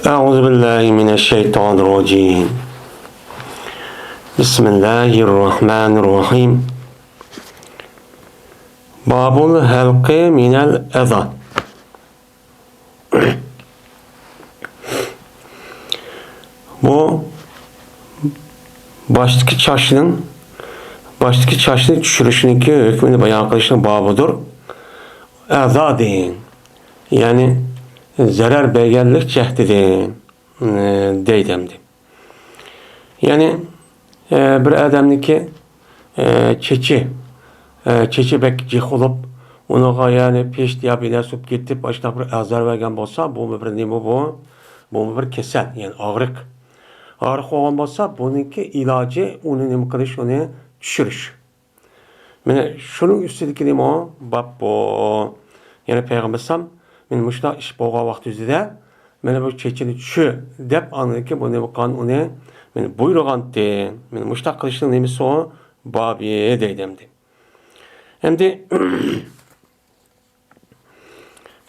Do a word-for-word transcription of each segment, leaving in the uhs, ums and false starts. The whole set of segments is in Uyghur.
أعوذ بالله من الشيطان الرجيم. بسم الله الرحمن الرحيم. باب الحلق من الأذى. بۇ باشتىكى چاچنىڭ، باشتىكى چاچنى چۈشۈرۈشنىڭكى ھۆكمىنى بايان قىلىشنىڭ بابىدۇر. ئەزادىن، يەنى زەرەر بەرگەنلىك جەھىتىدىن، ئە، دەيدۇ ئەمدى. يەنى، ئە، بىر ئادەمنىڭكى، ئە، چېچى، ئە، چېچى بەك جىق بولۇپ، ئۇنىڭغا يەنى پېشت يا بىر نەرسە بولۇپ كېتىپ، ئاشۇنداق بىر ئازار بەرگەن بولسا، بۇمۇ بىر نېمە بۇ؟ بۇمۇ بىر كېسەل، يەنى ئاغرىق. ئاغرىق بولغان بولسا، بۇنىڭكى ئىلاجى، ئۇنى نېمە قىلىش، ئۇنى چۈشۈرۈش. مانا شۇنىڭ ئۈستىدىكى نېمە باب بۇ؟ يەنى پەيغەمبەر ئەلەيھىسسالام، مانا مۇشۇنداق ئىش بولغان ۋاقتى يۈزىدە، مانا بۇ چېچىنى چۈشۈر دەپ، ئاندىن كېيىن بۇ نېمە قىلغان، ئۇنى مانا بۇيرۇغانتى. مانا مۇشۇنداق قىلىشنىڭ نېمىسى ئۇ؟ بابى دەيدۇ ئەمدى. ئەمدى،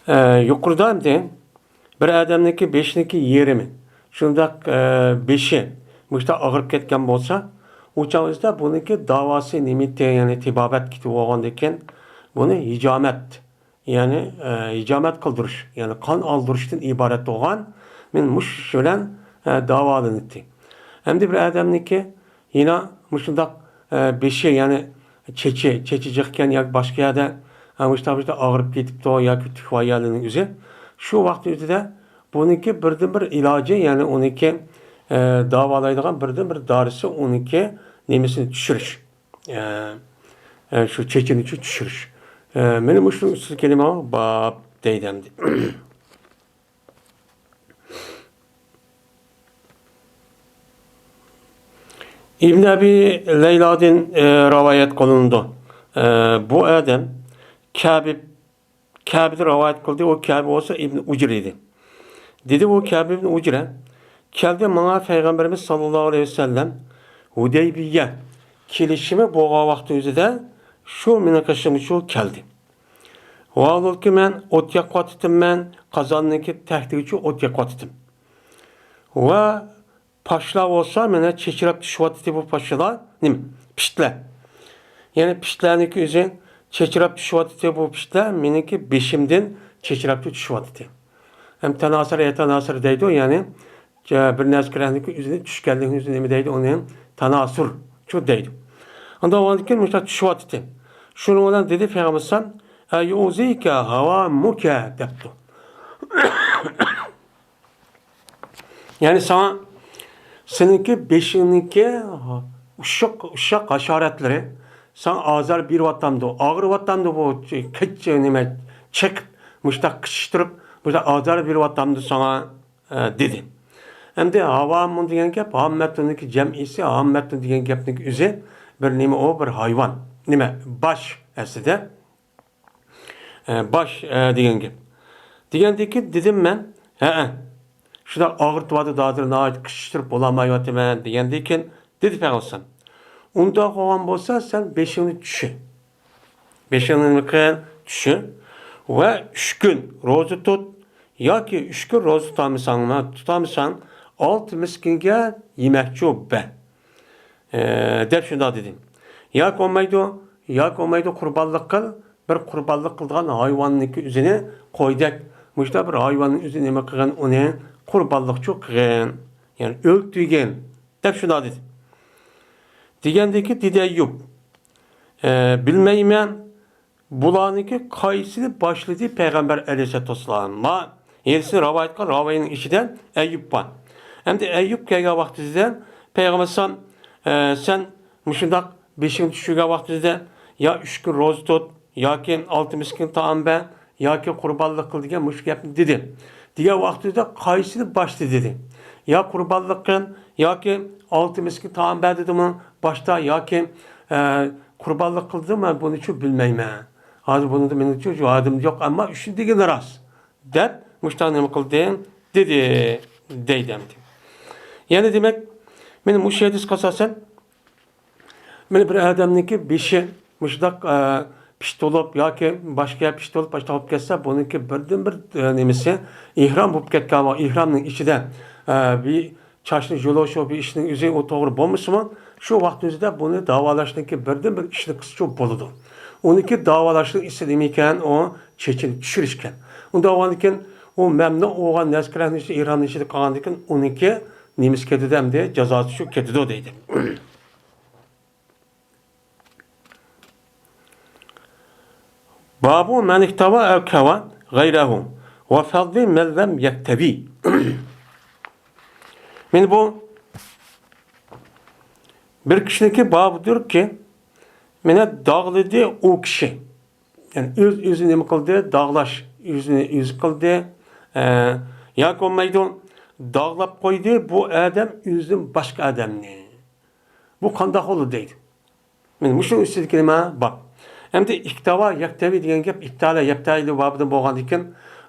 ئە، يۇقىرىدا ئەمدى بىر ئادەمنىڭكى بېشىنىڭكى يېرىمى، شۇنداق، ئە، بېشى مۇشۇنداق ئاغرىپ كەتكەن بولسا، ئۇ چاغ ئۆزىدە بۇنىڭكى داۋاسى نېمىتى، يەنى تېبابەت كېتىپ بولغاندىن كېيىن بۇنى ھىجامەت، يەنى، ئە، ھىجامەت قىلدۇرۇش، يەنى قان ئالدۇرۇشتىن ئىبارەت بولغان مانا مۇشۇ ئىش بىلەن، ئە، داۋالىنىتتى. ئەمدى بىر ئادەمنىڭكى يەنە مۇشۇنداق، ئە، بېشى، يەنى چېچى، چېچى جىق ئىكەن ياكى باشقا يەردە، ئە، مۇشۇنداق، مۇشۇنداق ئاغرىپ كېتىپتۇ ياكى تۈك بار يەرلىرىنىڭ ئۆزى. شۇ ۋاقىتنىڭ ئۆزىدە بۇنىڭكى بىردىن بىر ئىلاجى، يەنى ئۇنىڭكى، ئە، داۋالايدىغان بىردىن بىر دارىسى ئۇنىڭكى نېمىسىنى چۈشۈرۈش. ئە، ئە، شۇ چېچىنى چۈ-، چۈشۈرۈش. ئە، مانا مۇشۇنىڭ ئۈستىدىكى نېمە باب دەيدۇ ئەمدى. ئىبن ئەبى لەيلادىن، ئە، رىۋايەت قىلىنىدۇ. ئە، بۇ ئادەم كەبىب، كەبىدىن رىۋايەت قىلدى. ئۇ كەبى بولسا ئىبن ئۇجرە ئىدى. دېدى ئۇ كەبى ئىبن ئۇجرە، كەلدى ماڭا پەيغەمبىرىمىز ساللاللاھۇ ئەلەيھى ۋەسەللەم ھۇدەيبىيە كېلىشىمى بولغان ۋاقتى ئۆزىدە شۇ مېنىڭ قېشىمغىچۇ كەلدى. ۋاھالۇكى، مەن ئوت يېقىۋاتىتىمەن، قازاننىڭكى تەكتىگىچۇ ئوت يېقىۋاتىتىم. ۋە پاشىلار بولسا مانا چېچىراپ چۈشۈۋاتىتى بۇ پاشىلار. نېمە؟ پىشتلەر. يەنى پىشتلەرنىڭكى ئۆزى چېچىراپ چۈشۈۋاتىتى بۇ پىشتلەر، مېنىڭكى بېشىمدىن چېچىراپ چۈشۈۋاتىتى. ھەم تاناسىر، يە تاناسىر دەيدۇ، يەنى، جا-، بىر نەرسە كىرەنلىكى ئۆزىنى چۈشكەنلىكىنى ئۆزى نېمە دەيدۇ، ئۇنى تاناسۇر چۇ دەيدۇ. ئاندىن ئۇنىڭدىن كېيىن مۇشۇنداق چۈشۈۋاتىتى. شۇنىڭ بىلەن دېدى پەيغەمبەر ئەلەيھىسسالام، «ئەيۇزىكە ھاۋامۇكە» دەپتۇ. يەنى ساڭا سېنىڭكى بېشىڭنىڭكى ئۇششاق، ئۇششاق ھاشاراتلىرى ساڭا ئازار بېرىۋاتامدۇ، ئاغرىۋاتامدۇ بۇ كەچ نېمە چېقىپ، مۇشتاق قىچىشتۇرۇپ، مۇشتاق ئازار بېرىۋاتامدۇ ساڭا، ئە، دېدى. ئەمدى ھاۋامۇن دېگەن گەپ، ھاممەتۇننىڭكى جەمئىسى، ھاممەتۇن دېگەن گەپنىڭ ئۆزى بىر نېمە ئۇ، بىر ھايۋان. نېمە؟ باش ئەسلىدە. ئە، باش، ئە، دېگەن گەپ. دېگەندىكىن دېدىم مەن، ھەئە، شۇنداق ئاغرىتىۋاتىدۇ، ھازىر ناھايىتى قىچىشتۇرۇپ بولالمايۋاتىمەن دېگەندىكىن دېدى پەيغەمبەر، ئۇنداق بولغان بولسا سەن بېشىڭنى چۈشۈر. بېشىڭنى نېمە قىل؟ چۈشۈر. ۋە ئۈچ كۈن روزا تۇت ياكى ئۈچ كۈن روزا تۇتالمىساڭ، تۇتالمىساڭ، ئالتە مىسكىنگە يېمەكچۇ بەر. ئە، دەپ شۇنداق دېدى. ياكى بولمايدۇ، ياكى بولمايدۇ، قۇربانلىق قىل، بىر قۇربانلىق قىلىدىغان ھايۋاننىڭكى ئۆزىنى، قويدەك، مۇشۇنداق بىر ھايۋاننىڭ ئۆزىنى نېمە قىلغىن، ئۇنى قۇربانلىقچۇ قىلغىن، يەنى ئۆلتۈرگىن، دەپ شۇنداق دېدى. دېگەندىكى دېدى ئەييۇب، ئە، بىلمەيمەن، بۇلارنىڭكى قايسىنى باشلىدى پەيغەمبەر ئەلەيھىسسالاتۇ ۋەسسالام؟ ما ھەدىسنى رىۋايەت قىلغان راۋىنىڭ ئىچىدە ئەييۇب بار. ئەمدى ئەييۇب كەلگەن ۋاقتىدا پەيغەمبەر ئەلەيھىسسالام، ئە، سەن مۇشۇنداق بېشىڭنى چۈشۈرگەن ۋاقتىدا يا ئۈچ كۈن روزا تۇت، ياكى ئالتە مىسكىن تائام بەر، ياكى قۇربانلىق قىل دېگەن مۇشۇ گەپنى دېدى. دېگەن ۋاقتىدا قايسىنى باشلىدى دېدى. يا قۇربانلىق قىل، ياكى ئالتە مىسكىن تائام بەر دېدىمۇ باشتا، ياكى، ئە، قۇربانلىق قىل دېدىمۇ، مەن بۇنىچۇ بىلمەيمەن. ھازىر بۇنىڭدا مېنىڭچۇ يادىمدا يوق، ئەمما ئۈچىنى دېگىنى راست، دەپ مۇشۇنداق نېمە قىلدى، دېدى، دەيدۇ ئەمدى. يەنى دېمەك، مانا مۇشۇ ھەدىسكە ئاساسەن، مانا بىر ئادەمنىڭكى بېشى مۇشۇنداق، ئە، پىشتۇلۇپ ياكى باشقا يەر پىشتۇلۇپ، باشقا بولۇپ كەتسە، بۇنىڭكى بىردىنبىر، ئە، نېمىسى، ئېھرام بولۇپ كەتكەن ۋە ئېھرامنىڭ ئىچىدە، ئە، بىر چاچنى يۇلۇش، بىر ئىشنىڭ ئۆزى ئۇ توغرا بولمىسىمۇ، شۇ ۋاقىت ئۆزىدە بۇنى داۋالاشنىڭكى بىردىنبىر ئىشنى قىلسىچۇ بولىدۇ. ئۇنىڭكى داۋالاشنىڭ ئىسمى نېمىكەن؟ ئۇ چېچىنى چۈشۈرۈشكەن. ئۇنداق بولغاندىكىن، ئۇ مەمنۇ بولغان نەسكىرەنىڭ ئىچىدە، ئېھرامنىڭ ئىچىدە قالغاندىكىن، ئۇنىڭكى نېمىسى كېتىدۇ ئەمدى؟ جازاسى شۇ كېتىدۇ دەيدۇ. بابۇ مەن ئىكتەۋا ئەۋ كەۋا غەيرەھۇ ۋە فەزلى مەن لەم يەكتەۋى. مانا بۇ بىر كىشىنىڭكى بابىدۇركى، مانا داغلىدى ئۇ كىشى. يەنى ئۆز ئۆزىنى نېمە قىلدى؟ داغلاش، ئۆزىنى ئۆزى قىلدى. ئە، ياكى بولمايدۇ، داغلاپ قويدى بۇ ئادەم ئۆزىدىن باشقا ئادەمنى. بۇ قانداق بولىدۇ دەيدۇ. مانا مۇشۇنىڭ ئۈستىدىكى نېمە بار. ئەمدى ئىكتاۋا، يەكتەۋى دېگەن گەپ ئىكتالە، يەپتەيلى بابىدىن بولغاندىكىن،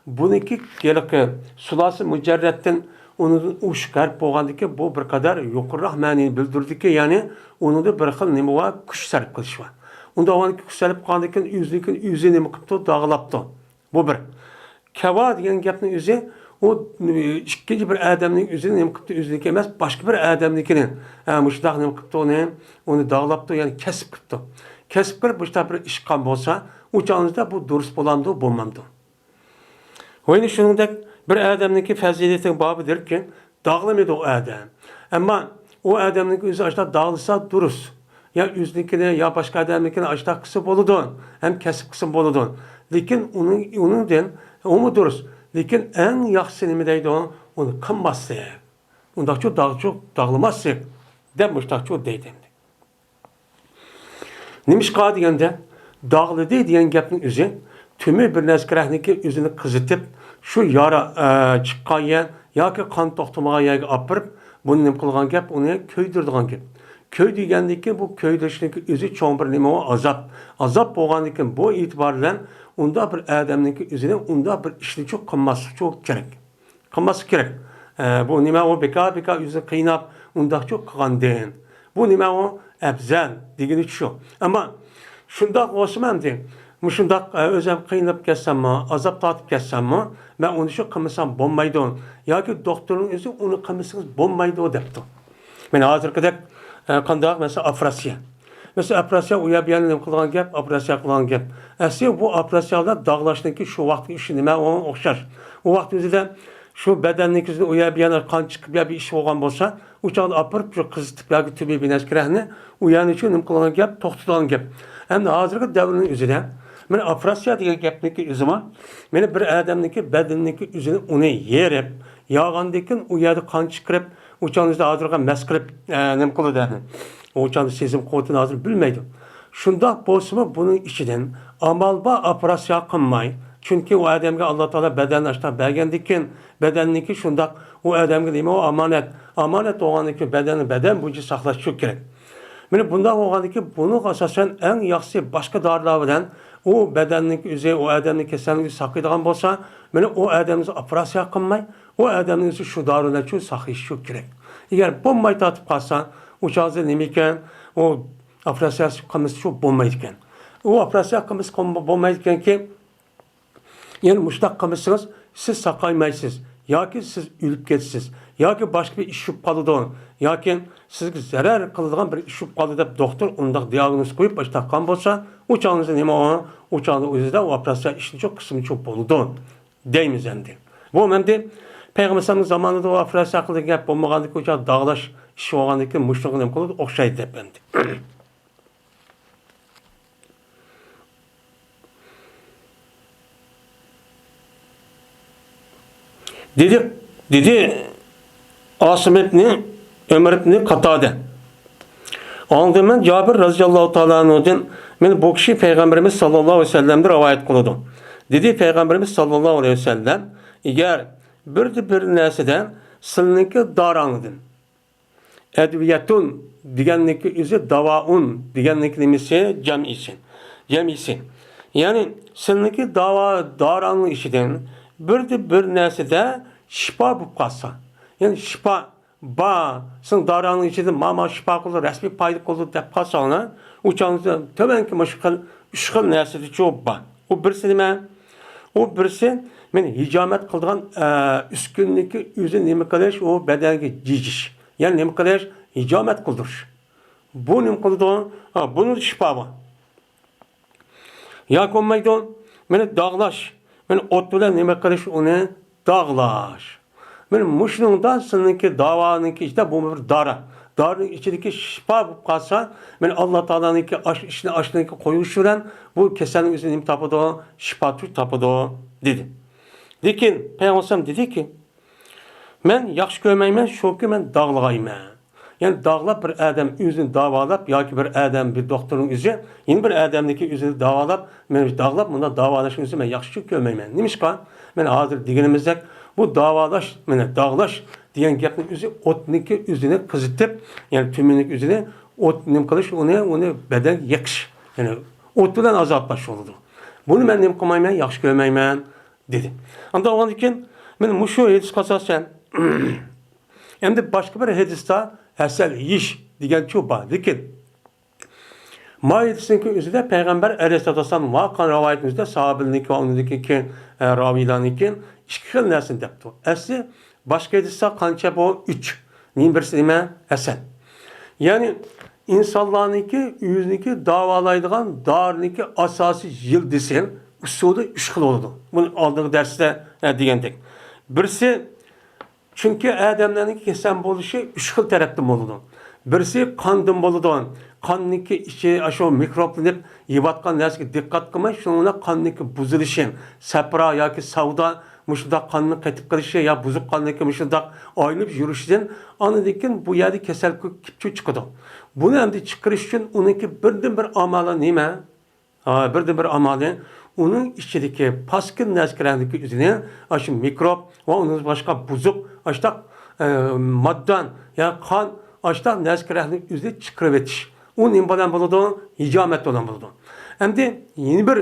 بۇنىڭكى ھېلىقى سۇلاسى مۇجەررەتتىن ئۇنىڭدىن ئۇششۇق ھەرپ بولغاندىكىن، بۇ بىر قەدەر يۇقىرىراق مەنىنى بىلدۈرىدىكەن، يەنى ئۇنىڭدا بىر خىل نېمە بار، كۈچ سەرپ قىلىش بار. ئۇنداق بولغاندىكىن كۈچ سەرپ قىلغاندىكىن ئۆزىنىڭكىنى ئۆزى نېمە قىپتۇ، داغلاپتۇ. بۇ بىر. كەۋا دېگەن گەپنىڭ ئۆزى، ئۇ، ئىككىنچى بىر ئادەمنىڭ ئۆزىنى نېمە قىپتۇ، ئۆزىنىڭكى ئەمەس، باشقا بىر ئادەمنىڭكىنى، ھە، مۇشۇنداق نېمە قىپتۇ ئۇنى، ئۇنى داغلاپتۇ، يەنى كەسىپ قىپتۇ. كەسىپ قىلىپ مۇشۇنداق بىر ئىش قىلغان بولسا، ئۇ چاغىمىزدا بۇ دۇرۇس بولامدۇ، بولمامدۇ؟ ۋە يەنە شۇنىڭدەك بىر ئادەمنىڭكى پەزىلىتىنىڭ بابىدۇركى، داغلىمىدى ئۇ ئادەم. ئەمما ئۇ ئادەمنىڭكى ئۆزى ئاشۇنداق داغلىسا دۇرۇس. يا ئۆزىنىڭكىنى، يا باشقا ئادەمنىڭكىنى ئاشۇنداق قىلسا بولىدۇ. ھەم كەسىپ قىلسا بولىدۇ. لېكىن ئۇنىڭ، ئۇنىڭدىن ئۇمۇ دۇرۇس. لېكىن ئەڭ ياخشىسى نېمە دەيدۇ؟ ئۇنى قىلماسلىق. ئۇنداقچۇ داغچۇ داغلىماسلىق، دەپ مۇشۇنداقچۇ دەيدۇ ئەمدى. نېمىشقا دېگەندە، داغلىدى دېگەن گەپنىڭ ئۆزى، تۈمى بىر نەرسە كېرەكنىكى ئۆزىنى قىزىتىپ، شۇ يارا، ئە، چىققان يەر ياكى قان توختىمىغان يەرگە ئاپىرىپ، بۇنى نېمە قىلغان گەپ، ئۇنى كۆيدۈرىدىغان گەپ. كۆيدۈرگەندىن كېيىن بۇ كۆيدۈرۈشنىڭكى ئۆزى چوڭ بىر نېمە ئۇ؟ ئازاب. ئازاب بولغاندىن كېيىن بۇ ئېتىبار بىلەن ئۇنداق بىر ئادەمنىڭكى ئۆزىنى ئۇنداق بىر ئىشنىچۇ قىلماسلىقچۇ كېرەك. قىلماسلىق كېرەك. ئە، بۇ نېمە ئۇ بىكار، بىكار ئۆزىنى قىيناپ، ئۇنداقچۇ قىلغاندىن. بۇ نېمە ئۇ ئەپزەل دېگىنى شۇ. ئەمما شۇنداق بولسىمۇ ئەمدى، مۇشۇنداق، ئە، ئۆزۈم قىينىلىپ كەتسەممۇ، ئازاب تارتىپ كەتسەممۇ، مەن ئۇنى شۇ قىلمىسام بولمايدۇ. ياكى دوختۇرنىڭ ئۆزى ئۇنى قىلمىسىڭىز بولمايدۇ دەپتۇ. مانا ھازىرقىدەك، ئە، قانداق، مەسىلەن، ئوپېراتسىيە. مەسىلەن، ئوپېراتسىيە ئۇ يەر بۇ يەرنى نېمە قىلىدىغان گەپ، ئوپېراتسىيە قىلغان گەپ. ئەسلى بۇ ئوپېراتسىيەلەر داغلاشنىڭكى شۇ ۋاقىتتىكى ئىشى نېمە ئۇنىڭغا ئوخشاش. ئۇ ۋاقىت ئۆزىدە شۇ بەدەننىڭكى ئۆزىدە ئۇ يەر بۇ يەرنى قان چىقىپ يا بىر ئىش بولغان بولسا، ئۇ چاغدا ئاپىرىپ شۇ قىزىتىپ ياكى تۈبىي بىر نەرسە كېرەكنى ئۇ يەرنى شۇ نېمە قىلغان گەپ، توختىتىدىغان گەپ. ئەمدى ھازىرقى دەۋرنىڭ ئۆزىدە مانا ئوپېراتسىيە دېگەن گەپنىڭكى ئۆزىمۇ، مانا بىر ئادەمنىڭكى بەدىنىنىڭكى ئۆزىنى ئۇنى يېرىپ، ياغاندىن كېيىن ئۇ يەردە قان چىقىرىپ، ئۇ چاغدا ھازىرغا مەس قىلىپ، ئە، نېمە قىلىدۇ ئەمدى؟ ئۇ چاغدا سېزىم قۇۋۋىتىنى ھازىر بىلمەيدۇ. شۇنداق بولسىمۇ بۇنىڭ ئىچىدىن ئامال بار ئوپېراتسىيە قىلماي، چۈنكى ئۇ ئادەمگە ئاللا تائالا بەدەننى ئاشۇنداق بەرگەندىكىن، بەدەننىكى شۇنداق ئۇ ئادەمگە نېمە ئۇ ئامانەت. ئامانەت بولغاندىكىن بەدەننى بەدەن بويىچە ساقلاش شۇ كېرەك. مانا بۇنداق بولغاندىكىن بۇنىڭغا ئاساسەن ئەڭ ياخشىسى باشقا دارىلار بىلەن ئۇ بەدەننىڭ ئۆزى، ئۇ ئادەمنىڭ كېسەلنى ئۆزى ساقلايدىغان بولسا، مانا ئۇ ئادەمنى ئوپېراتسىيە قىلماي، ئۇ ئادەمنىڭ ئۆزى شۇ دارىلەرچۇ ساقىيىشى شۇ كېرەك. ئەگەر بولماي تارتىپ قالسا، ئۇ چاغدا نېمىكەن، ئۇ ئوپېراتسىيە قىلمىسا شۇ بولمايدىكەن. ئۇ ئوپېراتسىيە قىلمىسا قىلما-، بولمايدىكەنكى، يەنى مۇشۇنداق قىلمىسىڭىز، سىز ساقايمايسىز، ياكى سىز ئۆلۈپ كېتىسىز، ياكى باشقا بىر ئىش چۈشۈپ قالىدۇ، ياكى سىزگە زەرەر قىلىدىغان بىر ئىش چۈشۈپ قالىدۇ دەپ دوختۇر ئۇنداق دىئاگنوز قويۇپ، ئاشۇنداق قىلغان بولسا، ئۇ چاغدا نېمە ئۇ؟ ئۇ چاغدا ئۆزىدە ئۇ ئوپېراتسىيە ئىشنىچۇ قىسمىچۇ بولىدۇ دەيمىز ئەمدى. بۇ ئەمدى پەيغەمبەر ئەلەيھىسسالامنىڭ زامانىدا ئۇ ئوپېراتسىيە قىلىدىغان گەپ بولمىغاندىكىن، ئۇ چاغدا داغلاش ئىش بولغاندىكىن مۇشۇنىڭغا نېمە قىلىدۇ؟ ئوخشايدۇ دەپ ئەمدى. دېدى، دېدى ئاسىم ئىبنى ئۆمەر ئىبنى قاتادە. ئاڭلىدىم مەن جابىر رەزىياللاھۇ تائالا ئەنھۇدىن، مانا بۇ كىشى پەيغەمبىرىمىز ساللاللاھۇ ئەلەيھى ۋەسەللەمدىن رىۋايەت قىلىدۇ. دېدى پەيغەمبىرىمىز ساللاللاھۇ ئەلەيھى ۋەسەللەم، ئەگەر بىردە بىر نەرسىدە سىلىنىڭكى دارىڭىزدىن، ئەدۋىيەتۇن دېگەننىڭكى ئۆزى داۋائۇن دېگەننىڭكى نېمىسى؟ جەمئىسى. جەمئىسى. يەنى سىلىنىڭكى داۋا، دارىڭنىڭ ئىچىدىن بىردە بىر نەرسىدە شىپا بولۇپ قالسا، يەنى شىپا بار، سىلىنىڭ دارىڭنىڭ ئىچىدە ما، ما شىپا قىلىدۇ، رەسمىي پايدا قىلىدۇ دەپ قالساڭلار، ئۇ چاغدا تۆۋەنكى مۇشۇ خىل ئۈچ خىل نەرسىدىچۇ بار. ئۇ بىرسى نېمە؟ ئۇ بىرسى، مەن ھىجامەت قىلىدىغان، ئە، ئۈسكۈنىنىڭكى ئۆزى نېمە قىلىش؟ ئۇ بەدەنگە جىجىش. يەنى نېمە قىلىش؟ ھىجامەت قىلدۇرۇش. بۇ نېمە قىلىدۇ؟ ھا، بۇنىڭدا شىپا بار. ياكى بولمايدۇ، مەن داغلاش، مەن ئوت بىلەن نېمە قىلىش، ئۇنى داغلاش. مەن مۇشۇنىڭدا سېنىڭكى داۋانىڭكى ئىچىدە بۇ بىر دارا. دارىنىڭ ئىچىدىكى شىپا بولۇپ قالسا، مەن ئاللا تائالانىڭكى ئاش ئىشنى ئاشنىڭكى قويۇشى بىلەن بۇ كېسەلنىڭ ئۆزى نېمە تاپىدۇ؟ شىپا تاپىدۇ، دېدى. لېكىن پەيغەمبەر دېدىكى، مەن ياخشى كۆرمەيمەن، شۇكى مەن داغلىغايمەن. يەنى داغلاپ بىر ئادەم ئۆزىنى داۋالاپ ياكى بىر ئادەم، بىر دوختۇرنىڭ ئۆزى يەنە بىر ئادەمنىڭكى ئۆزىنى داۋالاپ، مەن داغلاپ، مۇنداق داۋالاشنى ئۆزى مەن ياخشى كۆرمەيمەن. نېمىشقا؟ مەن ھازىر دېگىنىمىزدەك، بۇ داۋالاش، مانا داغلاش دېگەن گەپنىڭ ئۆزى ئوتنىڭكى ئۆزىنى قىزىتىپ، يەنى تۈمىنىڭكى ئۆزىنى ئوت نېمە قىلىش، ئۇنى، ئۇنى بەدەنگە يېقىش. يەنى ئوت بىلەن ئازابلاش بولىدۇ. بۇنى مەن نېمە قىلمايمەن، ياخشى كۆرمەيمەن، دېدى. ئاندىن ئۇنىڭدىن كېيىن، مانا مۇشۇ ھەدىسكە ئاساسەن، ئەمدى باشقا بىر ھەدىستە ھەسەل يېيىش دېگەنچۇ بار. لېكىن ما ھەدىسنىڭكى ئۆزىدە پەيغەمبەر ئەلەيھىسسالاتۇ ۋەسسالام ماقان رىۋايەتىمىزدە ساھابىلەرنىڭكى ۋە ئۇنىڭدىن كېيىن، ئە، راۋىيلارنىڭكى ئىككى خىل نەرسىنى دەپتۇ. ئەسلى باشقا ھەدىستە قانچە بۇ؟ ئۈچ. نېمە بىرسى نېمە؟ ھەسەل. يەنى ئىنسانلارنىڭكى ئۆزىنىڭكى داۋالايدىغان دارىنىڭكى ئاساسىي يىلتىزى، ئۇسۇلى ئۈچ خىل بولىدۇ. بۇنى ئالدىنقى دەرستە، ئە، دېگەندەك. بىرسى، چۈنكى ئادەملەرنىڭ كېسەل بولۇشى ئۈچ خىل تەرەپتىن بولىدۇ. بىرسى قاندىن بولىدۇ. قاننىڭكى ئىچى ئاشۇ مىكروبلىنىپ يەۋاتقان نەرسىگە دىققەت قىلماي، شۇنىڭ بىلەن قاننىڭكى بۇزۇلۇشى، سەپرا ياكى سەۋدا، مۇشۇنداق قاننىڭ قېتىپ قېلىشى يا بۇزۇق قاننىڭكى مۇشۇنداق ئايلىنىپ يۈرۈشىدىن، ئاندىن كېيىن بۇ يەردە كېسەل كۆ-، كېلىپ چىقىدۇ. بۇنى ئەمدى چىقىرىش ئۈچۈن ئۇنىڭكى بىردىنبىر ئامالى نېمە؟ ھا، بىردىنبىر ئامالى، ئۇنىڭ ئىچىدىكى پاسكىنا نەرسە كىرەندىكى ئۆزىنى، ئاشۇ مىكروب ۋە ئۇنىڭدىن باشقا بۇزۇق، ئاشتاق، ئە، ماددا يا قان، ئاشتاق نەرسە كىرەندىكى ئۆزىنى چىقىرىۋېتىش. ئۇ نېمە بىلەن بولىدۇ؟ ھىجامەت بىلەن بولىدۇ. ئەمدى يەنە بىر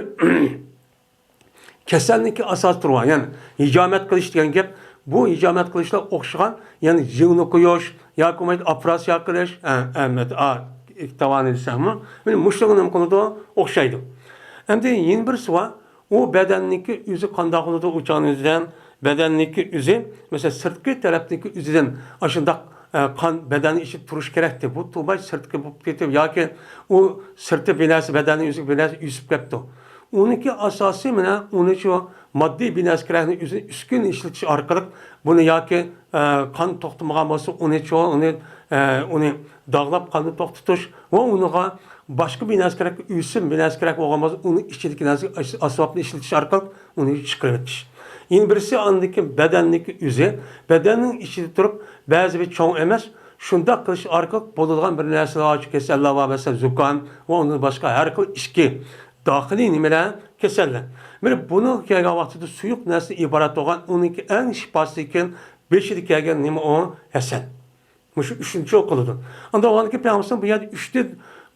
كېسەلنىڭكى ئاساسىي تۈرى بار. يەنى ھىجامەت قىلىش دېگەن گەپ، بۇ ھىجامەت قىلىشلار ئوخشىغان، يەنى يىڭنە قويۇش ياكى بولمايدۇ ئوپېراتسىيە قىلىش، ئە، ئە، ئا، ئىككى تاۋانى دېسەكمۇ، مانا مۇشۇلارغا نېمە قىلىدۇ؟ ئوخشايدۇ. ئەمدى يەنە بىرسى بار، ئۇ بەدەننىڭكى ئۆزى قانداق بولىدۇ؟ ئۇ چاغنىڭ ئۆزىدىن بەدەننىڭكى ئۆزى، مەسىلەن، سىرتقى تەرەپنىڭكى ئۆزىدىن ئاشۇنداق، ئە، قان بەدەننىڭ ئىچىدە تۇرۇشى كېرەكتى. بۇ تۇرماي سىرتقى بولۇپ كېتىپ ياكى ئۇ سىرتى بىناسى، بەدەننىڭ ئۆزى بىناسى ئۆسۈپ كەپتۇ. ئۇنىڭكى ئاساسىي مانا ئۇنى شۇ ماددىي بىناسى كېرەكنى ئۆزىنى ئۈسكۈنە ئىشلىتىش ئارقىلىق بۇنى ياكى، ئە، قان توختىمىغان بولسا ئۇنى چو-، ئۇنى، ئە، ئۇنى داغلاپ قاننى توختىتىش ۋە ئۇنىڭغا باشقا بىناسى كېرەك، ئۆسۈم بىناسى كېرەك بولغان بولسا ئۇنىڭ ئىچىدىكى نەرسە ئاس-، ئاسۋابنى ئىشلىتىش ئارقىلىق ئۇنى چىقىرىۋېتىش. يەنە بىرسى ئاندىكى بەدەننىكى ئۆزى، بەدەننىڭ ئىچىدە تۇرۇپ بەزى بىر چوڭ ئەمەس، شۇنداق قىلىش ئارقىلىق بولىدىغان بىر نەرسىلەر بار، كېسەللەر بار، مەسىلەن زۇكام ۋە ئۇندىن باشقا ھەر خىل ئىچكى داخىلىي نېمىلەر؟ كېسەللەر. مانا بۇنىڭغا كەلگەن ۋاقتىدا سۇيۇق نەرسىدىن ئىبارەت بولغان ئۇنىڭكى ئەڭ شىپاسىدىكى بېشىدا كەلگەن نېمە ئۇ؟ ھەسەل. مۇشۇ ئۈچىنچى قىلىدۇ. ئاندىن ئۇنىڭكى پەيغەمبەر بۇ يەردە ئۈچتىن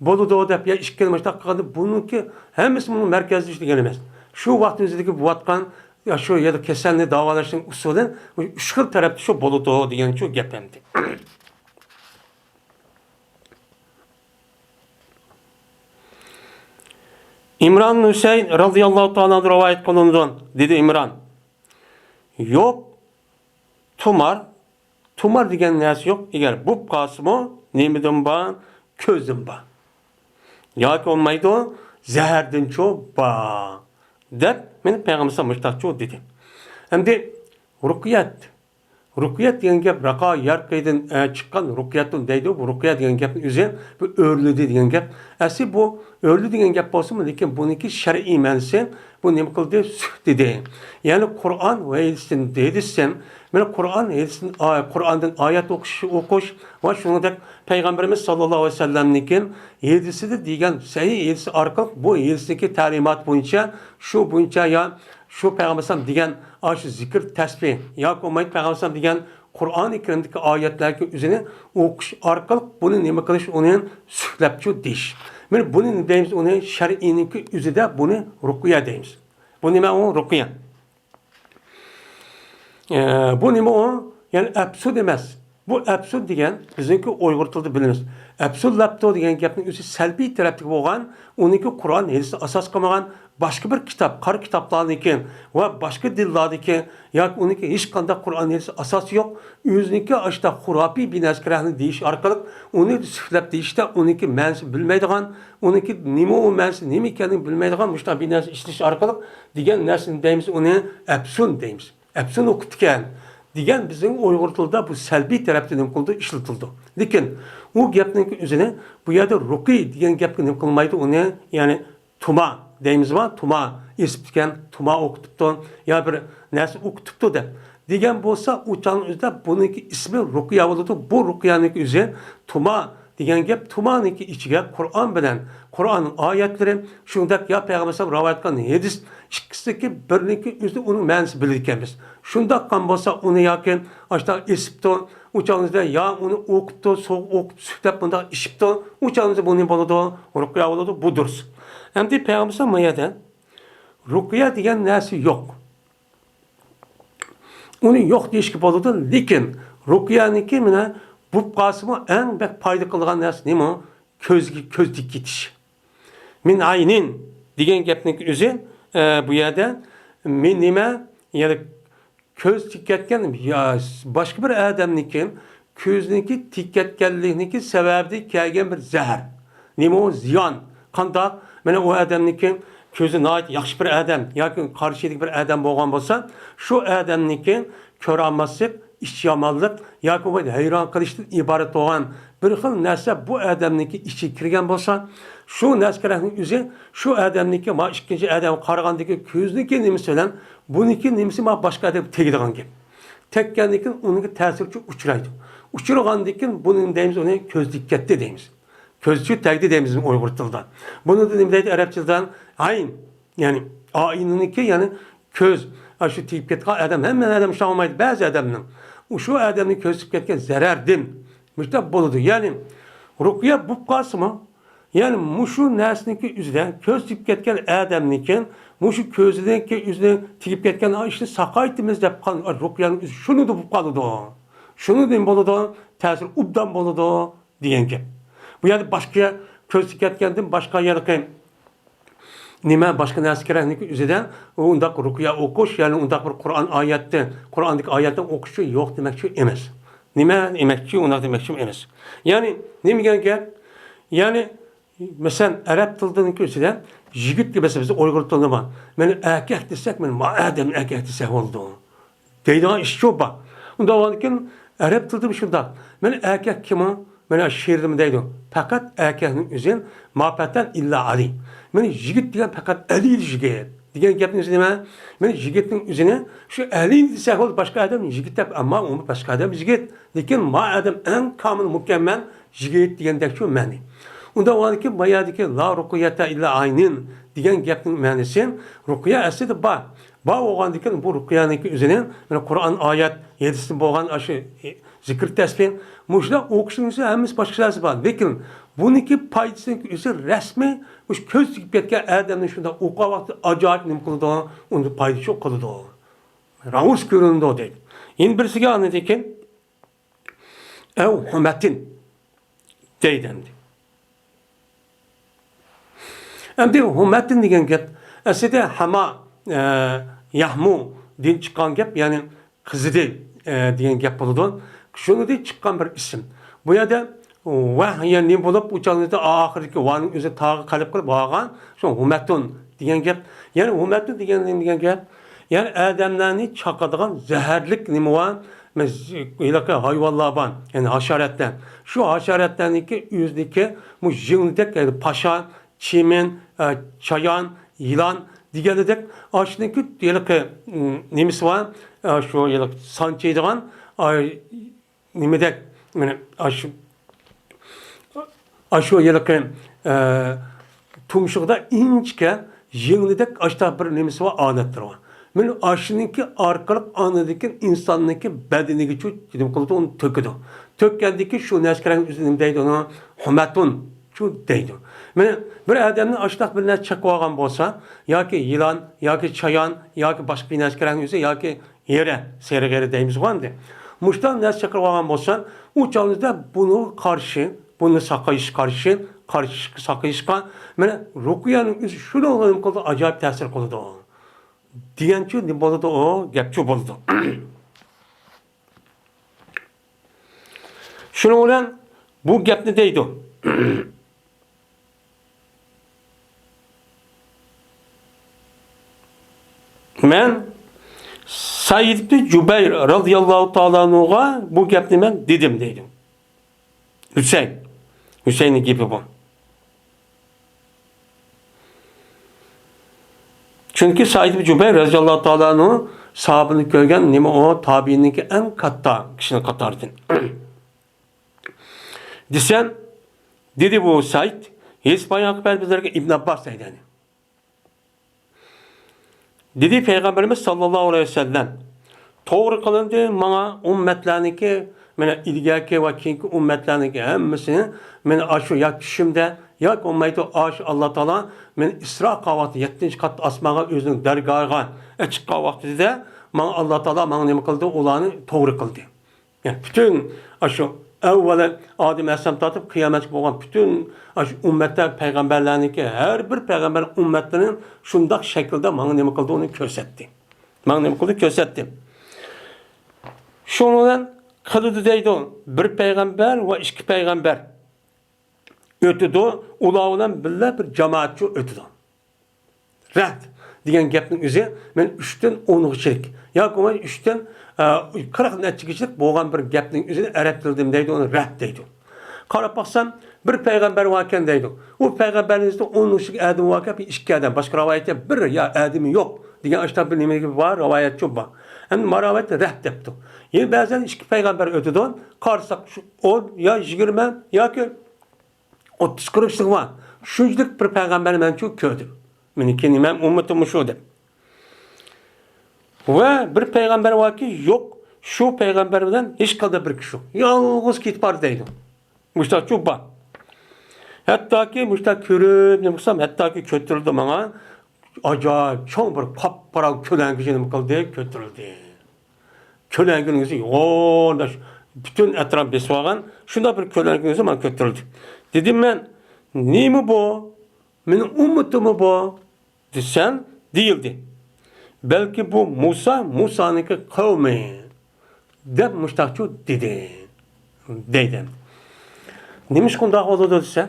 بولىدۇ دەپ يا ئىككىنى مۇشۇنداق قىلغاندا بۇنىڭكى ھەممىسى بۇنىڭ مەركەزلىشىش دېگەن ئەمەس. شۇ ۋاقىتنىڭ ئۆزىدىكى بولۇۋاتقان يا شۇ يەردە كېسەلنى داۋالاشنىڭ ئۇسۇلى مۇشۇ ئۈچ خىل تەرەپتە شۇ بولىدۇ دېگەن شۇ گەپ ئەمدى. ئىمران ھۈسەيىن رازىياللاھۇ تائالا ئەنھۇ رىۋايەت قىلىنىدۇ، دېدى ئىمران. يوق، تۇمار، تۇمار دېگەن نەرسە يوق. ئەگەر بولۇپ قالسىمۇ، نېمىدىن بار؟ كۆزدىن بار. ياكى بولمايدۇ، زەھەردىنچۇ بار، دەپ مانا پەيغەمبىرىمىز مۇشۇنداقچۇ دېدى. ئەمدى رۇقيەت. رۇقيەت دېگەن گەپ رەقا يەرقىدىن، ئە، چىققان رۇقيەتتىن دەيدۇ. بۇ رۇقيە دېگەن گەپنىڭ ئۆزى بۇ ئۆرلىدى دېگەن گەپ. ئەسلى بۇ ئۆرلىدى دېگەن گەپ بولسىمۇ، لېكىن بۇنىڭكى شەرئىي مەنىسى، بۇ نېمە قىلدى؟ سۈكتىدى. يەنى قۇرئان ۋە ھەدىستىن، ھەدىستىن، مانا قۇرئان، ھەدىستىن، ئا-، قۇرئاندىن ئايەت ئوقۇش، ئوقۇش ۋە شۇنىڭدەك پەيغەمبىرىمىز ساللاللاھۇ ئەلەيھى ۋەسەللەمنىڭكى ھەدىسىدە دېگەن سەھىھ ھەدىسى ئارقىلىق بۇ ھەدىسنىڭكى تەلىماتى بويىچە، شۇ بويىچە يا شۇ پەيغەمبەر ئەلەيھىسسالام دېگەن ئاشۇ زىكىر تەسبىھ ياكى بولمايدۇ پەيغەمبەر ئەلەيھىسسالام دېگەن قۇرئانى كەرىمدىكى ئايەتلەرگە ئۆزىنى ئوقۇش ئارقىلىق بۇنى نېمە قىلىش، ئۇنى سۈكلەپچۇ دېيىش. مانا بۇنى نېمە دەيمىز؟ ئۇنى شەرئىينىڭكى ئۆزىدە بۇنى رۇقيە دەيمىز. بۇ نېمە ئۇ رۇقيە؟ ئە، بۇ نېمە ئۇ؟ يەنى ئەپسۇ ئەمەس. بۇ ئەپسۇن دېگەن بىزنىڭكى ئۇيغۇر تىلىدا بىلىمىز. ئەپسۇنلاپتۇ دېگەن گەپنىڭ ئۆزى سەلبىي تەرەپتىكى بولغان، ئۇنىڭكى قۇرئان ھەدىسنى ئاساس قىلمىغان، باشقا بىر كىتاب، قارا كىتابلاردىكى ۋە باشقا دىنلاردىكى ياكى ئۇنىڭكى ھېچقانداق قۇرئان ھەدىس ئاساسى يوق، ئۆزىنىڭكى ئاشۇنداق خۇراپىي بىر نەرسىگە رەھنە دېيىش ئارقىلىق، ئۇنى سۈپلەپ دېيىشتە ئۇنىڭكى مەنىسىنى بىلمەيدىغان، ئۇنىڭكى نېمە ئۇ مەنىسى نېمە ئىكەنلىكىنى بىلمەيدىغان مۇشۇنداق بىر نەرسە ئىشلىتىش ئارقىلىق دېگەن نەرسىنى دەيمىز، ئۇنى ئەپسۇن دەيمىز. ئەپسۇن ئوقۇپتىكەن دېگەن بىزنىڭ ئۇيغۇر تىلىدا بۇ سەلبىي تەرەپتە نېمە قىلىدۇ، ئىشلىتىلىدۇ. لېكىن ئۇ گەپنىڭكى ئۆزىنى بۇ يەردە رۇقى دېگەن گەپكە نېمە قىلمايدۇ، ئۇنى، يەنى تۇما دەيمىزما، تۇما ئېسىپتىكەن، تۇما ئوقۇتۇپتۇ، يا بىر نەرسە ئوقۇتۇپتۇ دەپ دېگەن بولسا، ئۇ چاغنىڭ ئۆزىدە بۇنىڭكى ئىسمى رۇقىيە بولىدۇ. بۇ رۇقىيەنىڭكى ئۆزى تۇما دېگەن گەپ، تۇمانىڭكى ئىچىگە قۇرئان بىلەن قۇرئاننىڭ ئايەتلىرى، شۇنداق يا پەيغەمبەر ئەلەيھىسسالام رىۋايەت قىلغان ھەدىس، ئىككىسىدىكى بىرنىڭكى ئۆزىدە ئۇنىڭ مەنىسى بىلىدىكەنمىز. شۇنداق قىلغان بولسا، ئۇنى ياكى ئاشۇنداق ئېسىپتۇ، ئۇ چاغنىڭدا يا ئۇنى ئوقۇپتۇ، سوغۇق ئوقۇپ سۈپلەپ مۇنداق ئىچىپتۇ، ئۇ چاغنىڭدا بۇ نېمە بولىدۇ؟ رۇقىيە بولىدۇ، بۇ دۇرۇس. ئەمدى پەيغەمبەر ئەلەيھىسسالام ما يەردە رۇقىيە دېگەن نەرسە يوق. ئۇنى يوق دېيىشكە بولىدۇ، لېكىن رۇقىيەنىڭكى مانا بولۇپ قالسىمۇ ئەڭ بەك پايدا قىلىدىغان نەرسە نېمە؟ كۆزگە، كۆز تىكىپ كېتىش. مىن ئەينىن دېگەن گەپنىڭ ئۆزى، ئە، بۇ يەردە مىن نېمە؟ يەنى كۆز تىكىپ كەتكەن يا باشقا بىر ئادەمنىڭكى كۆزىنىڭكى تىكىپ كەتكەنلىكنىڭكى سەۋەبىدىن كەلگەن بىر زەھەر. نېمە ئۇ؟ زىيان. قانداق؟ مانا ئۇ ئادەمنىڭكى كۆزى ناھايىتى ياخشى بىر ئادەم ياكى قارشىدىكى بىر ئادەم بولغان بولسا، شۇ ئادەمنىڭكى كۆرالماسلىق، ئىچ يامانلىق ياكى بولمىسا ھەيران قېلىشتىن ئىبارەت بولغان بىر خىل نەرسە بۇ ئادەمنىڭكى ئىچىگە كىرگەن بولسا، شۇ نەرسە كېرەكنىڭ ئۆزى شۇ ئادەمنىڭكى ما ئىككىنچى ئادەمگە قارىغاندىكى كۆزنىڭكى نېمىسى بىلەن بۇنىڭكى نېمىسى ما باشقا ئادەمگە تېگىدىغان گەپ. تەگكەندىن كېيىن ئۇنىڭكى تەسىرى ئۇچرايدۇ. ئۇچرىغاندىن كېيىن بۇنى نېمە دەيمىز؟ ئۇنى كۆز تىكىپ كەتتى دەيمىز. كۆزچۇ تەگدى دەيمىز ئۇيغۇر تىلىدا. بۇنى نېمە دەيدۇ ئەرەب تىلىدا؟ ئەين. يەنى ئەيننىڭكى، يەنى كۆز. ئاشۇ تېگىپ كەتكەن ئادەم، ھەممە ئادەم شۇنداق بولمايدۇ، بەزى ئادەمنىڭ. شۇ ئادەمنىڭ كۆزى تېگىپ كەتكەن زەرەردىن مۇشۇنداق بولىدۇ. يەنى رۇقىيە بولۇپ قالسىمۇ، يەنى مۇشۇ نەرسىنىڭكى ئۆزىدە كۆز تېگىپ كەتكەن ئادەمنىڭكى مۇشۇ كۆزىنىڭكى ئۆزىنى تېگىپ كەتكەن ئىشنى ساقايتىمىز دەپ قالغان رۇقىيەنىڭ ئۆزى شۇنىڭدا بولۇپ قالىدۇ. شۇنىڭدا نېمە بولىدۇ؟ تەسىرى ئوبدان بولىدۇ دېگەن گەپ. بۇ يەردە باشقا كۆز تېگىپ كەتكەندىن باشقا يەرلىكى نېمە، باشقا نەرسە كېرەكلىك ئۆزىدە ئۇنداق رۇقىيە ئوقۇش، يەنى ئۇنداق بىر قۇرئان ئايەتتىن، قۇرئاندىكى ئايەتتىن ئوقۇشى يوق دېمەكچى ئەمەس. نېمە دېمەكچى، ئۇنداق دېمەكچى ئەمەس. يەنى نېمە دېگەن گەپ؟ يەنى مەسىلەن، ئەرەب تىلىدىكى ئۆزىدە يىگىت دېمەسە، بىز ئۇيغۇر تىلىدا بار. مېنى ئەركەك دېسەك، مېنى ما ئادەمنى ئەركەك دېسەك بولىدۇ. دەيدىغان ئىشچۇ بار. ئۇنداق بولغاندىكىن ئەرەب تىلىدا شۇنداق. مېنى ئەركەك كىم ئۇ؟ مېنى شېئىردىمۇ دەيدۇ. پەقەت ئەركەكنىڭ ئۆزى ما پەتەن ئىللا ئەلى. مېنى يىگىت دېگەن پەقەت ئەلى يىگىت دېگەن گەپنىڭ ئۆزى نېمە؟ مېنى يىگىتنىڭ ئۆزىنى شۇ ئەلى دېسەك بولدى، باشقا ئادەم يىگىت دەپ، ئەمما ئۇمۇ باشقا ئادەم يىگىت. لېكىن ما ئادەم ئەڭ كامىل، مۇكەممەل يىگىت دېگەندەك شۇ مەنى. ئۇنداق بولغاندىكىن بايادىكى لا رۇقىيەتە ئىللا ئەينىن دېگەن گەپنىڭ مەنىسى رۇقىيە ئەسلىدە بار. بار بولغاندىكىن بۇ رۇقىيەنىڭكى ئۆزىنى، مانا قۇرئان ئايەت، ھەدىستىن بولغان ئاشۇ زىكىر تەسبىھ، مۇشۇنداق ئوقۇشنىڭ ئۆزى ھەممىسى باشقا نەرسە بار. لېكىن بۇنىڭكى پايدىسىنىڭكى ئۆزى رەسمىي، مۇشۇ كۆز تېگىپ كەتكەن ئادەمنى شۇنداق ئوقۇغان ۋاقتىدا ئاجايىپ نېمە قىلىدۇ، ئۇنىڭ پايدىسى چوڭ قىلىدۇ. راۋۇس كۆرۈنىدۇ دەيدۇ. يەنە بىرسىگە ئاندىن كېيىن ئەۋ ھۇمەتىن دەيدۇ ئەمدى. ئەمدى ھۇمەتىن دېگەن گەپ ئەسلىدە ھەما، ئە، يەھمۇدىن چىققان گەپ، يەنى قىزىدى، ئە، دېگەن گەپ بولىدۇ. شۇنىڭدىن چىققان بىر ئىسىم. بۇ يەردە ۋەھ، يەنى نېمە بولۇپ، ئۇ چاغدا ئاخىرىدىكى ۋانىڭ ئۆزى تاغا قەلب قىلىپ ۋاغان، شۇ ھۇمەتۇن دېگەن گەپ. يەنى ھۇمەتۇن دېگەن نېمە دېگەن گەپ؟ يەنى ئادەملەرنى چاقىدىغان زەھەرلىك نېمە بار؟ مەس-، ھېلىقى ھايۋانلار بار، يەنى ھاشاراتلار. شۇ ھاشاراتلارنىڭكى ئۆزىنىڭكى بۇ يىڭنىدەك، يەنى پاشا، چىمەن، ئە، چايان، يىلان دېگەندەك، ئاشۇنىڭكى ھېلىقى، ئىم، نېمىسى بار؟ ئە، شۇ ھېلىقى سانچىيدىغان، ئە، نېمىدەك، مانا ئاشۇ، ئاشۇ ھېلىقى، ئە، تۇمشۇقىدا ئىنچىكە يىڭنىدەك ئاشۇنداق بىر نېمىسى بار، ئالەتلىرى بار. مانا ئاشۇنىڭكى ئارقىلىق ئاندىن كېيىن ئىنساننىڭكى بەدىنىگىچۇ نېمە قىلىدۇ، ئۇنى تۆكىدۇ. تۆككەندىن كېيىن شۇ نەرسىگە نېمە دەيدۇ ئۇنى؟ ھۇمەتۇن. شۇ دەيدۇ. مانا بىر ئادەمنى ئاشۇنداق بىر نەرسە چېقىۋالغان بولسا، ياكى يىلان، ياكى چايان، ياكى باشقا بىر نەرسە كېرەكنى ئۆزى، ياكى ھېرە، سېرىق ھېرە دەيمىزغۇ ئەمدى. مۇشۇنداق نەرسە چاقىرىۋالغان بولسا، ئۇ چاغدا بۇنىڭغا قارشى، بۇنى ساقايىش قارشى، قارشى ساقىيىشقا، مانا، رۇقىيەنىڭ ئۆزى شۇنىڭغا نېمە قىلىدۇ، ئاجايىپ تەسىر قىلىدۇ. دېگەنچۇ نېمە بولىدۇ، ئۇ گەپچۇ بولىدۇ. شۇنىڭ بىلەن بۇ گەپنى دەيدۇ. مەن سەئىد ئىبنى جۇبەير رازىياللاھۇ تائالا ئەنھۇغا بۇ گەپنى مەن دېدىم دەيدۇ. ھۈسەيىن. ھۈسەيىننىڭ گېپى بۇ. چۈنكى سەئىد ئىبنى جۇبەير رازىياللاھۇ تائالا ئەنھۇ ساھابىنى كۆرگەن، نېمە ئۇ تابىئىننىڭكى ئەڭ كاتتا كىشىنىڭ قاتارىدىن. دېسەم، دېدى بۇ سەئىد، ھېس بايان قىلىپ بەر بىزلەرگە ئىبن ئابباس دەيدۇ. دېدى پەيغەمبىرىمىز ساللاللاھۇ ئەلەيھى ۋەسەللەم، توغرا قىلىندى ماڭا ئۈممەتلەرنىڭكى، مانا ئىلگەركى ۋە كېيىنكى ئۈممەتلەرنىڭكى ھەممىسىنى مەن ئاشۇ يا چۈشۈمدە ياكى بولمايدۇ ئاشۇ ئاللا تائالا مېنى ئىسرا قىلغان ۋاقتى يەتتىنچى قات ئاسمانغا ئۆزىنىڭ دەرگاھىغا چىققان ۋاقتىدا ماڭا ئاللا تائالا ماڭا نېمە قىلدى؟ ئۇلارنى توغرا قىلدى. يەنى پۈتۈن ئاشۇ ئەۋۋەلى ئادەم ئەلەيھىسسالامدىن تارتىپ قىيامەتكە بولغان پۈتۈن ئاشۇ ئۈممەتلەر پەيغەمبەرلەرنىڭكى ھەر بىر پەيغەمبەر ئۈممەتلىرىنى شۇنداق شەكىلدە ماڭا نېمە قىلدى؟ ئۇنى كۆرسەتتى. ماڭا نېمە قىلدى؟ كۆرسەتتى. شۇنىڭ بىلەن قىلىدۇ دەيدۇ. بىر پەيغەمبەر ۋە ئىككى پەيغەمبەر ئۆتىدۇ. ئۇلار بىلەن بىللە بىر جامائەتچۇ ئۆتىدۇ. رەھد دېگەن گەپنىڭ ئۆزى مەن ئۈچتىن ئونغىچىلىك ياكى بولمىسا ئۈچتىن، ئە، قىرىق نەچچىگىچىلىك بولغان بىر گەپنىڭ ئۆزىنى ئەرەب تىلىدا نېمە دەيدۇ؟ ئۇنى رەھد دەيدۇ. قاراپ باقسام، بىر پەيغەمبەر باركەن دەيدۇ. ئۇ پەيغەمبەرنىڭ ئىچىدە ئون ئىككى ئادىمى باركەن، بىر ئىككى ئادەم، باشقا رىۋايەتتە بىر يا ئادىمى يوق دېگەن ئاشۇنداق بىر نېمە بار، رىۋايەتچۇ بار. ئەمدى ما رىۋايەتتە رەھد دەپتۇ. يەنە بەزىدە ئىككى پەيغەمبەر ئۆتىدۇ، قارىساق شۇ ئون يا يىگىرمە ياكى ئوتتۇز قىرىق يىل بار. شۇنچىلىك بىر پەيغەمبەرنى مەنچۇ كۆردۈم. مېنىڭكى نېمەم، ئۈممىتىم مۇشۇ دەپ. ۋە بىر پەيغەمبەر باركى، يوق، شۇ پەيغەمبەر بىلەن ھېچقانداق بىر كىشى يوق. يالغۇز كېتىپ باردى دەيدۇ. مۇشتاقچۇ بار. ھەتتاكى مۇشتاق كۆرۈپ نېمە قىلسام، ھەتتاكى كۆتۈرۈلدى ماڭا. ئاجايىپ چوڭ بىر قاپقارا كۆلەڭگىچە نېمە قىلدى؟ كۆتۈرۈلدى. كۆلەڭگىنىڭ ئۆزى يوغان، پۈتۈن ئەتراپ بېسىۋالغان شۇنداق بىر كۆلەڭگىنىڭ ئۆزى ماڭا كۆتۈرۈلدى. دېدىم مەن، نېمە بۇ؟ مېنىڭ ئۈممىتىممۇ بۇ؟ دېسەم، دېيىلدى. بەلكى بۇ مۇسا، مۇسانىڭكى قەۋمى، دەپ مۇشتاقچۇ دېدى. دەيدۇ. نېمىشقا ئۇنداق بولىدۇ دېسە،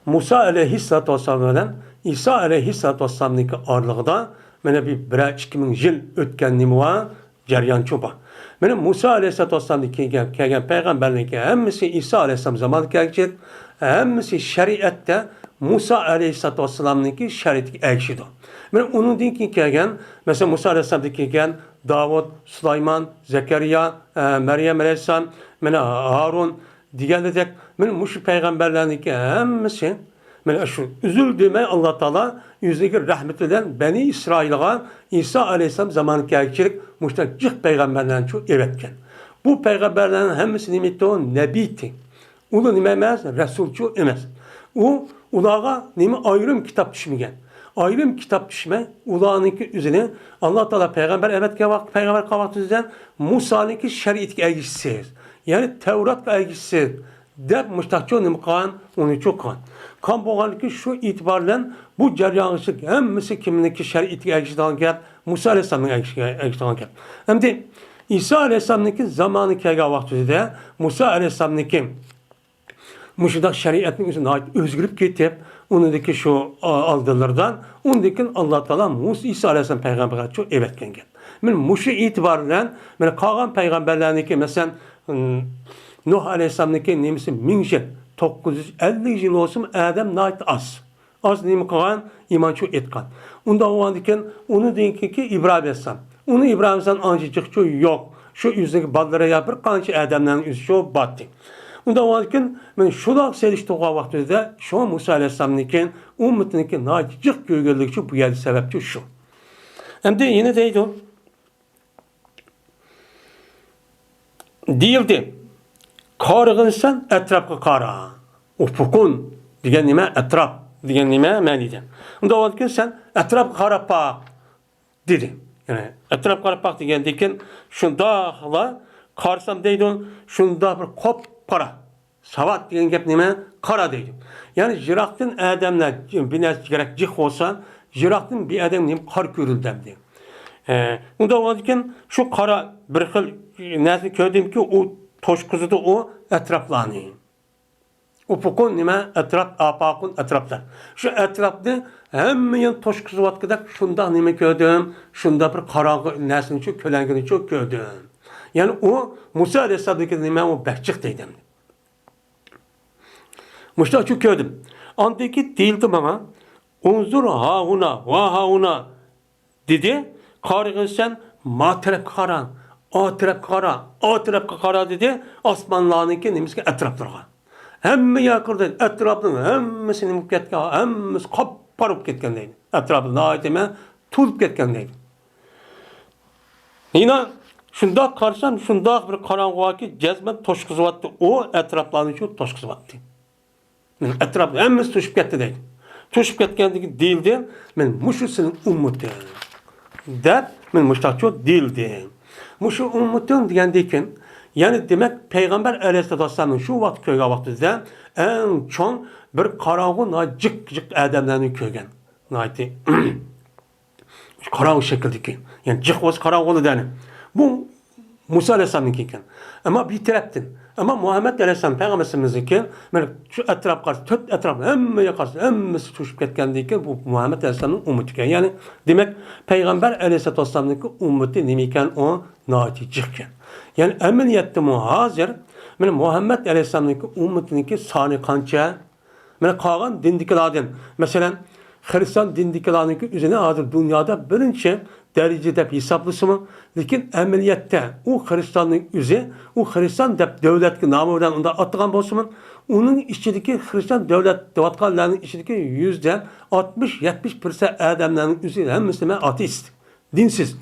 مۇسا ئەلەيھىسسالاتۇ ۋەسسالام بىلەن ئىسا ئەلەيھىسسالاتۇ ۋەسسالامنىڭكى ئارىلىقىدا مانا بىر بىرەر ئىككى مىڭ يىل ئۆتكەن نېمە بار؟ جەريانچۇ بار. مانا مۇسا ئەلەيھىسسالاتۇ ۋەسسالامدىن كېيىن كەلگەن پەيغەمبەرلەرنىڭكى ھەممىسى ئىسا ئەلەيھىسسالام زامانىغا كەلگۈچىلىك، ھەممىسى شەرىئەتتە مۇسا ئەلەيھىسسالاتۇ ۋەسسالامنىڭكى شەرىئىتىگە ئەگىشىدۇ. مانا ئۇنىڭدىن كېيىن كەلگەن، مەسىلەن، مۇسا ئەلەيھىسسالامدىن كېيىن كەلگەن داۋۇت، سۇلايمان، زەكەرىيا، ئە، مەريەم ئەلەيھىسسالام، مانا ھارۇن دېگەندەك، مانا مۇشۇ پەيغەمبەرلەرنىڭكى ھەممىسى مانا شۇ ئۈزۈل دېمەي ئاللا تائالا ئۆزىنىڭكى رەھمىتى بىلەن بەنى ئىسرائىلغا ئىسا ئەلەيھىسسالام زامانىغا كەلگۈچىلىك مۇشۇنداق جىق پەيغەمبەرلەرنى شۇ ئەۋەتكەن. بۇ پەيغەمبەرلەرنىڭ ھەممىسى نېمە ئىدى؟ نەبىي ئىدى. ئۇلار نېمە ئەمەس؟ رەسۇلچۇ ئەمەس. ئۇ، ئۇلارغا نېمە ئايرىم كىتاب چۈشمىگەن. ئايرىم كىتاب چۈشمەي، ئۇلارنىڭكى ئۆزىنى ئاللا تائالا پەيغەمبەر ئەۋەتكەن ۋاقىت، پەيغەمبەر قىلغان ۋاقتىدا مۇسانىڭكى شەرىئىتىگە ئەگىشىسىز، يەنى تەۋراتقا ئەگىشىسىز، دەپ مۇشتاقچۇ نېمە قىلغان؟ ئۇنى چۇ قىلغان. قان بولغاندىكىن شۇ ئېتىبار بىلەن بۇ جەريانغىچە ھەممىسى كىمنىڭكى شەرىئىتىگە ئەگىشىدىغان گەپ؟ مۇسا ئەلەيھىسسالامنىڭ ئەگىشىگە ئەگىشىدىغان گەپ. ئەمدى ئىسا ئەلەيھىسسالامنىڭكى زامانى كەلگەن ۋاقتىدا مۇسا ئەلەيھىسسالامنىڭكى مۇشۇنداق شەرىئەتنىڭ ئۆزى ناھايىتى ئۆزگىرىپ كېتىپ، ئۇنىڭدىكى شۇ، ئا، ئالدىلىرىدا، ئۇنىڭدىن كېيىن ئاللا تائالا مۇسا، ئىسا ئەلەيھىسسالام پەيغەمبەرگە شۇ ئەۋەتكەن گەپ. مانا مۇشۇ ئېتىبار بىلەن، مانا قالغان پەيغەمبەرلەرنىڭكى، مەسىلەن، ئىم، نۇھ ئەلەيھىسسالامنىڭكى نېمىسى مىڭ يىل، توققۇز يۈز ئەللىك يىل بولسىمۇ ئادەم ناھايىتى ئاز. ئاز نېمە قىلغان؟ ئىمان شۇ ئېيتقان. ئۇنداق بولغاندىكىن، ئۇنىڭدىن كېيىنكى ئىبراھىم ئەلەيھىسسالام. ئۇنى ئىبراھىم ئەلەيھىسسالام ئانچە جىقچۇ يوق. شۇ ئۆزىنىڭكى بالىلىرى يا بىر قانچە ئادەملەرنىڭ ئۆزى شۇ باتتى. ئۇنداق بولغاندىكىن، مانا شۇلارغا سېلىشتۇرغان ۋاقتىدا شۇ مۇسا ئەلەيھىسسالامنىڭكى ئۈممىتىنىڭكى ناھايىتى جىق كۆرگەنلىكى شۇ، بۇ يەردە سەۋەبچۇ شۇ. ئەمدى يەنە دەيدۇ، دېيىلدى، قارىغىنسەن ئەتراپقا قارا. ئۇفۇقۇن دېگەن نېمە؟ ئەتراپ دېگەن نېمە مەنىدە؟ ئۇنداق بولغاندىكىن سەن ئەتراپقا قاراپ باق دېدى. يەنى ئەتراپقا قاراپ باق دېگەندىن كېيىن شۇنداقلا قارىسام دەيدۇ، شۇنداق بىر قاپقارا. ساۋات دېگەن گەپ نېمە؟ قارا دەيدۇ. يەنى يىراقتىن ئادەملەر بىر نەرسە كېرەك جىق بولسا، يىراقتىن بىر ئادەم نېمە قارا كۆرۈلدى ئەمدى. ئە، ئۇنداق بولغاندىكىن شۇ قارا بىر خىل نەرسىنى كۆردۈمكى، ئۇ توشقۇزىدۇ ئۇ ئەتراپلارنى. ئۇپۇقۇن نېمە؟ ئەتراپ، ئاپاقۇن ئەتراپلار. شۇ ئەتراپنى ھەممە يەر توشقۇزۇۋاتقۇدەك شۇنداق نېمە كۆردۈم، شۇنداق بىر قاراڭغۇ نەرسىنىچۇ، كۆلەڭگىنىچۇ كۆردۈم. يەنى ئۇ مۇسا ئەلەيھىسسالامدىكى نېمە، ئۇ بەك جىق دەيدۇ. مۇشۇنداقچۇ كۆردۈم. ئاندىن كېيىن دېيىلدى ماڭا، ئۇنزۇر ھاھۇنا ۋە ھاھۇنا دېدى. قارىغىن سەن، ما تەرەپكە قارا، ئا تەرەپكە قارا، ئا تەرەپكە قارا دېدى. ئاسمانلارنىڭكى نېمىسىگە، ئەتراپلىرىغا. ھەممە يەرگە قارىدى. ئەتراپنىڭ ھەممىسى نېمە بولۇپ كەتكەن؟ ھەممىسى قاپقارا بولۇپ كەتكەن دەيدۇ. ئەتراپى ناھايىتى نېمە؟ تولۇپ كەتكەن دەيدۇ. يەنە شۇنداق قارىسام، شۇنداق بىر قاراڭغۇ باركى، جەزمەن توشقۇزۇۋاتتى. ئۇ ئەتراپلارنى شۇ توشقۇزۇۋاتتى. مېنىڭ ئەتراپىم ھەممىسى توشۇپ كەتتى دەيدۇ. توشۇپ كەتكەندىن كېيىن دېيىلدى، مەن مۇشۇ سېنىڭ ئۈممىتىڭ دەپ، مەن مۇشۇنداقچۇ دېيىلدى. مۇشۇ ئۈممىتىڭ دېگەندىن كېيىن، يەنى دېمەك، پەيغەمبەر ئەلەيھىسسالاتۇ ۋەسسالامنىڭ شۇ ۋاقىت كۆرگەن ۋاقتىدا ئەڭ چوڭ بىر قاراڭغۇ، ناھايىتى جىق، جىق ئادەملەرنى كۆرگەن. ناھايىتى قاراڭغۇ شەكىلدىكى، يەنى جىق بولسا قاراڭغۇ بولىدۇ يەنى. بۇ مۇسا ئەلەيھىسسالامنىڭكى ئىكەن. ئەمما بىر تەرەپتىن، ئەمما مۇھەممەد ئەلەيھىسسالام پەيغەمبىرىمىزنىڭكى، مانا شۇ ئەتراپقا قارىسا، تۆت ئەتراپ ھەممىگە قارىسا، ھەممىسى توشۇپ كەتكەندىن كېيىن، بۇ مۇھەممەد ئەلەيھىسسالامنىڭ ئۈممىتى ئىكەن. يەنى دېمەك، پەيغەمبەر ئەلەيھىسسالاتۇ ۋەسسالامنىڭكى ئۈممىتى نېمە ئىكەن؟ ئۇ ناھايىتى جىق ئىكەن. يەنى ئەمەلىيەتتىمۇ ھازىر، مانا مۇھەممەد ئەلەيھىسسالامنىڭكى ئۈممىتىنىڭكى سانى قانچە؟ مانا قالغان دىندىكىلاردىن، مەسىلەن، خرىستىيان دىندىكىلارنىڭكى ئۆزىنى ھازىر دۇنيادا بىرىنچى دەرىجە دەپ ھېسابلىسىمۇ، لېكىن ئەمەلىيەتتە ئۇ خرىستىياننىڭ ئۆزى، ئۇ خرىستىيان دەپ دۆلەتكە نامى بىلەن ئۇنداق ئاتىغان بولسىمۇ، ئۇنىڭ ئىچىدىكى خرىستىيان دۆلەت دەۋاتقانلارنىڭ ئىچىدىكى يۈزدە ئاتمىش، يەتمىش پىرسەنت ئادەملەرنىڭ ئۆزى ھەممىسى نېمە؟ ئاتېئىست، دىنسىز.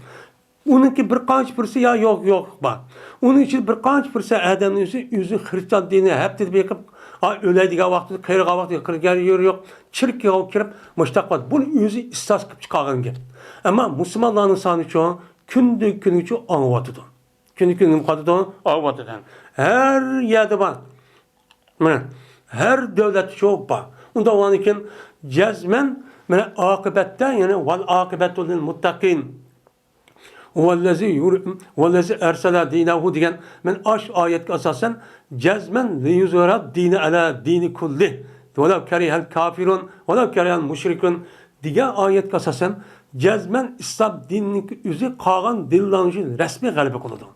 ئۇنىڭكى بىر قانچە پىرسەنت يا يوق، يوق بار. ئۇنىڭ ئىچىدە بىر قانچە پىرسەنت ئادەمنىڭ ئۆزى، ئۆزى خرىستىيان دىنى ھەپتىدە بېقىپ، ئا، ئۆلەي دېگەن ۋاقتىدا، قېرىغان ۋاقتىدا قىرغان يېرى يوق، چىرىككە كىرىپ مۇشتاق قىلىدۇ. بۇنى ئۆزى ئىستاتىستىكا قىلىپ چىقارغان گەپ. ئەمما مۇسۇلمانلارنىڭ سانىچۇ كۈندىن كۈنگىچۇ ئاڭىۋاتىدۇ. كۈندىن كۈنگە نېمە قىلىدۇ؟ ئاڭىۋاتىدۇ. ھەر يەردە بار. مانا، ھەر دۆلەتتىچۇ بار. ئۇنداق بولغاندىكىن جەزمەن، مانا، ئاقىبەتتە، يەنى ۋەل ئاقىبەتۇ لىل مۇتتەقىن. ۋەللەزى يۇر-، ۋەللەزى ئەرسەلە دىنەھۇ دېگەن، مەن ئاش ئايەتكە ئاساسەن، جەزمەن لىيۇزھىرە دىنى ئەلە دىنى كۇللى، ۋەلەۋ كەرىھەل كافىرۇن، ۋەلەۋ كەرىھەل مۇشرىكۇن دېگەن ئايەتكە ئاساسەن، جەزمەن ئىسلام دىنىنىڭكى ئۆزى قالغان دىنلارنىڭ ئۈچۈن رەسمىي غەلىبە قىلىدۇ.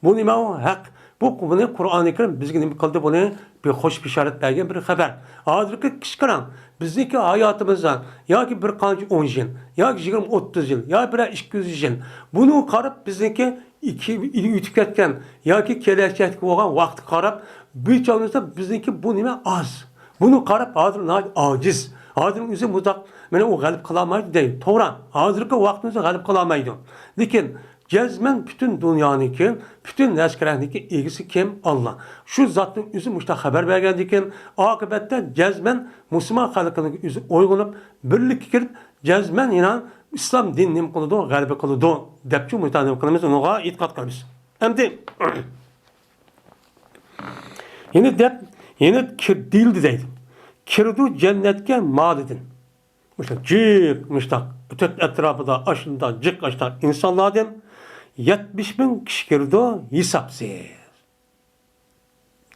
بۇ نېمە ئۇ؟ ھەق. بۇ، بۇنى قۇرئانى كەرىم بىزگە نېمە قىلدى؟ بۇنى بىر خوش بېشارەت بەرگەن بىر خەۋەر. ھازىرقى كىشى قاراڭ، بىزنىڭكى ھاياتىمىزدا ياكى بىر قانچە ئون يىل، ياكى يىگىرمە، ئوتتۇز يىل، يا بىرەر ئىككى يۈز يىل. بۇنىڭغا قاراپ بىزنىڭكى ئىككى، ئۆتۈپ كەتكەن ياكى كېلەچەكتىكى بولغان ۋاقىتقا قاراپ، بىر چاغىمىزدا بىزنىڭكى بۇ نېمە ئاز. بۇنى قاراپ ھازىر ناھايىتى ئاجىز. ھازىر ئۆزى مۇنداق، مانا ئۇ غەلىبە قىلالمايدۇ دەيدۇ. توغرا، ھازىرقى ۋاقتىمىزدا غەلىبە قىلالمايدۇ. لېكىن جەزمەن پۈتۈن دۇنيانىڭكى، پۈتۈن لەشكەرنىڭكى ئىگىسى كىم؟ ئاللا. شۇ زاتنىڭ ئۆزى مۇشۇنداق خەۋەر بەرگەندىكىن، ئاقىۋەتتە جەزمەن مۇسۇلمان خەلقىنىڭ ئۆزى ئويغىنىپ، بىرلىككە كېلىپ، جەزمەن يەنە ئىسلام دىنى نېمە قىلىدۇ؟ غەلىبە قىلىدۇ، دەپچۇ مۇتەئەللىم قىلىمىز، ئۇنىڭغا ئېتىقاد قىلىمىز. ئەمدى يەنە دەپ، يەنە كىر-، دېيىلدى دەيدۇ. كىرىدۇ جەننەتكە مالىدىن. مۇشۇنداق جىق، مۇشۇنداق تۆت ئەتراپىدا ئاشۇنداق جىق، ئاشۇنداق ئىنسانلاردىن يەتمىش مىڭ كىشى كىرىدۇ ھېسابسىز.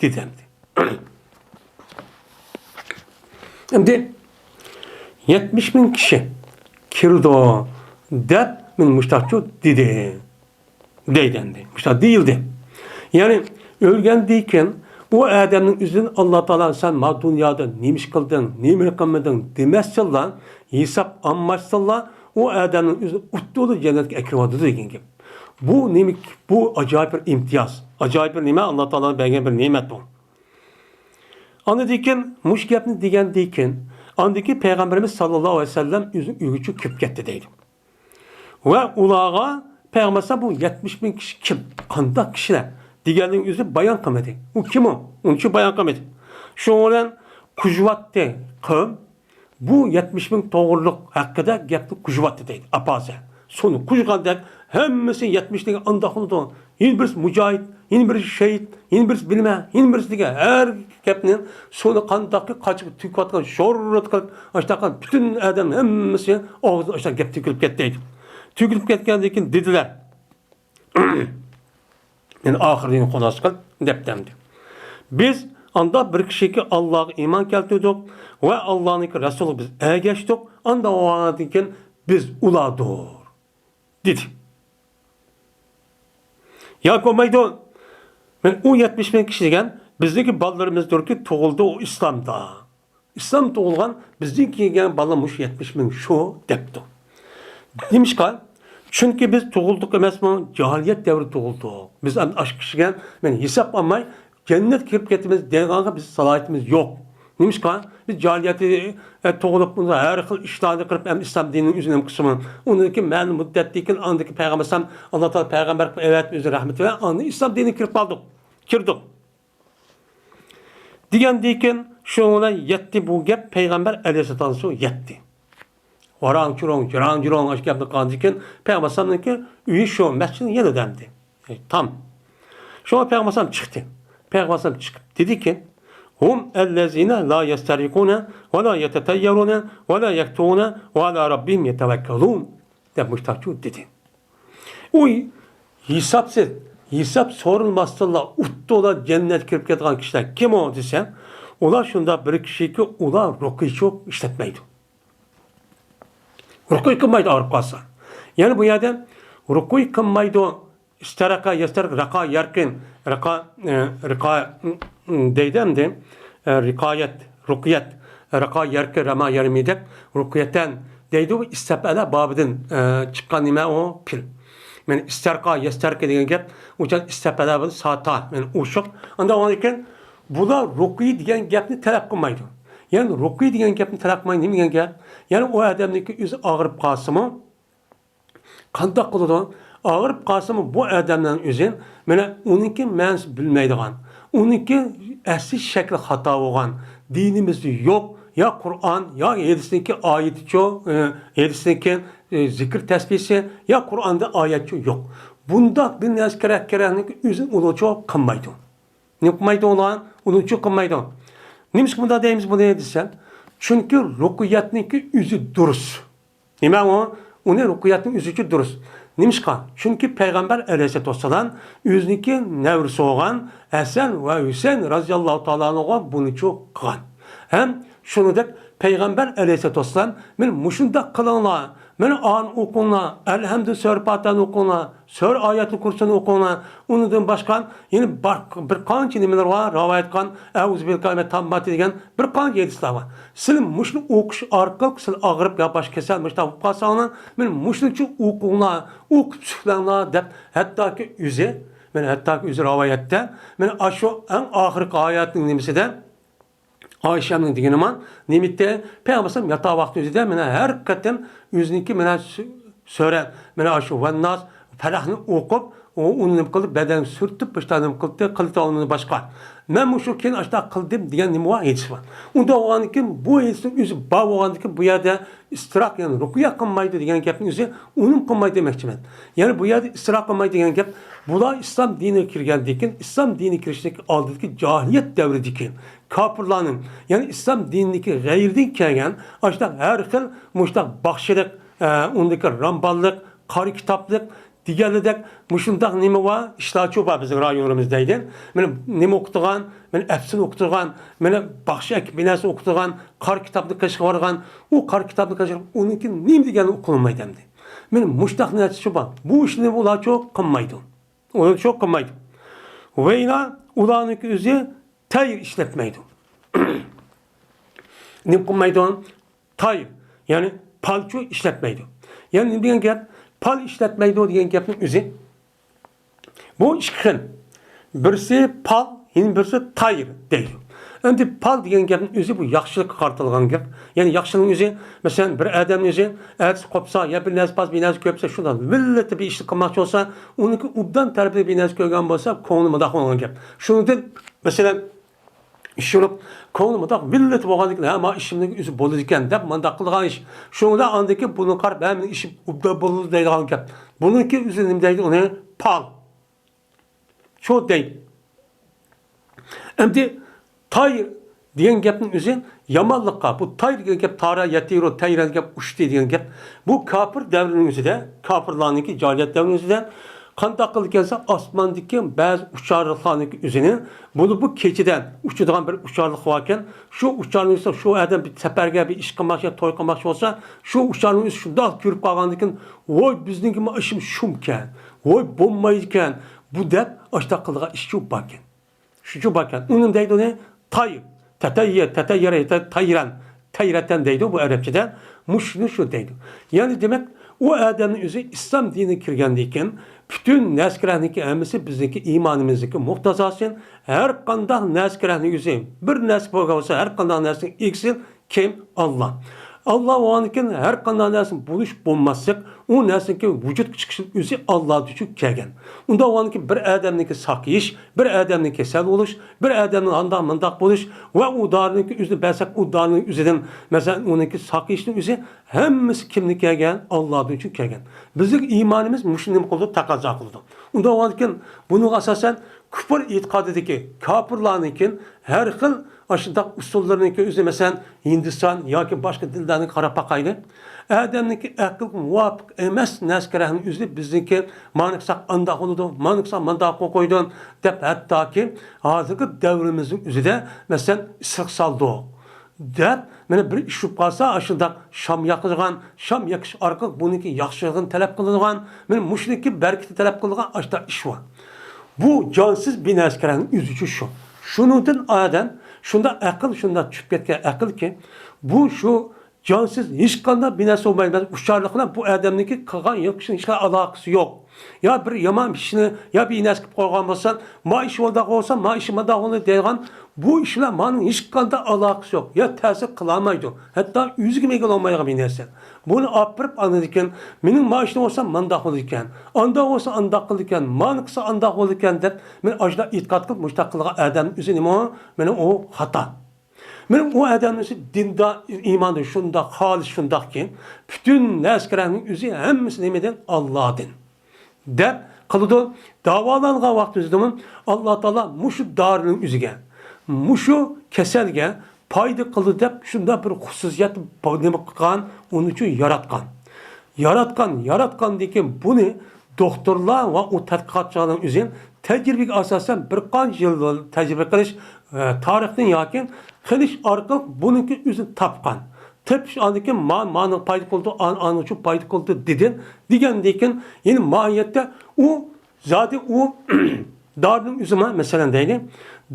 دېدى ئەمدى. ئەمدى يەتمىش مىڭ كىشى كىرىدۇ دەپ مەن مۇشتاقچۇ دېدى. دەيدۇ ئەمدى. مۇشۇنداق دېيىلدى. يەنى ئۆلگەندىن كېيىن ئۇ ئادەمنىڭ ئۆزىدىن ئاللا تائالا سەن ما دۇنيادا نېمە ئىش قىلدىڭ، نېمىنى قىلمىدىڭ دېمەستىنلا، ھېساب ئالماستىنلا ئۇ ئادەمنىڭ ئۆزىنى ئۇتتۇرۇلا جەننەتكە ئەكىرىۋاتىدۇ دېگەن گەپ. بۇ نېمە؟ بۇ ئاجايىپ بىر ئىمتىياز، ئاجايىپ بىر نېمە، ئاللا تائالا بەرگەن بىر نېمەت بۇ. ئاندىن كېيىن مۇشۇ گەپنى دېگەندىن كېيىن، ئاندىن كېيىن پەيغەمبىرىمىز ساللاللاھۇ ئەلەيھى ۋەسەللەم ئۆزى ئۆيگىچۇ كىرىپ كەتتى دەيدۇ. ۋە ئۇلارغا پەيغەمبەر ئەلەيھىسسالام بۇ يەتمىش مىڭ كىشى كىم، قانداق كىشىلەر دېگەننىڭ ئۆزى بايان قىلمىدى. ئۇ كىم ئۇ؟ ئۇنچە بايان قىلمىدى. شۇنىڭ بىلەن قۇژۇۋاتتى قەۋم، بۇ يەتمىش مىڭ توغرىلىق ھەققىدە گەپنى قۇژۇۋاتتى دەيدۇ. ئاپازە. سۇنى قۇژغاندەك ھەممىسى يەتمىش دېگەن ئانداق بولىدۇ. يەنە بىرسى مۇجاھىد، يەنە بىرسى شېھىت، يەنە بىرسى بىلمە، يەنە بىرسى دېگەن ھەر گەپنى سۇنى قانداقكى قاچىقى تۆكۈۋاتقان شوررۇت قىلىپ، ئاشۇنداق قىلىپ پۈتۈن ئادەم ھەممىسى ئاغزىدىن ئاشۇنداق گەپ تۆكۈلۈپ كەتتى دەيدۇ. تۆكۈلۈپ كەتكەندىن كېيىن دېدىلەر. يەنە ئاخىرىنى خۇلاسە قىلىپ دەپتۇ ئەمدى. بىز ئاندا بىر كىشىكى ئاللاغا ئىمان كەلتۈردۇق ۋە ئاللانىڭكى رەسۇلىغا بىز ئەگەشتۇق، ئاندا ئۇلاردىن كېيىن بىز ئۇلاردۇر، دېدى. ياكى بولمايدۇ، مەن ئۇ يەتمىش مىڭ كىشى دېگەن بىزنىڭكى بالىلىرىمىزدۇركى تۇغۇلدى ئۇ ئىسلامدا. ئىسلام تۇغۇلغان، بىزدىن كېيىن كەلگەن بالا مۇشۇ يەتمىش مىڭ شۇ دەپتۇ. نېمىشقا؟ چۈنكى بىز تۇغۇلدۇق ئەمەسمۇ، جاھىلىيەت دەۋرى تۇغۇلدۇق. بىز ئەمدى ئاشۇ كىشىگە مەن ھېساب ئالماي جەننەتكە كىرىپ كېتىمىز دەيدىغانغا بىز سالاھىيىتىمىز يوق. نېمىشقا؟ بىز جاھىلىيەتتە، ئە، تۇغۇلۇپ، ھەر خىل ئىشلارنى قىلىپ، ئەمدى ئىسلام دىنىنى ئۆزىنى نېمە قىلسىمۇ، ئۇنىڭدىن كېيىن مەلۇم مۇددەتتىن كېيىن ئاندىكى پەيغەمبەر ئەلەيھىسسالام، ئاللا تائالا پەيغەمبەر قىلىپ ئەۋەتىپ ئۆزى رەھمىتى بىلەن ئاندىن ئىسلام دىنىگە كىرىپ قالدۇق. كىردۇق. دېگەندىن كېيىن شۇنىڭ بىلەن يەتتى بۇ گەپ پەيغەمبەر ئەلەيھىسسالام يەتتى. ۋاراڭ-چۇرۇڭ، جىراڭ-جۇرۇڭ ئاشۇ گەپنى قىلغاندىن كېيىن پەيغەمبەر ئەلەيھىسسالامنىڭكى ئۆيى شۇ مەسچىتنىڭ يېنىدا ئەمدى. ئى، تام. شۇڭا پەيغەمبەر ئەلەيھىسسالام چىقتى. پەيغەمبەر ئەلەيھىسسالام چىقىپ دېدىكى، ھۇم ئەللەزىنە لا يەستەرقۇنە ۋە لا يەتەتەييەرۇنە ۋە لا يەكتۇۋۇنە ۋە ئالا رەببىھىم يەتەۋەككەلۇن، دەپ مۇشتاقچۇ دېدى. ئۇ ھېسابسىز، ھېساب سورالماستىنلا ئۇتتۇلا جەننەتكە كىرىپ كەتكەن كىشىلەر كىم ئۇ دېسە، ئۇلار شۇنداق بىر كىشىكى، ئۇلار رۇقىيىچۇ ئىشلەتمەيدۇ. رۇقىيە قىلمايدۇ ئاغرىپ قالسا. يەنە بۇ يەردە رۇقىيە قىلمايدۇ. ئىستەرەقە، يەستەرەق، رەقا، يەرقىن، رەقا، ئە، رىقا، ئىم، ئىم، دەيدۇ ئەمدى. ئە، رىقايەت، رۇقيەت، رەقا، يەرقى، رەما، يەرمى دەپ رۇقيەتەن دەيدۇ. ئىستەپئەلە بابىدىن، ئە، چىققان نېمە ئۇ؟ پېئىل. مەن ئىستەرقا، يەستەرقى دېگەن گەپ، ئۇ جان ئىستەپئەلە بىلەن ساتا، مەن ئوشۇق. ئاندا ئۇنىڭدىن كېيىن بۇلار رۇقىيە دېگەن گەپنى تەلەپ قىلمايدۇ. يەنى رۇقىيە دېگەن گەپنى تەلەپ قىلمايدۇ. نېمە دېگەن گەپ؟ يەنى ئۇ ئادەمنىڭكى ئۆزى ئاغرىپ قالسىمۇ، قانداق قىلىدۇ؟ ئاغرىپ قالسىمۇ بۇ ئادەمنىڭ ئۆزى، مانا ئۇنىڭكى مەنىسى بىلمەيدىغان، ئۇنىڭكى ئەسلى شەكلى خاتا بولغان، دىنىمىزدە يوق، يا قۇرئان، يا ھەدىسنىڭكى ئايىتىچۇ، ئى، ھەدىسنىڭكى، ئى، زىكىر تەسبىھسى، يا قۇرئاندا ئايەتچۇ يوق. بۇنداق بىر نەرسە كېرەك، كېرەكنىڭكى ئۆزىنى ئۇلۇچۇ قىلمايدۇ. نېمە قىلمايدۇ ئۇلار؟ ئۇلۇچۇ قىلمايدۇ. نېمىشقا بۇنداق دەيمىز بۇنى دېسە، چۈنكى رۇقىيەتنىڭكى ئۆزى دۇرۇس. نېمە ئۇ؟ ئۇنى رۇقىيەتنىڭ ئۆزىچۇ دۇرۇس. نېمىشقا؟ چۈنكى پەيغەمبەر ئەلەيھىسسالاتۇ ۋەسسالام ئۆزىنىڭكى نەۋرىسى بولغان ھەسەن ۋە ھۈسەيىن رازىياللاھۇ تائالا ئەنھۇغا بۇنىچۇ قىلغان. ھەم شۇنىڭدەك پەيغەمبەر ئەلەيھىسسالاتۇ ۋەسسالام، مانا مۇشۇنداق قىلىڭلار، مانا ئانى ئوقۇڭلار، ئەلھەمدۇ سۈرە پاتىھەنى ئوقۇڭلار، سۈرە ئايەتۇل كۇرسىنى ئوقۇڭلار، ئۇنىڭدىن باشقا يەنە بار، بىر قانچە نېمىلەر بار، رىۋايەت قىلغان، ئەئۇزۇ بىل كەلىمەتامماتى دېگەن بىر قانچە ھەدىسلەر بار. سىلى مۇشۇنى ئوقۇش ئارقىلىق سىلى ئاغرىپ يا باشقا كېسەل مۇشۇنداق بولۇپ قالساڭلار، مانا مۇشۇنىچە ئوقۇڭلار، ئوقۇپ سۈكلەڭلار دەپ، ھەتتاكى ئۆزى، مانا ھەتتاكى ئۆزى رىۋايەتتە، مانا ئاشۇ ئەڭ ئاخىرقى ئايەتنىڭ نېمىسىدە، ئائىشەمنىڭ دېگىنى مان، نېمىتى؟ پەيغەمبەر ئەلەيھىسسالام ياتاق ۋاقتى ئۆزىدە مانا ھەر قېتىم ئۆزىنىڭكى مانا سۈ-، سۈرە، مانا ئاشۇ ۋەنناس، پەلەقنى ئوقۇپ، ئۇ، ئۇنى نېمە قىلدى؟ بەدەنگە سۈرتۈپ، باشتا نېمە قىلدى؟ قىلدى ئۇنى باشقا. مەن مۇشۇ كېيىن ئاشۇنداق قىلدىم دېگەن نېمە بار؟ ھەدىس بار. ئۇنداق بولغاندىن كېيىن، بۇ ھەدىسنىڭ ئۆزى بار بولغاندىن كېيىن، بۇ يەردە ئىستىراق، يەنى رۇقىيە قىلمايدۇ دېگەن گەپنىڭ ئۆزى ئۇنىمۇ قىلمايدۇ دېمەكچىمەن. يەنى بۇ يەردە ئىستىراق قىلمايدۇ دېگەن گەپ، بۇلار ئىسلام دىنىغا كىرگەندىن كېيىن، ئىسلام دىنىغا كىرىشتىكى ئالدىدىكى جاھىلىيەت دەۋرىدىكى كاپىرلارنىڭ، يەنى ئىسلام دىنىدىكى غەيرىدىن كەلگەن، ئاشۇنداق ھەر خىل مۇشۇنداق باخشىلىق، ئە، ئۇندىكى رامباللىق، قارا كىتابلىق دېگەنلىدەك مۇشۇنداق نېمە بار، ئىشلارچۇ بار بىزنىڭ رايونىمىزدا دەيدۇ. مانا نېمە ئوقۇتىدىغان، مانا ئەپسۇن ئوقۇتىدىغان، مانا باخشى ئەكىپ بىر نەرسە ئوقۇتىدىغان، قارا كىتابنى قېشىغا بارغان، ئۇ قارا كىتابنى قېشىغا، ئۇنىڭكى نېمە دېگەنلىكى ئۇقۇلمايدۇ ئەمدى. مانا مۇشۇنداق نەرسىچۇ بار. بۇ ئىشنى ئۇلارچۇ قىلمايدۇ. ئۇلارچۇ قىلمايدۇ. ۋەيلا ئۇلارنىڭكى ئۆزى تەير ئىشلەتمەيدۇ. نېمە قىلمايدۇ؟ تاير، يەنى پالچۇ ئىشلەتمەيدۇ. يەنى نېمە دېگەن گەپ؟ پال ئىشلەتمەيدۇ دېگەن گەپنىڭ ئۆزى. بۇ ئىككى خىل. بىرسى پال، يەنە بىرسى تاير دەيدۇ. ئەمدى پال دېگەن گەپنىڭ ئۆزى بۇ ياخشىلىققا قارىتىلغان گەپ. يەنى ياخشىلىقنىڭ ئۆزى، مەسىلەن، بىر ئادەمنىڭ ئۆزى ئەتىسى قوپسا، يا بىر نەرسە پاس، بىر نەرسە كۆرسە، شۇنداق ۋىللىتى بىر ئىشنى قىلماقچى بولسا، ئۇنىڭكى ئوبدان تەرىپىدە بىر نەرسە كۆرگەن بولسا، كۆڭلى مۇنداق بولغان گەپ. شۇنىڭدىن، مەسىلەن، ئىش يورۇپ، كۆڭلى مۇنداق ۋىللىتى بولغاندىن كېيىن، ھە، ما ئىشىمنىڭ ئۆزى بولىدىكەن دەپ مۇنداق قىلغان ئىش. شۇنىڭدا ئاندىن كېيىن بۇنىڭغا قاراپ، ھە، مېنىڭ ئىشىم ئوبدان بولىدۇ دەيدىغان گەپ. بۇنىڭكى ئۆزى نېمە دەيدۇ ئۇنى؟ پال. شۇ دەيدۇ. ئەمدى تاير دېگەن گەپنىڭ ئۆزى يامانلىققا، بۇ تاير دېگەن گەپ، تارا يەتىرۇ تەيرەن دېگەن گەپ، ئۇچتى دېگەن گەپ، بۇ كاپىر دەۋرىنىڭ ئۆزىدە، كاپىرلارنىڭكى جاھىلىيەت دەۋرىنىڭ ئۆزىدە قانداق قىلىدىكەنسە، ئاسماندىكى بەزى ئۇچارلىقلارنىڭكى ئۆزىنى، بۇنى بۇ كېچىدە ئۇچىدىغان بىر ئۇچارلىق باركەن، شۇ ئۇچارنىڭ ئۆزى شۇ ئادەم بىر سەپەرگە، بىر ئىش قىلماقچى، توي قىلماقچى بولسا، شۇ ئۇچارنىڭ ئۆزى شۇنداق كۆرۈپ قالغاندىكىن، ۋاي، بىزنىڭكى ما ئىشىمىز شۇمكەن، ۋاي، بولمايدىكەن، بۇ دەپ ئاشتاق قىلىدىغان ئىش شۇ باركەن. شۇچۇ باركەن. ئۇنى دەيدۇ نى تاير. تەتەييە، تەتەييەرە، تەيرەن، تەيرەتەن دەيدۇ بۇ ئەرەبچىدە. مۇشۇنى شۇ دەيدۇ. يەنى دېمەك، ئۇ ئادەمنىڭ ئۆزى ئىسلام دىنىگە كىرگەندىن كېيىن، پۈتۈن نەرسە-كەرەنىڭكى ھەممىسى بىزنىڭكى ئىمانىمىزنىڭكى مۇقتەزاسى. ھەر قانداق نەرسە-كەرەننىڭ ئۆزى، بىر نەرسە بولغان بولسا، ھەر قانداق نەرسىنىڭ ئىگىسى كىم؟ ئاللا. ئاللا بولغاندىكىن ھەر قانداق نەرسىنىڭ بولۇش بولماسلىق، ئۇ نەرسىنىڭكى ۋۇجۇدقا چىقىشىنىڭ ئۆزى ئاللادىن چۈشۈپ كەلگەن. ئۇنداق بولغاندىكىن بىر ئادەمنىڭكى ساقىيىش، بىر ئادەمنىڭ كېسەل بولۇش، بىر ئادەمنىڭ ئانداق مۇنداق بولۇش ۋە ئۇ دارىنىڭكى ئۆزىنى بەرسەك، ئۇ دارىنىڭ ئۆزىدىن، مەسىلەن، ئۇنىڭكى ساقىيىشنىڭ ئۆزى ھەممىسى كىمدىن كەلگەن؟ ئاللادىن چۈشۈپ كەلگەن. بىزنىڭ ئىمانىمىز مۇشۇنى نېمە قىلىدۇ؟ تەقەززا قىلىدۇ. ئۇنداق بولغاندىكىن بۇنىڭغا ئاساسەن كۇپۇر ئېتىقادىدىكى كاپىرلارنىڭكى ھەر خىل ئاشۇنداق ئۇسۇللىرىنىڭكى ئۆزى، مەسىلەن، ھىندىستان ياكى باشقا دىنلارنى قاراپ باقايلى. ئادەمنىڭكى ئەقىلگە مۇۋاپىق ئەمەس نەرسە-كەرەننىڭ ئۆزى بىزنىڭكى مانا قىلساق ئانداق بولىدۇ، مانا قىلساق مانداق قىلىپ قويدۇ دەپ، ھەتتاكى ھازىرقى دەۋرىمىزنىڭ ئۆزىدە، مەسىلەن، ئىسسىق سالدۇق دەپ، مانا بىر ئىش بولۇپ قالسا، ئاشۇنداق شام ياقىدىغان، شام يېقىش ئارقىلىق بۇنىڭكى ياخشىلىقىنى تەلەپ قىلىدىغان، مانا مۇشۇنىڭكى بەرىكىتىنى تەلەپ قىلىدىغان ئاشۇنداق ئىش بار. بۇ جانسىز بىر نەرسە-كەرەننىڭ ئۆزىچۇ شۇ. شۇنىڭدىن ئادەم شۇنداق ئەقىل، شۇنداق چۈشۈپ كەتكەن ئەقىلكى، بۇ شۇ جانسىز ھېچقانداق بىر نەرسە بولمايدۇ. مەسىلەن، ئۇچارلىق بىلەن بۇ ئادەمنىڭكى قىلغان ياخشىنىڭ ھېچقانداق ئالاقىسى يوق. يا بىر يامان ئىشنى، يا بىر نەرسە قىلىپ قويغان بولسا، ما ئىش مۇنداق بولسا، ما ئىش مۇنداق بولىدۇ دەيدىغان بۇ ئىش بىلەن مانىڭ ھېچقانداق ئالاقىسى يوق. يا تەسىر قىلالمايدۇ. ھەتتا ئۆزىگىمۇ ئىگە بولالمايدىغان بىر نەرسە. بۇنى ئاپىرىپ ئاندىن كېيىن، مېنىڭ ما ئىشنى بولسا مانداق بولىدىكەن، ئانداق بولسا ئانداق قىلىدىكەن، مانا قىلسا ئانداق بولىدىكەن دەپ، مەن ئاشۇنداق ئېتىقاد قىلىپ مۇشۇنداق قىلغان ئادەم ئۆزى نېمە؟ مانا ئۇ خاتا. مانا ئۇ ئادەمنىڭ ئۆزى دىندا، ئىماندا شۇنداق، خالىس شۇنداقكى، پۈتۈن نەرسە-كەرەننىڭ ئۆزى ھەممىسى نېمىدىن؟ ئاللادىن دەپ قىلىدۇ. داۋالانغان ۋاقتىمىزدىمۇ ئاللا تائالا مۇشۇ دارىنىڭ ئۆزىگە، مۇشۇ كېسەلگە پايدا قىلىدۇ دەپ شۇنداق بىر خۇسۇسىيەت نېمە قىلغان، ئۇنىڭ ئۈچۈن ياراتقان. ياراتقان، ياراتقاندىن كېيىن بۇنى دوختۇرلار ۋە ئۇ تەتقىقاتچىلارنىڭ ئۆزى تەجرىبىگە ئاساسەن بىر قانچە يىل تەجرىبە قىلىش، ئە، تارىختىن ياكى قىلىش ئارقىلىق بۇنىڭكى ئۆزىنى تاپقان. تېپىش ئاندىن كېيىن ما-، مانىڭ پايدا قىلىدۇ، ئان-، ئانىڭ ئۈچۈن پايدا قىلىدۇ دېدى. دېگەندىن كېيىن، يەنى ماھىيەتتە ئۇ زادى ئۇ دارىنىڭ ئۆزىمۇ، مەسىلەن دەيلى،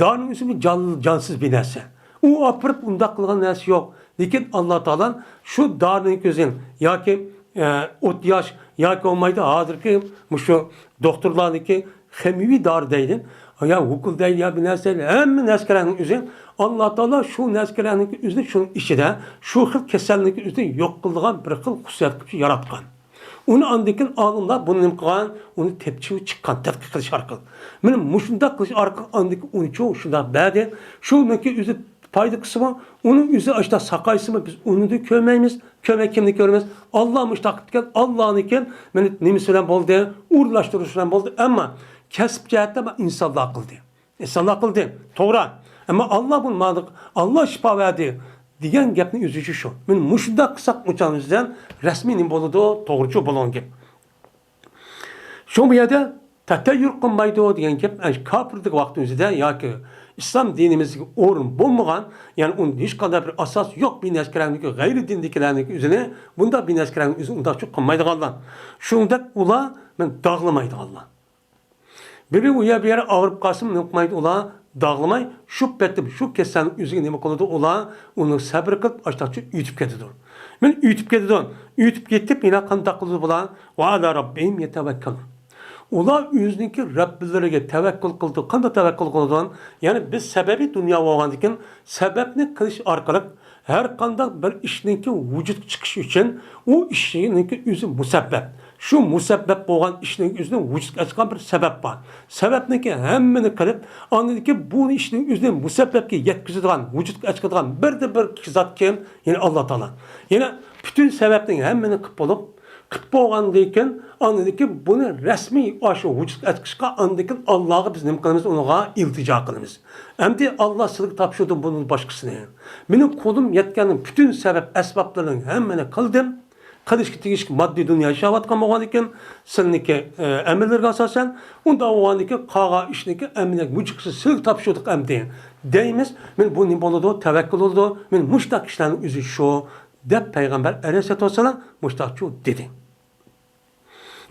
دارىنىڭ ئۆزىمۇ جان-، جانسىز بىر نەرسە. ئۇ ئاپىرىپ ئۇنداق قىلغان نەرسە يوق. لېكىن ئاللا تائالا شۇ دارىنىڭ ئۆزىنى ياكى، ئە، ئوتياش ياكى بولمايدۇ ھازىرقى مۇشۇ دوختۇرلارنىڭكى خىمىيىۋى دارى دەيلى، يا ئوكۇل دەيلى، يا بىر نەرسە دەيلى، ھەممە نەرسە-كەرەننىڭ ئۆزى ئاللا تائالا شۇ نەرسە-كەرەننىڭكى ئۆزىنى شۇنىڭ ئىچىدە شۇ خىل كېسەلنىڭكى ئۆزىنى يوق قىلىدىغان بىر خىل خۇسۇسىيەت قىلىپ ياراتقان. ئۇنى ئاندىن كېيىن ئالىملار بۇنى نېمە قىلغان؟ ئۇنى تېپىپ چىققان، تەتقىق قىلىش ئارقىلىق. مانا مۇشۇنداق قىلىش ئارقىلىق ئاندىن كېيىن ئۇنى شۇنداق بەردى. شۇنىڭكى ئۆزى پايدا قىلسىمۇ، ئۇنىڭ ئۆزى ئاشۇنداق ساقايسىمۇ، بىز ئۇنى كۆرمەيمىز. كۆرمەي كىمنى كۆرىمىز؟ ئاللا مۇشۇنداق قىپتىكەن، ئاللانىڭكى مانا نېمىسى بىلەن بولدى؟ ئورۇنلاشتۇرۇش بىلەن بولدى. ئەمما كەسىپ جەھەتتە ئىنسانلار قىلدى. ئىنسانلار قىلدى. توغرا. ئەمما ئاللا بۇنى ماڭا، ئاللا شىپا بەردى دېگەن گەپنىڭ ئۆزىچۇ شۇ. مانا مۇشۇنداق قىلساق ئۇچان بىزدىن رەسمىي نېمە بولىدۇ؟ توغرىچۇ بولغان گەپ. شۇ بۇ يەردە تەتەييۇر قىلمايدۇ دېگەن گەپ، ئەنە كاپىردىكى ۋاقتىمىزدا ياكى ئىسلام دىنىمىزدىكى ئورۇن بولمىغان، يەنى ئۇنىڭ ھېچقانداق بىر ئاساسى يوق بىر نەرسىلەرنىڭكى، غەيرىي دىندىكىلەرنىڭكى ئۆزىنى، بۇنداق بىر نەرسىلەرنىڭ ئۆزىنى ئۇنداقچۇ قىلمايدىغانلار. شۇنىڭدەك ئۇلار مانا داغلىمايدىغانلار. بىرى ئۇ يەر بۇ يەر ئاغرىپ قالسىمۇ نېمە قىلمايدۇ ئۇلار؟ داغلىماي، شۇ پېتى شۇ كېسەلنىڭ ئۆزىگە نېمە قىلىدۇ ئۇلار؟ ئۇنى سەبرى قىلىپ ئاشتاقچە ئۆتۈپ كېتىدۇ. مانا ئۆتۈپ كېتىدۇ. ئۆتۈپ كېتىپ يەنە قانداق قىلىدۇ بۇلار؟ ۋە ئالا رەببىھىم يەتەۋەككەلۇن. ئۇلار ئۆزىنىڭكى رەببىلىرىگە تەۋەككۈل قىلىدۇ. قانداق تەۋەككۈل قىلىدۇ؟ يەنى بىز سەبەبىي دۇنيا بولغاندىكىن سەبەبنى قىلىش ئارقىلىق ھەر قانداق بىر ئىشنىڭكى ۋۇجۇدقا چىقىشى ئۈچۈن ئۇ ئىشنىڭكى ئۆزى مۇسەببەپ. شۇ مۇسەببەپ بولغان ئىشنىڭ ئۆزىنىڭ ۋۇجۇدقا ئەچىققان بىر سەۋەب بار. سەۋەبنىڭكى ھەممىنى قىلىپ، ئاندىن كېيىن بۇ ئىشنىڭ ئۆزىنى مۇسەببەپكە يەتكۈزىدىغان، ۋۇجۇدقا ئەچىقىدىغان بىردىنبىر زات كىم؟ يەنى ئاللا تائالا. يەنى پۈتۈن سەۋەبنىڭ ھەممىنى قىلىپ بولۇپ، قىلىپ بولغاندىن كېيىن، ئاندىن كېيىن بۇنى رەسمىي ئاشۇ ۋۇجۇدقا ئەتكۈزۈشكە، ئاندىن كېيىن ئاللاغا بىز نېمە قىلىمىز؟ ئۇنىڭغا ئىلتىجا قىلىمىز. ئەمدى ئاللا سىلىگە تاپشۇردۇم بۇنىڭ باشقىسىنى. مېنىڭ قولۇم يەتكەننىڭ پۈتۈن سەۋەب ئەسبابلىرىنىڭ ھەممىنى قىلدىم. قىلىشقا تېگىشلىك ماددىي دۇنيا ياشاۋاتقان بولغاندىكىن، سىلنىڭكى، ئە، ئەمەللىرىگە ئاساسەن، ئۇنداق بولغاندىكىن قالغان ئىشنىڭكى ئەمەلىيەت مۇجىقىسى سىلىگە تاپشۇردۇق ئەمدى دەيمىز. مېنى بۇ نېمە بولىدۇ؟ تەۋەككۈل بولىدۇ. مېنى مۇشۇنداق كىشىلەرنىڭ ئۆزى شۇ، دەپ پەيغەمبەر ئەلەيھىسسالاتۇ ۋەسسالام مۇشۇنداقچۇ دېدى.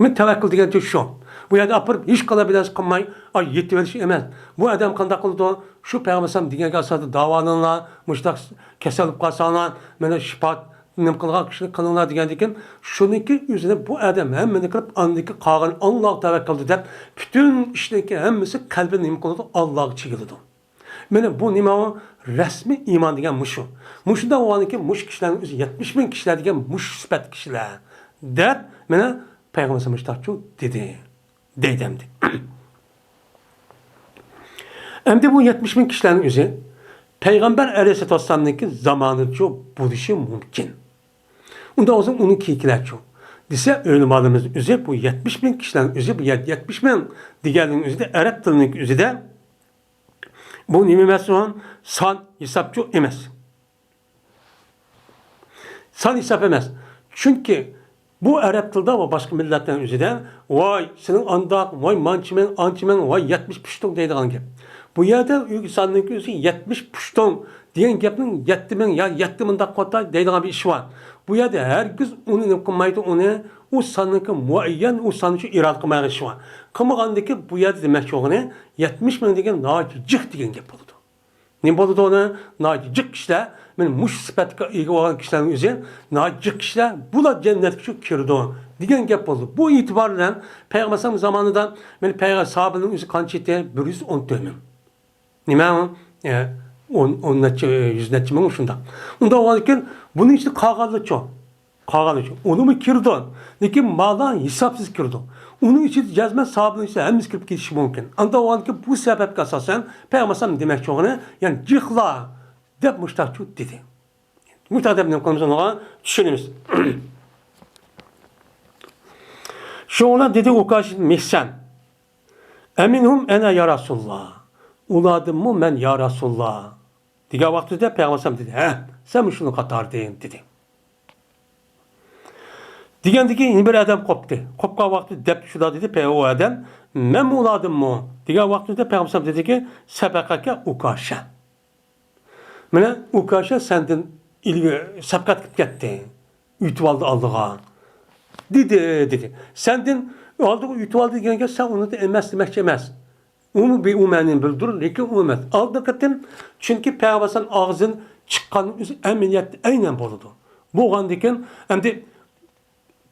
مەن تەۋەككۈل دېگەنچە شۇ. بۇ يەردە ئاپىرىپ ھېچقانداق بىر نەرسە قىلماي، ئاي، يېتىۋېلىش ئەمەس. بۇ ئادەم قانداق قىلىدۇ؟ شۇ پەيغەمبەر ئەلەيھىسسالام دېگەنگە ئاساسەن داۋالىنىڭلار، مۇشۇنداق كېسەل بولۇپ قالساڭلار، مانا شىپا نېمە قىلغان كىشىنى قىلىڭلار دېگەندىكىن، شۇنىڭكى ئۆزىنى بۇ ئادەم ھەممىنى قىلىپ، ئاندىكى قالغىنى ئاللاغا تەۋەككۈل دەپ، پۈتۈن ئىشنىڭكى ھەممىسى قەلبىنى نېمە قىلىدۇ؟ ئاللاغا چىگىلىدۇ. مانا بۇ نېمە ئۇ؟ رەسمىي ئىمان دېگەن مۇشۇ. مۇشۇنداق بولغاندىن كېيىن مۇشۇ كىشىلەرنىڭ ئۆزى يەتمىش مىڭ كىشىلەر دېگەن مۇشۇ سۈپەتتىكى كىشىلەر دەپ، مانا پەيغەمبەر مۇشۇنداقچۇ دېدى. دەيدۇ ئەمدى. ئەمدى بۇ يەتمىش مىڭ كىشىلەرنىڭ ئۆزى پەيغەمبەر ئەلەيھىسسالاتۇ ۋەسسالامنىڭكى زامانىچۇ بولۇشى مۇمكىن. ئۇنداق بولسا ئۇنىڭ كېيىنكىلەرچۇ؟ دېسە، ئۆلىمالىرىمىز ئۆزى بۇ يەتمىش مىڭ كىشىلەرنىڭ ئۆزى، بۇ يەت-، يەتمىش مىڭ دېگەننىڭ ئۆزىدە ئەرەب تىلىنىڭ ئۆزىدە بۇ نېمە ئەمەس ئۇ؟ سان ھېسابچۇ ئەمەس. سان ھېساب ئەمەس. چۈنكى بۇ ئەرەب تىلىدا ۋە باشقا مىللەتلەرنىڭ ئۆزىدە، ۋاي، سېنىڭ ئانداق، ۋاي، مانچە مىڭ، ئانچە مىڭ، ۋاي، يەتمىش پۇشتۇڭ دەيدىغان گەپ. بۇ يەردە ئۆگە ساننىڭكى ئۆزى يەتمىش پۇشتۇڭ دېگەن گەپنىڭ يەتتە مىڭ يا يەتتە مىڭداق قوتا دەيدىغان بىر ئىش بار. بۇ يەردە ھەرگىز ئۇنى نېمە قىلمايدۇ، ئۇنى ئۇ ساننىڭكى مۇئەييەن، ئۇ ساننى شۇ ئىرادە قىلمايدىغان ئىش بار. قىلمىغاندىكى بۇ يەردە دېمەكچى بولغىنى يەتمىش مىڭ دېگەن ناھايىتى جىق دېگەن گەپ بولىدۇ. نېمە بولىدۇ ئۇنى؟ ناھايىتى جىق كىشىلەر، مانا مۇشۇ سۈپەتكە ئىگە بولغان كىشىلەرنىڭ ئۆزى ناھايىتى جىق كىشىلەر، بۇلار جەننەتكە شۇ كىرىدۇ دېگەن گەپ بولدى. بۇ ئېتىبار بىلەن پەيغەمبەر ئەلەيھىسسالام زامانىدا، مانا، پەيغەمبەر ساھابىنىڭ ئۆزى قانچە ئىدى؟ بىر يۈز ئون تۆت مىڭ. نېمە ئۇ؟ ئە، ئون، ئون نەچچە، يۈز نەچچە مىڭ شۇنداق. ئۇنداق بولغاندىكىن بۇنىڭ ئىچىدە قالغانلار چوڭ. قالغان ئۈچۈن ئۇنىمۇ كىرىدۇ. لېكىن مانا ھېسابسىز كىرىدۇ. ئۇنىڭ ئىچىدە جەزمەن ساھابىنىڭ ئىچىدە ھەممىسى كىرىپ كېتىشى مۇمكىن. ئاندا ئۇنىڭكى بۇ سەۋەبكە ئاساسەن پەيغەمبەر ئەلەيھىسسالام دېمەكچى بولغىنى، يەنى جىقلا دەپ مۇشتاقچۇ دېدى. مۇشتاق دەپ نېمە قىلىمىز ئۇنىڭغا؟ چۈشىنىمىز. شۇڭا دېدى ئۇكاشا مېھسان. ئەمىنھۇم ئەنە يا رەسۇلاللا. ئۇلاردىنمۇ مەن يا رەسۇلاللا. دېگەن ۋاقتىدا پەيغەمبەر ئەلەيھىسسالام دېدى، ھە، سەن مۇشۇنىڭ قاتارىدىن، دېدى. دېگەندىكىن يەنە بىر ئادەم قوپتى. قوپقان ۋاقتىدا دەپ شۇنداق دېدى، پەي-، ئۇ ئادەم، مەنمۇ ئۇلاردىنمۇ؟ دېگەن ۋاقتىدا پەيغەمبەر ئەلەيھىسسالام دېدىكى، سەبەقەكە ئۇكاشە. مانا ئۇكاشە سەندىن ئىلگىرى سەبقەت قىلىپ كەتتى. ئۆتۈۋالدى ئالدىغا. دېدى، دېدى. سەندىن ئالدىغا ئۆتۈۋالدى دېگەن گەپ سەن ئۇنى ئەمەس دېمەكچى ئەمەس. ئۇمۇ بىر ئۇ مەنىنى بىلدۈرىدۇ، لېكىن ئۇ ئەمەس. ئالدىنقى قېتىم، چۈنكى پەيغەمبەر ئەلەيھىسسالام ئاغزىدىن چىققان ئۆزى ئەمەلىيەتتە ئەينەن بولىدۇ. بولغاندىكىن، ئەمدى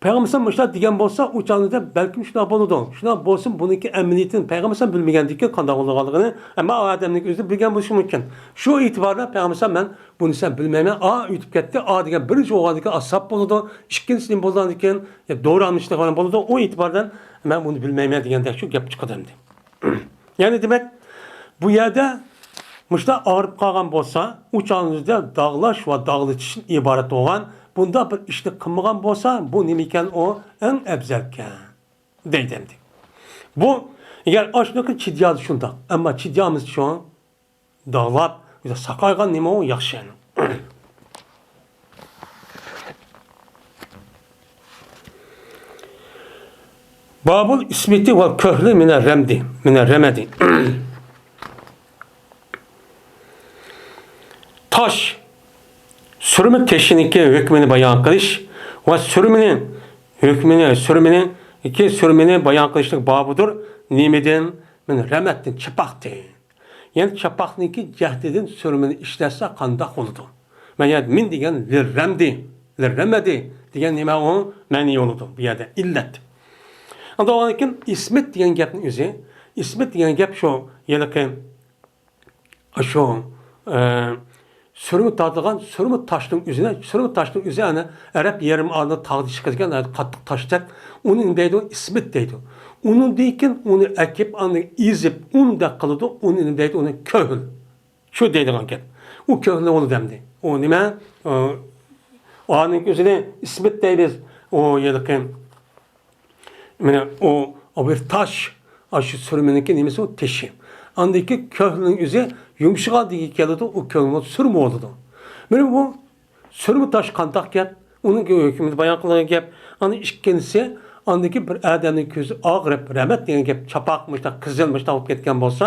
پەيغەمبەر ئەلەيھىسسالام مۇشۇنداق دېگەن بولسا، ئۇ چاغدا بەلكىم شۇنداق بولىدۇ. شۇنداق بولسىمۇ، بۇنىڭكى ئەمەلىيىتىنى پەيغەمبەر ئەلەيھىسسالام بىلمىگەندىكىن قانداق بولىدىغانلىقىنى، ئەمما ئۇ ئادەمنىڭ ئۆزى بىلگەن بولۇشى مۇمكىن. شۇ ئېتىبار بىلەن پەيغەمبەر ئەلەيھىسسالام، مەن بۇنى سەن بىلمەيمەن، ئا، ئۆتۈپ كەتتى، ئا دېگەن بىرىنچى بولغاندىكىن ئازاب بولىدۇ، ئىككىنچىسى نېمە بولىدىكىن، يا، دورا ئالمىشىدىغان بولىدۇ، ئۇ ئېتىبار بىلەن مەن بۇنى بىلمەيمەن دېگەندەك شۇ گەپ چىقىدۇ ئەمدى. يەنى دېمەك، بۇ يەردە مۇشۇنداق ئاغرىپ قالغان بولسا، ئۇ چاغىمىزدا داغلاش ۋە داغلىتىشتىن ئىبارەت بولغان بۇنداق بىر ئىشنى قىلمىغان بولسا، بۇ نېمە ئىكەن؟ ئۇ ئەڭ ئەۋزەلكەن، دەيدۇ ئەمدى. بۇ، ئەگەر ئاشۇنداق چىدىيالىسا شۇنداق، ئەمما چىدىيالمىسا شۇ داغلاپ، ساقايغان نېمە ئۇ ياخشى. بابۇل ئىسمىتى ۋە كۆھلى مىنە رەمدى، مىنە رەمەدى. تاش، سۈرمە تېشىنىڭكى ھۆكمىنى بايان قىلىش ۋە سۈرمىنى، ھۆكمىنى، سۈرمىنىڭكى سۈرمىنى بايان قىلىشلىق بابىدۇر. نېمىدىن؟ مىنە رەمەدتىن، چاپاقتىن. يەنى چاپاقنىڭكى جەھىتىدىن سۈرمىنى ئىشلەتسە قانداق بولىدۇ؟ مەن يەنە مىن دېگەن لىررەمدى، لىررەمەدى دېگەن نېمە ئۇ؟ مەنئى بولىدۇ بۇ يەردە، ئىللەت. ئاندىن كېيىن ئىسمىت دېگەن گەپنىڭ ئۆزى، ئىسمىت دېگەن گەپ شۇ ھېلىقى، شۇ، ئە، سۈرمە تارتىدىغان سۈرمە تاشنىڭ ئۆزىنى، سۈرمە تاشنىڭ ئۆزى ئەنە ئەرەب يېرىم ئارىلىق تاغدا چىقىدىكەن قاتتىق تاشتەك، ئۇنى نېمە دەيدۇ؟ ئىسمىت دەيدۇ. ئۇنىڭدىن كېيىن ئۇنى ئەكىپ، ئاندىن ئېزىپ، ئۇنداق قىلىدۇ، ئۇنى نېمە دەيدۇ؟ ئۇنى كۆھۈل. شۇ دەيدىغان گەپ. ئۇ كۆھلى بولىدۇ ئەمدى. ئۇ نېمە؟ ئۇ، ئانىڭ ئۆزىنى ئىسمىت دەيمىز. ئۇ ھېلىقى، مانا ئۇ، ئۇ بىر تاش، ئاشۇ سۈرمىنىڭكى نېمىسى ئۇ تېشى. ئاندىن كېيىن كۆھلىنىڭ ئۆزى يۇمشىغان دېگىلى كېلىدۇ، ئۇ كۆھلىنىڭ سۈرمە بولىدۇ. مانا بۇ سۈرمە تاش قانداق گەپ؟ ئۇنىڭ ھۆكمىنى بايان قىلغان گەپ. ئاندىن ئىككىنچىسى، ئاندىن كېيىن بىر ئادەمنىڭ كۆزى ئاغرىپ، رەمەت دېگەن گەپ، چاپاق مۇشۇنداق قىزىل مۇشۇنداق بولۇپ كەتكەن بولسا،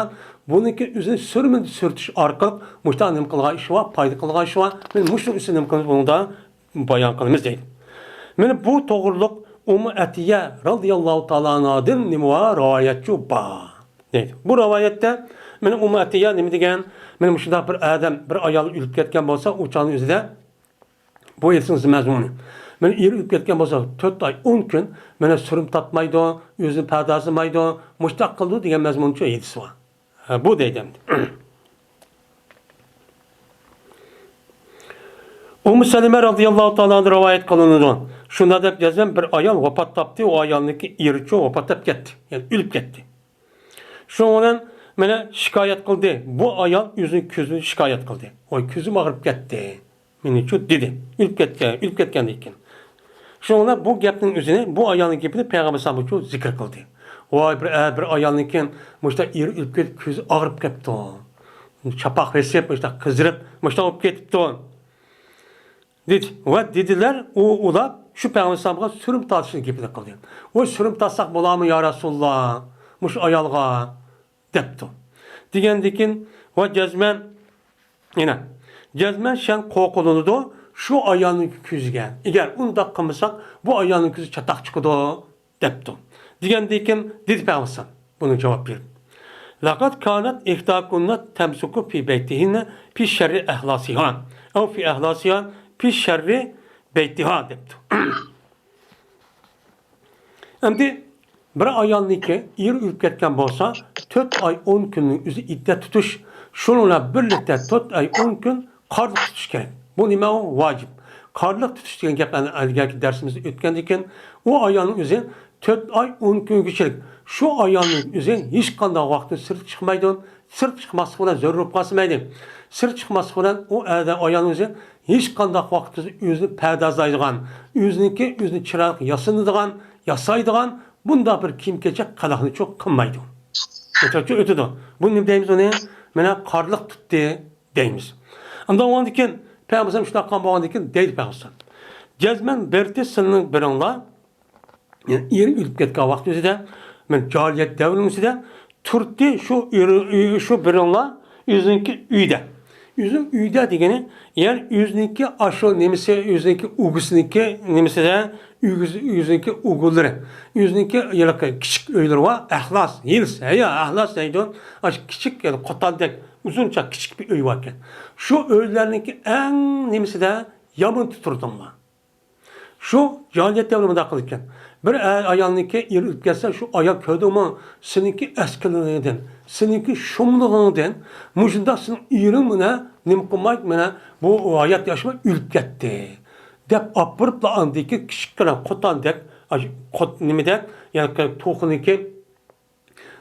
بۇنىڭكى ئۆزىنى سۈرمىدە سۈرتۈش ئارقىلىق مۇشۇنداق نېمە قىلغان ئىشى بار، پايدا قىلغان ئىشى بار. مانا مۇشۇنىڭ ئۈستىدە نېمە قىلىمىز بۇنىڭدا؟ بايان قىلىمىز دەيدۇ. مانا بۇ توغرىلىق ئۇممۇ ئەتىيە رازىياللاھۇ تائالا ئەنھادىن نېمە بار؟ رىۋايەتچۇ بار دەيدۇ. بۇ رىۋايەتتە مانا ئۇممۇ ئەتىيە نېمە دېگەن؟ مانا مۇشۇنداق بىر ئادەم، بىر ئايال ئۆلۈپ كەتكەن بولسا، ئۇ چاغنىڭ ئۆزىدە بۇ ھەدىسنىڭ مەزمۇنى. مانا ئېرى ئۆلۈپ كەتكەن بولسا، تۆت ئاي، ئون كۈن مانا سۈرمە تارتمايدۇ، ئۆزىنى پەردازلىمايدۇ، مۇشۇنداق قىلىدۇ دېگەن مەزمۇنچۇ ھەدىس بار. ھە، بۇ دەيدۇ ئەمدى. ئۇممۇ سەلىمە رازىياللاھۇ تائالا ئەنھادىن رىۋايەت قىلىنىدۇ. شۇنداق دەپ يازغان، بىر ئايال ۋاپات تاپتى، ئۇ ئايالنىڭكى ئېرىچۇ ۋاپات تاپقان، يەنى ئۆلۈپ كەتتى. شۇنىڭ بىلەن مانا شىكايەت قىلدى. بۇ ئايال ئۆزىنىڭ كۆزىنى شىكايەت قىلدى. ۋاي، كۆزۈم ئاغرىپ كەتتى مېنىچۇ دېدى. ئۆلۈپ كەتكەن، ئۆلۈپ كەتكەندىن كېيىن. شۇنىڭ بىلەن بۇ گەپنىڭ ئۆزىنى، بۇ ئايالنىڭ گېپىنى پەيغەمبەر ئەلەيھىسسالامغىچۇ زىكىر قىلدى. ۋاي، بىر ئە-، بىر ئايالنىڭكى مۇشۇنداق ئېرى ئۆلۈپ كېتىپ، كۆزى ئاغرىپ كەپتۇ. چاپاق بېسىپ، مۇشۇنداق قىزىرىپ، مۇشۇنداق بولۇپ كېتىپتۇ. دېدى. ۋە دېدىلەر، ئۇ، ئۇلار شۇ پەيغەمبەر ئەلەيھىسسالامغا سۈرمە تارتىشنىڭ گېپىنى قىلدى. ۋاي، سۈرمە تارتساق بولامۇ يا رەسۇلاللا، مۇشۇ ئايالغا؟ دەپتۇ. دېگەندىن كېيىن، ۋە جەزمەن، يەنە، جەزمەن شەن قورقۇلىدۇ شۇ ئايالنىڭ كۆزىگە. ئەگەر ئۇنداق قىلمىساق، بۇ ئايالنىڭ كۆزى چاتاق چىقىدۇ، دەپتۇ. دېگەندىن كېيىن دېدى پەيغەمبەر، بۇنى جاۋاب بېرىپ، لەقەد كانەت ئىھداكۇننە تەمسۇكۇ فى بەيتىھىننە فى شەررى ئەھلاسىھا، ئەۋ فى ئەھلاسىھا فى شەررى بەيتىھا، دەپتۇ. ئەمدى بىر ئايالنىڭكى ئېرى ئۆلۈپ كەتكەن بولسا، تۆت ئاي ئون كۈننىڭ ئۆزى ئىددەت تۇتۇش، شۇنىڭ بىلەن بىرلىكتە تۆت ئاي ئون كۈن قارلىق تۇتۇش كېرەك. بۇ نېمە ئۇ؟ ۋاجىپ. قارلىق تۇتۇش دېگەن گەپ ئەنە ئىلگەركى دەرسىمىزدە ئۆتكەندىكىن، ئۇ ئايالنىڭ ئۆزى تۆت ئاي ئون كۈنگىچىلىك، شۇ ئايالنىڭ ئۆزى ھېچقانداق ۋاقىتتا سىرتقا چىقمايدۇ. سىرتقا چىقماسلىقى بىلەن زۆرۈر بولۇپ قالسا مەيلى. سىرتقا چىقماسلىقى بىلەن ئۇ ئادەم، ئايالنىڭ ئۆزى ھېچقانداق ۋاقىتتا ئۆزىنى پەردازلايدىغان، ئۆزىنىڭكى، ئۆزىنى چىرايلىق ياسىنىدىغان، ياسايدىغان بۇنداق بىر كىيىم-كېچەك قىلىقنىچۇ قىلمايدۇ. مىسالچۇ ئۆتىدۇ. بۇ نېمە دەيمىز ئۇنى؟ مانا قارلىق تۇتتى دەيمىز. ئاندىن ئۇنىڭدىن كېيىن پەيغەمبەر شۇنداق قىلغان بولغاندىن كېيىن دەيدۇ پەيغەمبەر، جەزمەن بىرتى سىلىنىڭ بىرىڭلار، يەنى ئېرى ئۆلۈپ كەتكەن ۋاقتى ئۆزىدە، مەن جاھىلىيەت دەۋرىنىڭ ئۆزىدە تۇرتتى شۇ ئېرى، شۇ بىرىڭلار ئۆزىنىڭكى ئۆيىدە. ئۆزىنىڭ ئۆيىدە دېگىنى، يەنى ئۆزىنىڭكى ئاشۇ نېمىسى، ئۆزىنىڭكى ئۇگىسىنىڭكى نېمىسىدە، ئۆگىسى، ئۆزىنىڭكى ئۇگىلىرى، ئۆزىنىڭكى ھېلىقى كىچىك ئۆيلىرى بار، ئەھلاس، ھىلس، ھەيا، ئەھلاس دەيدۇ. ئاشۇ كىچىك، يەنى قوتاندەك ئۇزۇنچە كىچىك بىر ئۆي باركەن. شۇ ئۆيلەرنىڭكى ئەڭ نېمىسىدە يامىنىدا تۇردۇڭلار. شۇ جاھىلىيەت دەۋرى مۇنداق قىلىدىكەن. بىر ئە-، ئايالنىڭكى ئېرى ئۆلۈپ كەتسە، شۇ ئايال كۆردۈڭمۇ، سېنىڭكى ئەسكىلىكىڭدىن، سېنىڭكى شۇملۇقۇڭدىن، مۇشۇنداق سېنىڭ ئېرىڭ مانا نېمە قىلماي، مانا بۇ ھايات ياشىماي ئۆلۈپ كەتتى، دەپ ئاپىرىپلا ئاندىكى كىچىككىنە قوتاندەك، ئاشۇ قوت-، نېمىدەك، يەنى توخۇنىڭكى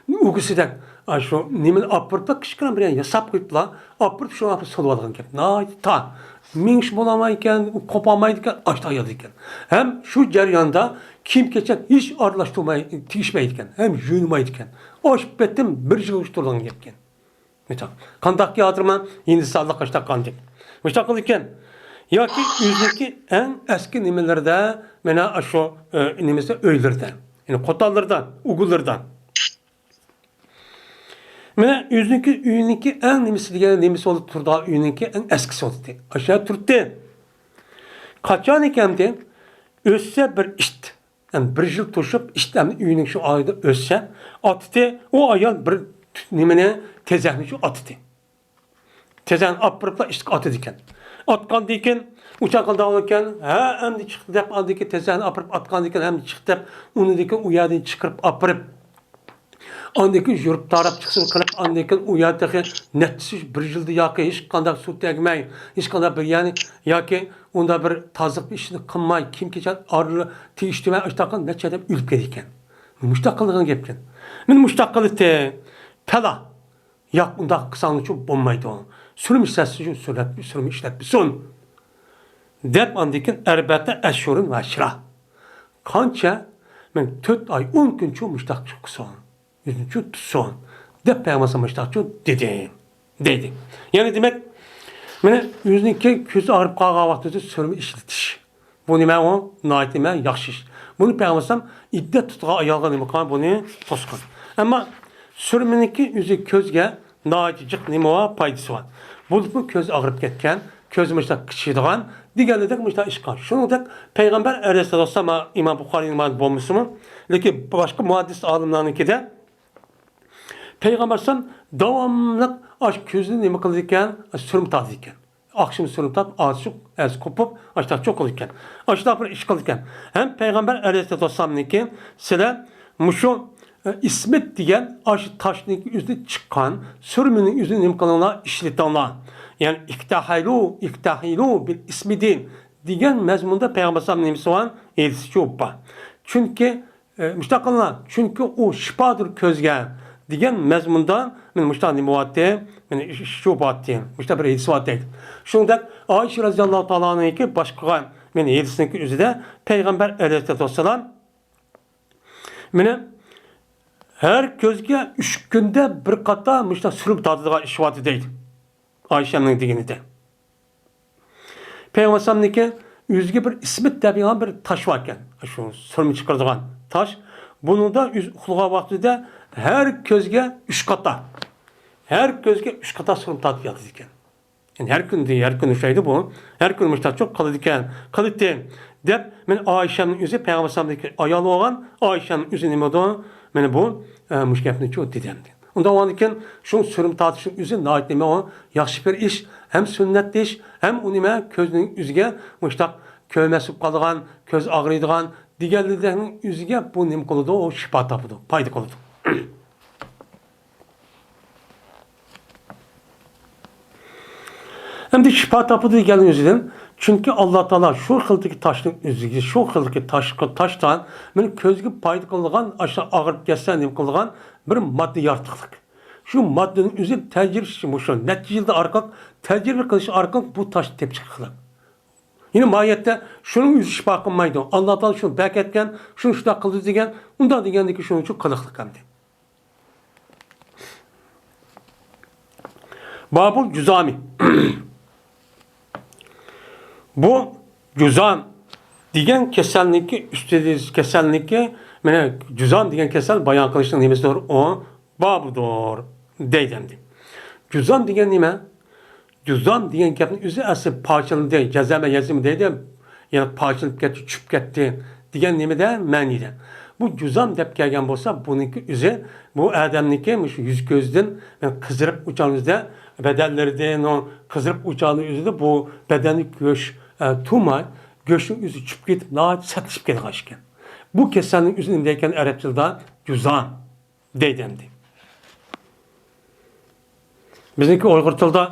ئۇگىسىدەك، ئاشۇ نېمىنى ئاپىرىپلا، كىچىككىنە بىر ياساپ قويۇپلا، ئاپىرىپ شۇ ئاپىرىپ سولىۋالغان گەپ. ناھايىتى تار. مېڭىشى بولالمايدىكەن، قوپالمايدىكەن، ئاشتا ئاياغ ئىكەن. ھەم شۇ جەرياندا كىيىم-كېچەك ھېچ ئارىلاشتۇرماي، تېگىشمەيدىكەن. ھەم يۇيۇنمايدىكەن. ئاشۇ پېتىم بىر يىلغىچە تۇرىدىغان گەپكەن. مىسال، قانداقكى ھازىر مانا ھىندىستانلىق ئاشتاق قاندەك. مۇشۇنداق قىلىدىكەن. ياكى ئۆزىنىڭكى ئەڭ ئەسكى نېمىلىرىدە، مانا ئاشۇ، ئە، نېمىسى، ئۆيلىرىدە. يەنى قوتانلىرىدا، ئۇگىلىرىدا. مانا ئۆزىنىڭكى ئۆيىنىڭكى ئەڭ نېمىسى دېگەن، نېمىسى بولۇپ تۇرىدىغان ئۆيىنىڭكى ئەڭ ئەسكىسى بولاتتى. ئاشۇ يەردە تۇراتتى. قاچانكى ئەمدى ئۆتسە بىر ئىت، ئەمدى بىر يىل توشۇپ، ئىت ئەمدى ئۆينىڭ شۇ ئايدا ئۆتسە، ئاتىتى، ئۇ ئايال بىر تۈ-، نېمىنى، تېزەكنى شۇ ئاتىتى. تېزەكنى ئاپىرىپلا ئىتقا ئاتىدىكەن. ئاتقاندىن كېيىن، ئۇچاق قىلداۋۇركەن، ھە، ئەمدى چىقتى دەپ، ئاندىن كېيىن تېزەكنى ئاپىرىپ ئاتقاندىن كېيىن، ئەمدى چىقتى دەپ، ئۇنىڭدىن كېيىن ئۇ يەردىن چىقىرىپ ئاپىرىپ، ئاندىن كېيىن يۈرۈپ تاراپ چىقسۇن قىلىپ، ئاندىن كېيىن ئۇ يەردە تېخى نەچچىسى بىر يىلدا ياكى ھېچقانداق سۇ تەگمەي، ھېچقانداق بىر يەرنى ياكى ئۇنداق بىر تازىلىق بىر ئىشنى قىلماي، كىيىم-كېچەك ئارىلى تېگىشتۈرمەي، ئاشتاق نەچچە ئادەم ئۆلۈپ كېتىدىكەن. مۇشتاق قىلىدىغان گەپكەن. مانا مۇشتاق قىلىتتى. پەلا. ياق، ئۇنداق قىلساڭلارچۇ بولمايدۇ. سۈرمە ئىشلەتسىنچۇ، سۈرمە ئىشلەتمىسۇن. دەپ ئاندىن كېيىن ئەربەتە ئەشۇرۇن ۋە ئەشرا. قانچە؟ مەن تۆت ئاي، ئون كۈنچۇ مۇشتاق چىقسۇن، يۈزىنچۇ تۇتسۇن، دەپ پەيغەمبەر ئەلەيھىسسالام مۇشتاقچۇ دېدى، دەيدۇ. يەنى دېمەك، مانا ئۆزىنىڭكى كۆزى ئاغرىپ قالغان ۋاقتىدا سۈرمە ئىشلىتىش. بۇ نېمە ئۇ؟ ناھايىتى نېمە؟ ياخشى ئىش. بۇنى پەيغەمبەر ئەلەيھىسسالام ئىددەت تۇتقان ئايالغا نېمە قىلغان؟ بۇنى توسقان. ئەمما سۈرمىنىڭكى ئۆزى كۆزگە ناھايىتى جىق نېمە بار؟ پايدىسى بار. بولۇپمۇ كۆز ئاغرىپ كەتكەن، كۆز مۇشتاق قىچىشىدىغان دېگەندەك مۇشتاق ئىش قىلغان. شۇنىڭدەك پەيغەمبەر ئەلەيھىسسالام، ئىمام بۇخارىنىڭ رىۋايىتى بولمىسىمۇ، لېكىن باشقا مۇھەددىس ئالىملارنىڭكىدە پەيغەمبەر ئەلەيھىسسالام داۋاملىق ئاش كۆزىنى نېمە قىلىدىكەن؟ سۈرمە تارتىدىكەن. ئاخشىمى سۈرمە تارتىپ، ئازچۇق ئەرز قوپۇپ، ئاشتاق چوقۇلىدىكەن. ئاشتاق بىر ئىش قىلىدىكەن. ھەم پەيغەمبەر ئەلەيھىسسالام نېمە دېگەن؟ سىلەر مۇشۇ، ئە، ئىسمىت دېگەن ئاشۇ تاشنىڭ ئۆزىدىن چىققان سۈرمىنىڭ ئۆزىنى نېمە قىلىڭلار؟ ئىشلىتىڭلار. يەنى ئىكتەھىلۇ، ئىكتەھىلۇ بىل ئىسمىدى دېگەن مەزمۇندا پەيغەمبەر ئەلەيھىسسالام نېمىسى بار؟ ھەدىسىچۇ بار. چۈنكى ئە، مۇشۇنداق قىلىڭلار، چۈنكى ئۇ شىپادۇر كۆزگە دېگەن مەزمۇندا مانا مۇشۇنداق نېمە بارتى، مانا شۇ بارتى، مۇشۇنداق بىر ھەدىس بارتى. شۇنىڭدەك ئائىشە رەزىياللاھۇ تائالا ئەنھاكى باشقا مانا ھەدىسنىڭكى ئۆزىدە پەيغەمبەر ئەلەيھىسسالاتۇ ۋەسسالام مانا ھەر كۆزگە ئۈچ كۈندە بىر قاتا مۇشۇنداق سۈرمە تارتىدىغان ئىش بارتى دەيدۇ. ئائىشەمنىڭ دېگىنىدە. پەيغەمبەر ئەلەيھىسسالامنىڭكى ئۆزىگە بىر ئىسمىت دەپ يازغان بىر تاش باركەن. شۇ سۈرمە چىقىرىدىغان تاش. بۇنىڭدا ئۆزى ئۇخلىغان ۋاقتىدا ھەر كۆزگە ئۈچ قاتا. ھەر كۆزگە ئۈچ قاتا سۈرمە تارتىپ ياتىدىكەن. يەنى ھەر كۈندە، ھەر كۈنى ئوخشايدۇ بۇ. ھەر كۈنى مۇشۇنداقچۇ قىلىدىكەن، قىلىتتى دەپ، مانا ئائىشەمنىڭ ئۆزى پەيغەمبەر ئەلەيھىسسالامدىكى ئايالى بولغان ئائىشەمنىڭ ئۆزى نېمە دېدى؟ مانا بۇ، ئە، مۇشۇ گەپنىچۇ دېدى ئەمدى. ئۇنداق بولغاندىكىن شۇ سۈرمە تارتىشنىڭ ئۆزى ناھايىتى نېمە ئۇ؟ ياخشى بىر ئىش، ھەم سۈننەت ئىش، ھەم ئۇ نېمە كۆزنىڭ ئۆزىگە مۇشۇنداق كۆرمەس بولۇپ قالىدىغان، كۆز ئاغرىيدىغان دېگەنلىرىنىڭ ئۆزىگە بۇ نېمە قىلىدۇ؟ ئۇ شىپا تاپىدۇ، پايدا قىلىدۇ. ئەمدى شىپا تاپىدۇ دېگەننىڭ ئۆزىدىن، چۈنكى ئاللا تائالا شۇ خىلدىكى تاشنىڭ ئۆزىگە، شۇ خىلدىكى تاشقا، تاشتان مانا كۆزگە پايدا قىلىدىغان، ئاشۇ ئاغرىپ كەتسە نېمە قىلىدىغان بىر ماددا ياراتقانلىق. شۇ ماددىنىڭ ئۆزى تەجرىبە، مۇشۇ نەچچە يىلدا ئارقىلىق تەجرىبە قىلىش ئارقىلىق بۇ تاشنى تېپىپ چىققانلىق. يەنى ماھىيەتتە شۇنىڭ ئۆزى شىپا قىلمايدۇ. ئاللا تائالا شۇنى بەركەتكەن، شۇنى شۇنداق قىلدى دېگەن، ئۇنداق دېگەندىكىن شۇنىڭ ئۈچۈن قىلىقلىق ئەمدى. بابۇل جۇزامى. بۇ جۇزام دېگەن كېسەلنىڭكى ئۈستىدە، كېسەلنىڭكى، مانا جۇزام دېگەن كېسەل بايان قىلىشنىڭ نېمىسىدۇر؟ ئۇ بابىدۇر دەيدۇ ئەمدى. جۇزام دېگەن نېمە؟ جۇزام دېگەن گەپنىڭ ئۆزى ئەسلى پارچىلىندى، جەزەمە يەزىمە دەيدۇ. يەنى پارچىلىنىپ كەتتى، چۈشۈپ كەتتى دېگەن نېمىدە؟ مەنىدە. بۇ جۇزام دەپ كەلگەن بولسا، بۇنىڭكى ئۆزى، بۇ ئادەمنىڭكى مۇشۇ يۈز كۆزىدىن قىزىرىپ ئۇچانىڭىزدا، بەدەنلىرىدىن قىزىرىپ ئۇچانىڭ ئۆزىدە بۇ بەدەننى گۆش، ئە، تۇرماي، گۆشنىڭ ئۆزى چۈشۈپ كېتىپ، ناھايىتى سەتلىشىپ كەتكەن ئىكەن. بۇ كېسەلنىڭ ئۆزى نېمە دەيدىكەن ئەرەب تىلىدا؟ جۇزام دەيدۇ ئەمدى. بىزنىڭكى ئۇيغۇر تىلىدا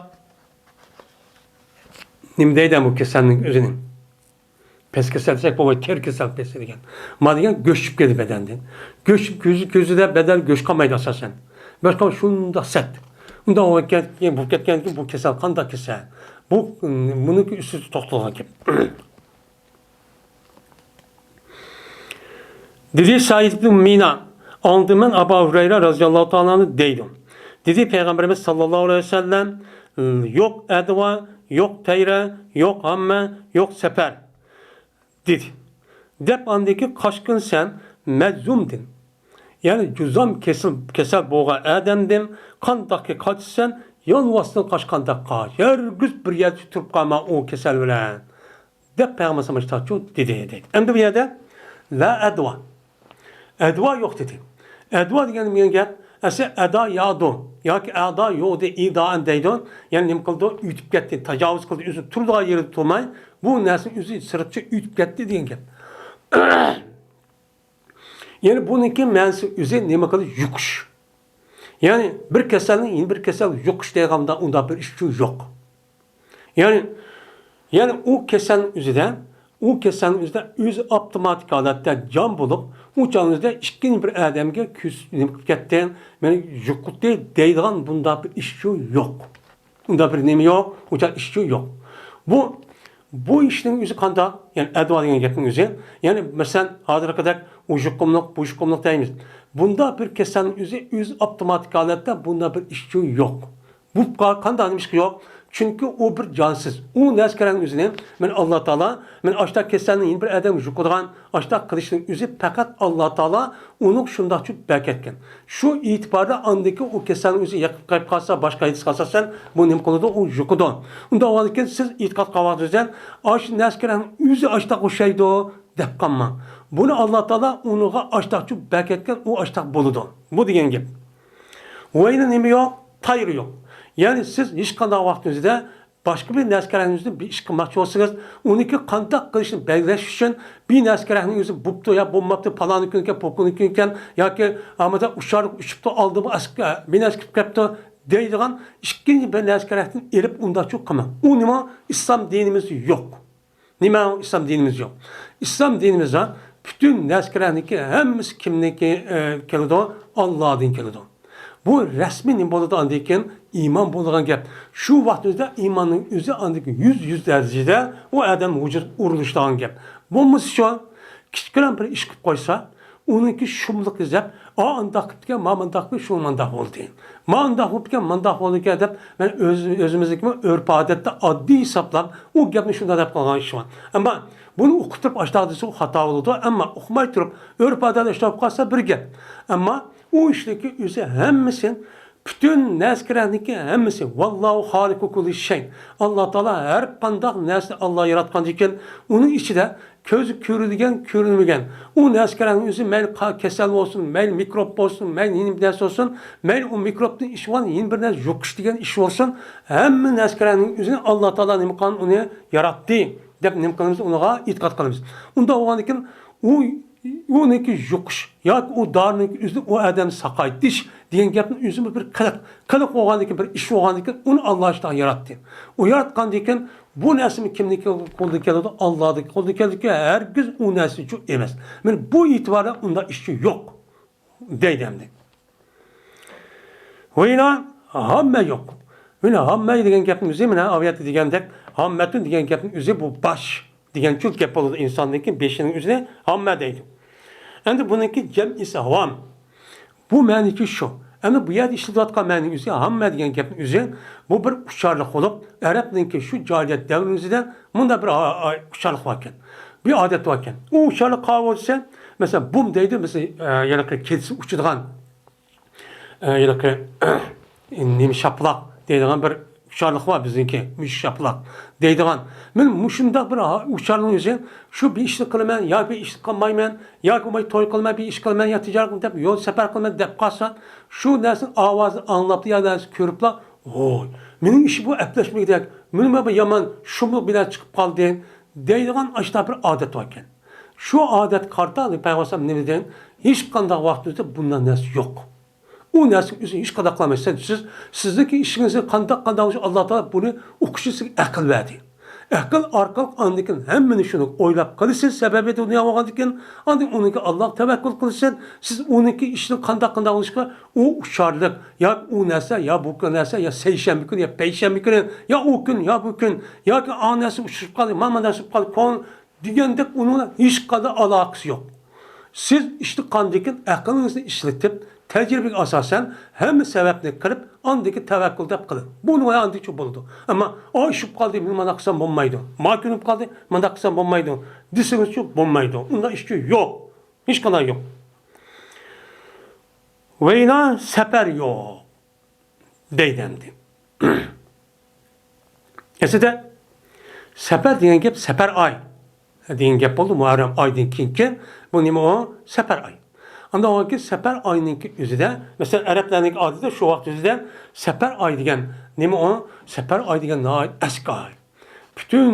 نېمە دەيدۇ بۇ كېسەلنىڭ ئۆزىنى؟ پەس كېسەل دېسەك بولمايدۇ، تېرە كېسەل پەس دېگەن. ما دېگەن گۆش چۈشۈپ كېتىدۇ بەدەندىن. گۆش، كۆزى، كۆزىدە بەدەن گۆش قالمايدۇ ئاساسەن. گۆش قالماي شۇنداق سەت. ئۇنداق بولۇپ كەتكەن، بولۇپ كەتكەندىن كېيىن بۇ كېسەل قانداق كېسەل؟ بۇ، بۇنىڭكى ئۈستىدە توختالغان گەپ. دېدى سەئىد ئىبن مىنا، ئاڭلىدىم مەن ئابا ھۇرەيرە رەزىياللاھۇ تائالا ئەنھۇ دەيدۇ. دېدى پەيغەمبىرىمىز ساللاللاھۇ ئەلەيھى ۋەسەللەم، يوق ئەدۋا، يوق تەيرە، يوق ھاممە، يوق سەپەر، دېدى. دەپ ئاندىن كېيىن قاچقىن سەن مەززۇمدىن. يەنى جۇزام كېسىل، كېسەل بولغان ئادەمدىن قانداقكى قاچىسەن، يالۋاستىن قاچقاندەك قاچ. ھەرگىز بىر يەردە تۇرۇپ قالما ئۇ كېسەل بىلەن. دەپ پەيغەمبەر ئەلەيھىسسالام ئېيتقانچۇ دېدى، دەيدۇ. ئەمدى بۇ يەردە لا ئەدۋا. ئەدۋا يوق دېدى. ئەدۋا دېگەن نېمە گەپ؟ ئەسلى ئەدا يادۇ ياكى ئەدا يوغدى، ئىدائەن دەيدۇ. يەنى نېمە قىلدى؟ ئۆتۈپ كەتتى، تاجاۋۇز قىلدى، ئۆزى تۇرىدىغان يېرىدە تۇرماي، بۇ نەرسىنى ئۆزى سىرتقا ئۆتۈپ كەتتى دېگەن گەپ. يەنى بۇنىڭكى مەنىسى ئۆزى نېمە قىلىش؟ يۇقۇش. يەنى بىر كېسەلنى يەنە بىر كېسەل يۇقۇش دەيدىغان ئۇنداق بىر ئىش يوق. يەنى، يەنى ئۇ كېسەلنىڭ ئۆزىدە، ئۇ كېسەلنىڭ ئۆزىدە ئۆزى ئاپتوماتىك ھالەتتە جان بولۇپ، ئۇ چاغنىڭ ئۆزىدە ئىككىنچى بىر ئادەمگە كۆز نېمە قىلىپ كەتتى، مېنى يۇقۇتتى دەيدىغان بۇنداق بىر ئىش يوق. ئۇنداق بىر نېمە يوق، ئۇنداق ئىش يوق. بۇ بۇ ئىشنىڭ ئۆزى قانداق؟ يەنى ئەدۋا دېگەن گەپنىڭ ئۆزى. يەنى مەسىلەن، ھازىرقىدەك ئۇ يۇقۇملۇق، بۇ يۇقۇملۇق دەيمىز. بۇنداق بىر كېسەلنىڭ ئۆزى، ئۆزى ئاپتوماتىك ھالەتتە بۇنداق بىر ئىشچۇ يوق. بۇ قا-، قانداق نېمە ئىشقا يوق؟ چۈنكى ئۇ بىر جانسىز. ئۇ نەرسە كېرەكنىڭ ئۆزىنى، مەن ئاللا تائالا، مەن ئاشتاق كېسەلنى يەنە بىر ئادەمگە يۇقىدىغان، ئاشتاق قىلىشنىڭ ئۆزى پەقەت ئاللا تائالا ئۇنىڭ شۇنداقچۇ بەركەتكەن. شۇ ئېتىباردا ئاندىكى ئۇ كېسەلنىڭ ئۆزى يېقىپ قېلىپ قالسا، باشقا ھەدىسكە ئاساسەن، بۇ نېمە قىلىدۇ؟ ئۇ يۇقىدۇ. ئۇنداق بولغاندىكىن سىز ئېتىقاد قىلغان ئاشۇ نەرسە كېرەكنىڭ ئۆزى ئاشتاق ئوخشايدۇ دەپ قالماڭ. بۇنى ئاللا تائالا ئۇنىڭغا ئاشتاقچۇ بەركەتكەن، ئۇ ئاشتاق بولىدۇ. بۇ دېگەن گەپ. ۋەينى نېمە يوق؟ تايرى يوق. يەنى سىز ھېچقانداق ۋاقىتنىڭ ئۆزىدە باشقا بىر نەرسە كېرەكنىڭ ئۆزىدە بىر ئىش قىلماقچى بولسىڭىز، ئۇنىڭكى قانداق قىلىشنى بەلگىلەش ئۈچۈن بىر نەرسە كېرەكنىڭ ئۆزى بوپتۇ يا بولماپتۇ، پالانى كۈنكەن، پوكۇنى كۈنكەن ياكى ئامادا ئۇچارلىق ئۇچۇپتۇ، ئالدىمغا ئەسك-، بىر نەرسە كېلىپ قېپتۇ دەيدىغان ئىككىنچى بىر نەرسە كېرەكتىن ئېلىپ ئۇنداقچۇ قىلماڭ. ئۇ نېمە؟ ئىسلام دىنىمىزدە يوق. نېمە ئۇ ئىسلام دىنىمىز يوق؟ ئىسلام دىنىمىزدا پۈتۈن نەرسە كېرەكنىڭكى ھەممىسى كىمنىڭكى، ئە، كېلىدۇ؟ ئاللادىن كېلىدۇ. بۇ رەسمىي نېمە بولىدۇ ئاندىن كېيىن؟ ئىمان بولىدىغان گەپ. شۇ ۋاقىتتا ئىماننىڭ ئۆزى ئاندىن كېيىن يۈز، يۈز دەرىجىدە ئۇ ئادەم ۋۇجۇد ئۇرۇلۇشىدىغان گەپ. بولمىسا شۇ، كىچىككىنە بىر ئىش قىلىپ قويسا، ئۇنىڭكى شۇملۇق ئىزدەپ، ئا، ئانداق قىپتىكەن، ما، مانداق قىلىپ، شۇ مانداق بولدى. ما، ئانداق بوپتىكەن، مانداق بولدىكەن دەپ، مەن ئۆز-، ئۆزىمىزنىڭكى ئۆرپ-ئادەتتە ئاددىي ھېسابلاپ، ئۇ گەپنى شۇنداق دەپ قالغان ئىش بار. ئەمما بۇنى ئوقۇپ تۇرۇپ ئاشتاق دېسە، ئۇ خاتا بولىدۇ. ئەمما ئوقۇماي تۇرۇپ، ئۆرپ-ئادەتتە ئاشتاق بولۇپ قالسا، بىر گەپ. ئەمما ئۇ ئىشنىڭكى ئۆزى ھەممىسى، پۈتۈن نەرسە كېرەكنىڭكى ھەممىسى، ۋاللاھۇ خالىقۇ كۇللى شەي. ئاللا تائالا ھەر قانداق نەرسىنى ئاللا ياراتقاندىكىن، ئۇنىڭ ئىچىدە كۆزى كۆرىدىگەن، كۆرۈنمىگەن، ئۇ نەرسە كېرەكنىڭ ئۆزى مەيلى قا-، كېسەل بولسۇن، مەيلى مىكروب بولسۇن، مەيلى نېمە نەرسە بولسۇن، مەيلى ئۇ مىكروبتىن ئىش بولغان يەنە بىر نەرسە يۇقۇش دېگەن ئىش بولسۇن، ھەممە نەرسە كېرەكنىڭ ئۆزىنى ئاللا تائالا نېمە قىلغان، ئۇنى ياراتتى دەپ نېمە قىلىمىز؟ ئۇنىڭغا ئېتىقاد قىلىمىز. ئۇنداق بولغاندىكىن ئۇ، ئۇنىڭكى يۇقۇش ياكى ئۇ دارىنىڭكى ئۆزى ئۇ ئادەمنى ساقايتىش دېگەن گەپنىڭ ئۆزىمۇ بىر قىلىق، قىلىق بولغاندىكىن، بىر ئىش بولغاندىكىن، ئۇنى ئاللا ئاشتاق ياراتتى. ئۇ ياراتقاندىكىن، بۇ نەرسىمۇ كىمنىڭكى قولىدىن كېلىدۇ؟ ئاللادىن قولىدىن كېلىدىكى، ھەرگىز ئۇ نەرسىچۇ ئەمەس. مانا بۇ ئېتىباردا ئۇنداق ئىشچۇ يوق دەيدۇ ئەمدى. ۋەينا ھاممە يوق. مانا ھاممە دېگەن گەپنىڭ ئۆزى، مانا ئاۋياتتا دېگەندەك، ھاممەتۇن دېگەن گەپنىڭ ئۆزى بۇ باش دېگەنچۇ گەپ بولىدۇ. ئىنساننىڭكى بېشىنىڭ ئۆزىنى ھاممە دەيدۇ. ئەمدى بۇنىڭكى جەمئىسى ھاۋام. بۇ مەنىچۇ شۇ. ئەمدى بۇ يەردە ئىشلىتىۋاتقان مەنىنىڭ ئۆزى، ھاممە دېگەن گەپنىڭ ئۆزى، بۇ بىر ئۇچارلىق بولۇپ، ئەرەبنىڭكى شۇ جاھىلىيەت دەۋرىمىزدە مۇنداق بىر ئا-، ئا-، ئۇچارلىق باركەن. بىر ئادەت باركەن. ئۇ ئۇچارلىق قاۋۇ دېسە، مەسىلەن، بۇم دەيدۇ، مەسىلەن، ئە، ھېلىقى كېتىسى ئۇچىدىغان، ئە، ھېلىقى نېمە شاپىلاق دەيدىغان بىر ئۇچارلىق بار بىزنىڭكى، مۈشۈك شاپىلاق دەيدىغان. مەن مۇشۇنداق بىر ھا-، ئۇچارنىڭ ئۆزى، شۇ بىر ئىشنى قىلىمەن، يا بىر ئىشنى قىلمايمەن، ياكى بولماي توي قىلىمەن، بىر ئىش قىلىمەن، يا تىجارەت قىلىمەن دەپ، يول سەپەر قىلىمەن دەپ قالسا، شۇ نەرسىنىڭ ئاۋازىنى ئاڭلاپلا يا نەرسە كۆرۈپلا، ۋوي، مېنىڭ ئىشىم بۇ ئەپلەشمىگۈدەك، مېنىڭ بۇ يامان شۇملۇق بىلەن چىقىپ قالدى دەيدىغان ئاشۇنداق بىر ئادەت باركەن. شۇ ئادەتكە قارىتا پەيغەمبەر نېمە دېگەن؟ ھېچقانداق ۋاقىتتا بۇنداق نەرسە يوق. ئۇ نەرسىنى ئۆزى ھېچقانداق قىلالمايسىز. سىز، سىزنىڭكى ئىشىڭىزنى قانداق، قانداق بولۇشى ئاللا تائالا بۇنى ئۇقۇشى سىزگە ئەقىل بەردى. ئەقىل ئارقىلىق ئاندىن كېيىن ھەممىنى شۇنى ئويلاپ قالىسىز، سەۋەبى دۇنيا بولغاندىن كېيىن، ئاندىن ئۇنىڭكى ئاللاغا تەۋەككۈل قىلىسىز. سىز ئۇنىڭكى ئىشىنى قانداق، قانداق بولۇشىغا ئۇ ئۇچارلىق، يا ئۇ نەرسە، يا بۇ كۈن نەرسە، يا سەيشەنبە كۈنى، يا پەيشەنبە كۈنى، يا ئۇ كۈن، يا بۇ كۈن، ياكى ئا نەرسە ئۇچرىشىپ قالدى، مانا نەرسە بولۇپ قالدى، كون دېگەندەك ئۇنىڭ بىلەن ھېچقانداق ئالاقىسى يوق. سىز ئىشتىن قاندىكىن ئەقلىڭىزنى ئىشلىتىپ، تەجرىبىگە ئاساسەن ھەممە سەۋەبنى قىلىپ، ئاندىكى تەۋەككۈل دەپ قىلىڭ. بۇنىڭ ئاندىچە بولىدۇ. ئەمما ئا ئىش بولۇپ قالدى، مېنى مانا قىلسام بولمايدۇ. ما كۈنى بولۇپ قالدى، مانداق قىلسام بولمايدۇ دېسىڭىزچۇ بولمايدۇ. ئۇنداق ئىشچۇ يوق. ھېچقانداق يوق. ۋەينا سەپەر يوق دەيدۇ ئەمدى. ئەسلىدە سەپەر دېگەن گەپ سەپەر ئاي دېگەن گەپ بولدى. مۇھەررەم ئايدىن كېيىنكى بۇ نېمە ئۇ؟ سەپەر ئاي. ئاندىن كېيىن سەپەر ئاينىڭكى ئۆزىدە، مەسىلەن، ئەرەبلەرنىڭكى ئادىتىدە شۇ ۋاقىت ئۆزىدە سەپەر ئاي دېگەن نېمە ئۇ؟ سەپەر ئاي دېگەن ناھايىتى ئەسكى ئاي. پۈتۈن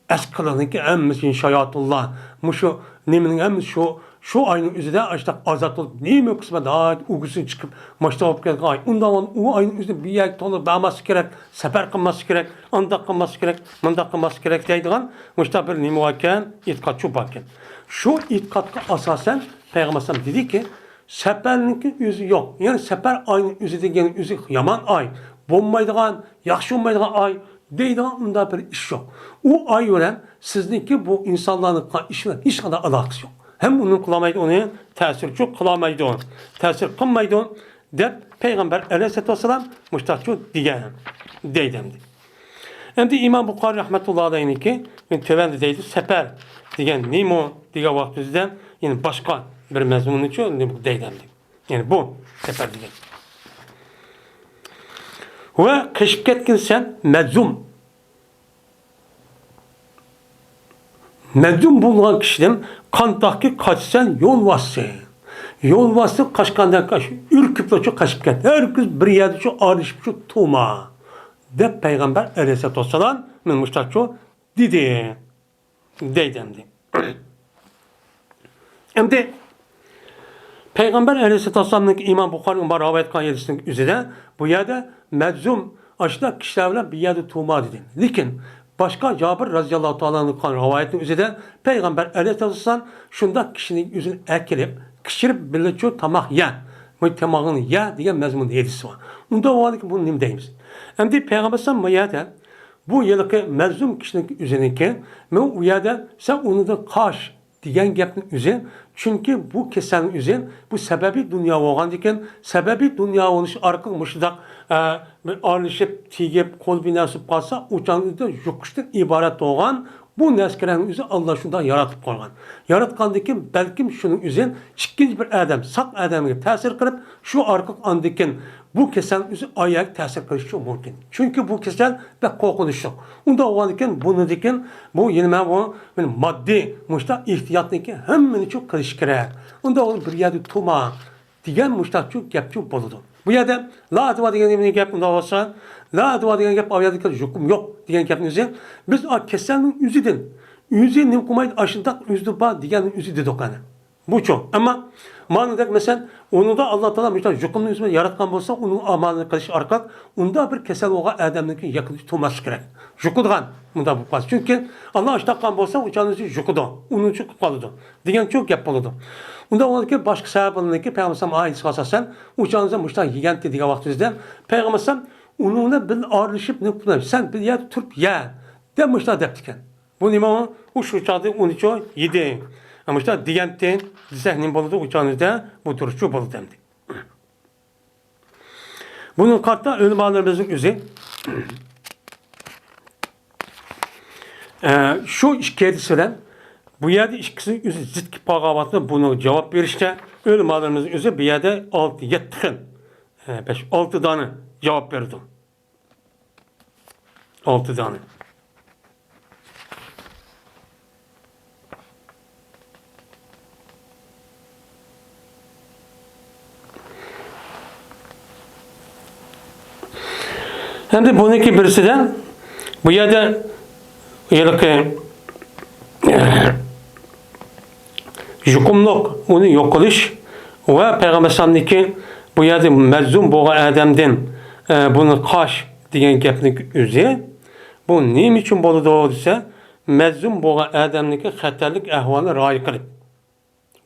ئەسقىلەرنىڭكى ھەممىسى شاياتۇنلار، مۇشۇ نېمىنىڭ ھەممىسى شۇ، شۇ ئاينىڭ ئۆزىدە ئاشۇنداق ئازاد بولۇپ، نېمە قىلسا ناھايىتى ئۇگىسىنى چىقىپ، ماشتا بولۇپ كەتكەن ئاي. ئۇنداق بولغان ئۇ ئاينىڭ ئۆزىدە بىر يەرگە تولا بارماسلىق كېرەك، سەپەر قىلماسلىق كېرەك، ئانداق قىلماسلىق كېرەك، مانداق قىلماسلىق كېرەك دەيدىغان مۇشۇنداق بىر نېمە باركەن، ئېتىقادچۇ باركەن. شۇ ئېتىقادقا ئاساسەن پەيغەمبەر ئەلەيھىسسالام دېدىكى، سەپەرنىڭكى ئۆزى يوق. يەنى سەپەر ئاينىڭ ئۆزى دېگەن ئۆزى يامان ئاي، بولمايدىغان، ياخشى بولمايدىغان ئاي. دەيدىغان ئۇنداق بىر ئىش يوق. ئۇ ئايۋەرەن سىزنىڭكى بۇ ئىنسانلارنىڭ قىلغان ئىشى بىلەن ھېچقانداق ئالاقىسى يوق. ھەم ئۇنى قىلالمايدۇ، ئۇنى تەسىرچۇ قىلالمايدۇ، تەسىر قىلمايدۇ، دەپ پەيغەمبەر ئەلەيھىسسالاتۇ ۋەسسالام مۇشتاقچۇ دېگەن، دەيدۇ ئەمدى. ئەمدى ئىمام بۇخارىي رەھمەتۇللا ئەلەيھنىڭكى تۆۋەندە دەيدۇ، سەپەر دېگەن نېمە دېگەن ۋاقتىمىزدا، يەنە باشقا بىر مەزمۇننىچۇ دەيدۇ ئەمدى. يەنى بۇ سەپەر دېگەن. ۋە قېچىپ كەتكىن سەن مەزلۇم. مەزلۇم بولغان كىشىدىن قانداقكى قاچىسەن يولۋاستىن. يولۋاستىن قاچقاندەك قاچ، ئۈركۈپلا شۇ قېچىپ كەت. ھەرگىز بىر يەردە شۇ ئارىلىشىپ شۇ تۇرما، دەپ پەيغەمبەر ئەلەيھىسسالاتۇ ۋەسسالام مانا مۇشۇنداق شۇ دېدى. دەيدۇ ئەمدى. ئەمدى پەيغەمبەر ئەلەيھىسسالاتۇ ۋەسسالامنىڭ ئىمام بۇخارىي رىۋايەت قىلغان ھەدىسىنىڭ ئۆزىدە بۇ يەردە مەزلۇم ئاشۇنداق كىشىلەر بىلەن بىر يەردە تۇرما دېدى. لېكىن باشقا جابىر رەزىياللاھۇ تائالا ئەنھۇ قىلغان رىۋايەتنىڭ ئۆزىدە پەيغەمبەر ئەلەيھىسسالام شۇنداق كىشىنىڭ ئۆزىنى ئەكىرىپ، قىچىرىپ بىللە شۇ تاماق يە، بۇ تامىقىڭنى يە دېگەن مەزمۇندا ھەدىس بار. ئۇنداق بولغاندىكىن بۇنى نېمە دەيمىز؟ ئەمدى پەيغەمبەر ئەلەيھىسسالام بۇ يەردە بۇ ھېلىقى مەزلۇم كىشىنىڭ ئۆزىنىڭكى، مەن ئۇ يەردە سەن ئۇنىڭدىن قاچ دېگەن گەپنىڭ ئۆزى، چۈنكى بۇ كېسەلنىڭ ئۆزى، بۇ سەۋەبى دۇنيا بولغاندىكىن، سەۋەبى دۇنيا بولۇش ئارقىلىق مۇشۇنداق، ئە، بىر ئارىلىشىپ، تېگىپ، قول بىناسى بولۇپ قالسا، ئۇ چاغدا يۇقۇشتىن ئىبارەت بولغان بۇ نەرسىلەرنىڭ ئۆزى ئاللا شۇنداق ياراتىپ قويغان. ياراتقاندىكىن، بەلكىم شۇنىڭ ئۆزى ئىككىنچى بىر ئادەم، ساق ئادەمگە تەسىر قىلىپ، شۇ ئارقىلىق ئاندىكىن بۇ كېسەل ئۆزى ئايەگە تەسىر قىلىشى مۇمكىن. چۈنكى بۇ كېسەل بەك قورقۇنچلۇق. ئۇنداق بولغاندىكىن بۇنىڭدىكىن بۇ يەنە مەن بۇ ماددىي مۇشۇنداق ئېھتىياتنىكى ھەممىنى شۇ قىلىش كېرەك. ئۇنداق بولۇپ بىر يەردە تۇرما دېگەن مۇشۇنداق شۇ گەپ شۇ بولىدۇ. بۇ يەردە لا دۇئا دېگەن نېمە گەپ ئۇنداق بولسا، لا دۇئا دېگەن گەپ ئايەتتە يۇقۇم يوق دېگەن گەپنىڭ ئۆزى، بىز ئا كېسەلنىڭ ئۆزىدىن، ئۆزى نېمە قىلمايدۇ، ئاشۇنداق ئۆزىدە بار دېگەننىڭ ئۆزى دېدۇق ئەنە. بۇچۇ. ئەمما مانىدەك مەسىلەن، ئۇنىڭدا ئاللا تائالا مۇشۇنداق يۇقۇمنى ئۆزى ياراتقان بولسا، ئۇنىڭ ئامالىنى قىلىش ئارقىلىق ئۇنداق بىر كېسەل بولغان ئادەمنىڭكى يېقىنىدا تۇرماسلىق كېرەك. يۇقىدىغان مۇنداق بولۇپ قالسا. چۈنكى ئاللا ئاشۇنداق قىلغان بولسا، ئۇ چاغدا يۇقىدۇ. ئۇنىڭ ئۈچۈن قىلىپ قالىدۇ دېگەن شۇ گەپ بولىدۇ. ئۇنداق بولغاندىكىن باشقا سەۋەبلەرنىڭكى پەيغەمبەر ئەلەيھىسسالام ئاساسەن ئۇ چاغدا مۇشۇنداق يېگەنتى دېگەن ۋاقتىمىزدا پەيغەمبەر ئەلەيھىسسالام ئۇنىڭ بىلەن بىللە ئارىلىشىپ نېمە قىلمايدۇ. سەن بىر يەردە تۇرۇپ يە دەپ مۇشۇنداق دەپتىكەن. بۇ نېمە؟ ئۇ شۇ چاغدا ئۇنىچۇ يېدى. مۇشۇنداق دېگەنتى دېسەك نېمە بولىدۇ؟ ئۇ چاغدا بۇ تۇرۇشچۇ بولىدۇ ئەمدى. بۇنىڭغا قارىتا ئۆلىمالىرىمىزنىڭ ئۆزى، ئە، شۇ ئىككى ھەدىس بىلەن بۇ يەردە ئىككىسىنىڭ ئۆزى زىت كېلىپ قالغان ۋاقىتتا بۇنىڭغا جاۋاب بېرىشتە ئۆلىمالىرىمىزنىڭ ئۆزى بۇ يەردە ئالتە، يەتتە خىل، ئە، بەش، ئالتە دانە جاۋاب بېرىدۇ. ئالتە دانە. ئەمدى بۇنىڭكى بىرسىدە بۇ يەردە ھېلىقى يۇقۇملۇق، ئۇنى يوق قىلىش ۋە پەيغەمبەر ئەلەيھىسسالامنىڭكى بۇ يەردە مەزلۇم بولغان ئادەمدىن، ئە، بۇنى قاچ دېگەن گەپنىڭ ئۆزى، بۇ نېمە ئۈچۈن بولىدۇ دېسە، مەزلۇم بولغان ئادەمنىڭكى خەتەرلىك ئەھۋالىنى رىئايە قىلىپ،